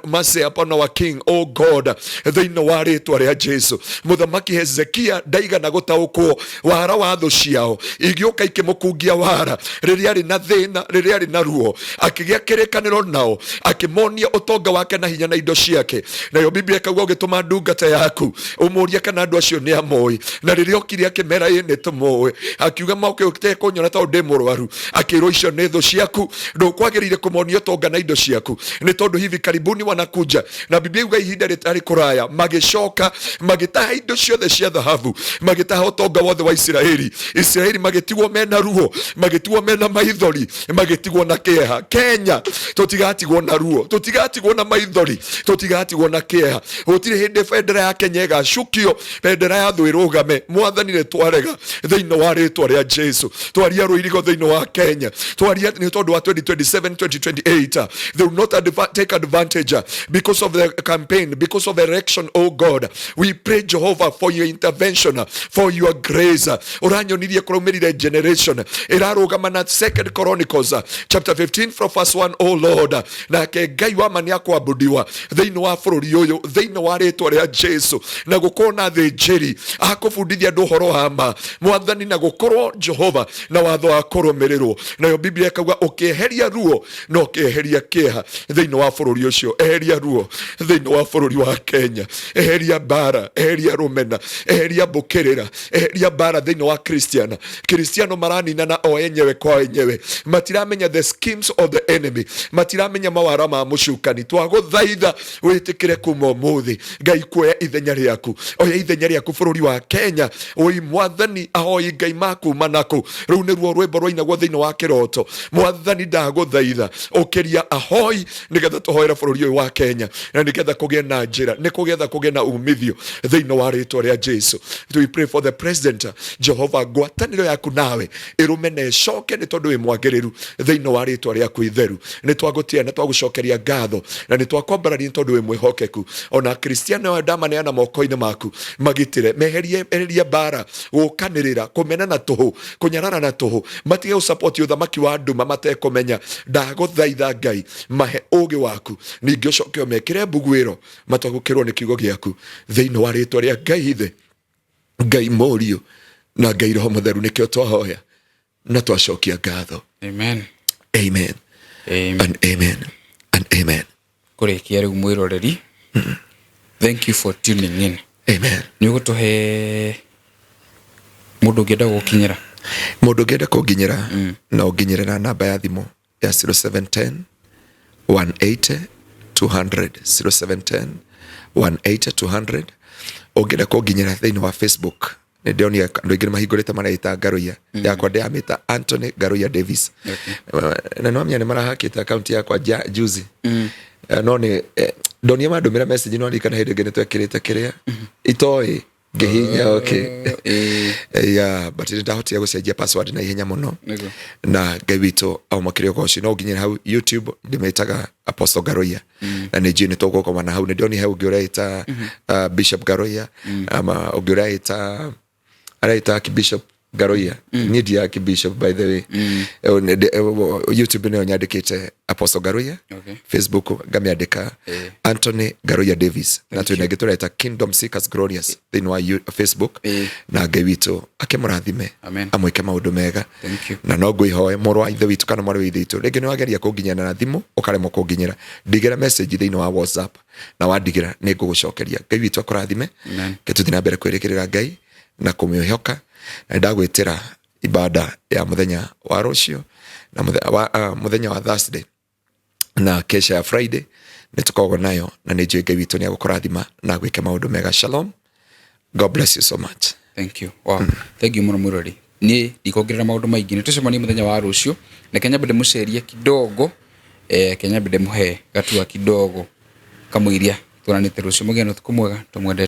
S1: mercy upon our king, oh God, thĩinĩ wa rĩtwa rĩa Jesu. Mũthamaki Hezekia ndaigana gũtaũkwo wara wa thũ ciao igĩũka ikĩmũkungia wara rĩrĩa arĩ na thĩna, rĩrĩa arĩ na ruo. Akĩgĩa kĩrĩkanĩro nao, akĩmonia ũtonga wake na hinya na indo ciake. Nayo Biblia ĩkauga ũgĩtũma ndungata yaku ũmũrie kana andũ acio nĩ amoĩ, na rĩrĩa okire akĩmera ĩ nĩ tũmũĩ. Akiuga moke ũte kũnyona tondũ ndĩ mũrwaru. Akĩrwo icio nĩ thũ ciaku, ndũkwagĩrĩire kũmonia ũtonga na indo ciaku nĩ tondũ hivi karibuni wanakuja. Na Biblia yuga ihinda rĩtarĩ kũraya magĩcoka magĩtaha indo ciothe cia thahabu, magĩtaha ũtonga wothe wa Isiraeli. Isiraeli magĩtigwo mena ruo, magĩtigwo mena maithori, magĩtigwo na kĩeha. Kenya tũtigatigwo na ruo, tũtigatigwo na maithori, tũtigatigwo na kĩeha. Gũtirĩ hĩndĩ bendera ya Kenya ĩgacukio, bendera ya thũ ĩrũgame. Mwathani, nĩ twarega thĩinĩ wa rĩtwa rĩa Jesu. Twaria rũirigo thĩinĩ wa Kenya, twaria nĩ tondũ wa 2027, 2028, they will not take advantage because of the campaign, because of election. Oh God, we pray, Jehovah, for your intervention, for your grace. Ũranyonirie kũraumĩrire generation ĩrarũgama na Second Chronicles chapter 15 from verse 1, oh Lord, nake Ngai wa ma nĩ akwambudiwa thĩinĩ wa bũrũri ũyũ thĩinĩ wa rĩtwa rĩa Jesu, na gũkorwo na thĩnjĩri akũbundithia andũ ũhoro wa ma, mwathani, na gũkorwo Jehova na watho wa kũrũmĩrĩrwo. Nayo Biblia ĩkauga ũkĩeheria ruo na ũkĩeheria kĩeha thĩinĩ wa bũrũri ũcio. Eheria ruo thĩinĩ wa bũrũri wa Kenya, eheria mbara, eheria rũmena, eheria mbũkĩrĩra, eheria mbara thĩinĩ wa Kristiana. Kristiano maraninana o enyewe kwa enyewe, matiramenya the schemes of the enemy, matiramenya mawara ma mũcukani. Twagũthaitha wĩtĩkĩre kuma ũmũthĩ Ngai kuoya ithenya rĩaku, oya ithenya rĩaku bũrũri wa Kenya. Oi mwathani, ahoi Ngai makuma naku rĩu nĩruo rwĩmbo rwainagwo thĩinĩ wa kĩroto. Mwathani, ndagũthaitha ũkĩria ahoi nĩgetha tũhoere bũrũri ũyũ wa Kenya na nĩgetha kũgĩe na njĩra, nĩ kũgetha kũgĩe na umithio thĩinĩ wa rĩtwa rĩa Jesu. We pray for the president. Jehova, ngwatanĩro yaku nawe ĩrũme na ĩcoke nĩ tondũ wĩ mwagĩrĩru thĩinĩ wa rĩtwa rĩaku itheru. Nĩ twagũtĩa na twagũcokeria ngatho na nĩ twakwambararia nĩ tondũ wĩ mwĩhokeku. Ona Kristiano aya ndamaneana moko-inĩ maku, magitĩre, meherie, eheria mbara, gũkanĩrĩra, kũmena na tũhũ, kũnyarara na tũhũ, matige gũsapoti ũthamaki wa nduma matekũmenya. Ndagũthaitha Ngai, mahe ũgĩ waku, ningĩ ũcoke ũmekĩre mbuguĩro matagũkĩrwo nĩ kiugo gĩaku thĩinĩ wa rĩtwa rĩa Ngai Ithe, Ngai Mũriũ na Ngai Roho Mũtheru. Nĩkĩo twahoya na twacokia ngatho.
S2: Amen.
S1: Amen.
S2: Amen.
S1: And amen and amen.
S2: Kũrĩkia rĩu, mwĩroreri, thank you for tuning in.
S1: Amen.
S2: Nĩ ũgũtũhe mũndũ ũngĩenda gũkinyĩra?
S1: Mũndũ ũngĩenda kũnginyĩra, no ũnginyĩre na namba ya thimũ ya 0710 180 200, 0710 180 200. Ũngĩenda kũnginyĩra thĩinĩ wa Facebook, nĩ ndĩronire andũ aingĩ nĩ mahingũrĩte mareita Ngaruiya yakwa, ndĩramĩta Anthony Ngaruiya Davis. Na nĩ wamenya nĩ marahakĩte akaunti yakwa juzi. No nĩ ndonire mandũmĩra message, no ririkana hĩndĩ ĩngĩ nĩ twekĩrĩte kĩrĩa itoĩ. Ngĩhihinya okay.
S2: Ĩĩ.
S1: Yeah, but nĩ ndahotire gũcenjia password na ihenya mũno. Na Ngai witũ aũmakĩre ũgoci. No nginyĩre hau YouTube, ndĩmĩtaga Apostle Ngaruiya, na nĩ njũĩ nĩ tũgũkomana hau. Nĩ ndonire hau ũngĩ ũreĩta Bishop Ngaruiya, ama ũngĩ ũreĩta, areĩta Archbishop Ngaruiya. Niĩ ndi Archbishop, by the way. YouTube nĩyo nyandĩkĩte Apostle Ngaruiya. Facebook ngamĩandĩka Anthony Ngaruiya Davis, na twĩna ĩngĩ tũreta Kingdom Seekers Glorious thĩinĩ wa Facebook. Na Ngai witũ akĩmũrathime.
S2: Amen.
S1: Amwĩke maũndũ mega.
S2: Thank you.
S1: Na no ngwĩhoe, mũrũ wa ithe witũ kana mwarĩ wa ithe witũ, rĩngĩ nĩ wageria kũnginyĩra na thimũ ũkaremwo kũnginyĩra, ndigĩra message thĩinĩ wa WhatsApp, na wandigĩra nĩ ngũgũcokeria. Ngai witũ akũrathime.
S2: Amen.
S1: Ke tũthiĩ na mbere kwĩrĩgĩrĩra Ngai na kũmwĩhoka. Na ndagwĩtĩra ibada ya mũthenya wa rũciũ na mũthenya wa Thursday na kesha ya Friday nĩ tũkoragwo nayo, na nĩ njũĩ Ngai witũ nĩ agũkũrathima na agwĩke maũndũ mega. Shalom, God bless you so much.
S2: Thank you. Wow. Thank you mũno mwĩrori. Niĩ ndikongerera maũndũ maingĩ, nĩ tũcemanie mũthenya wa rũciũ. Reke nyambe ndĩmũcerie kidogo, ke nyambe ndĩmũhe gatua kidogo kamũiria tuonanĩte rũciũ. Mũgĩe na ũtukũ mwega, tũmwendete.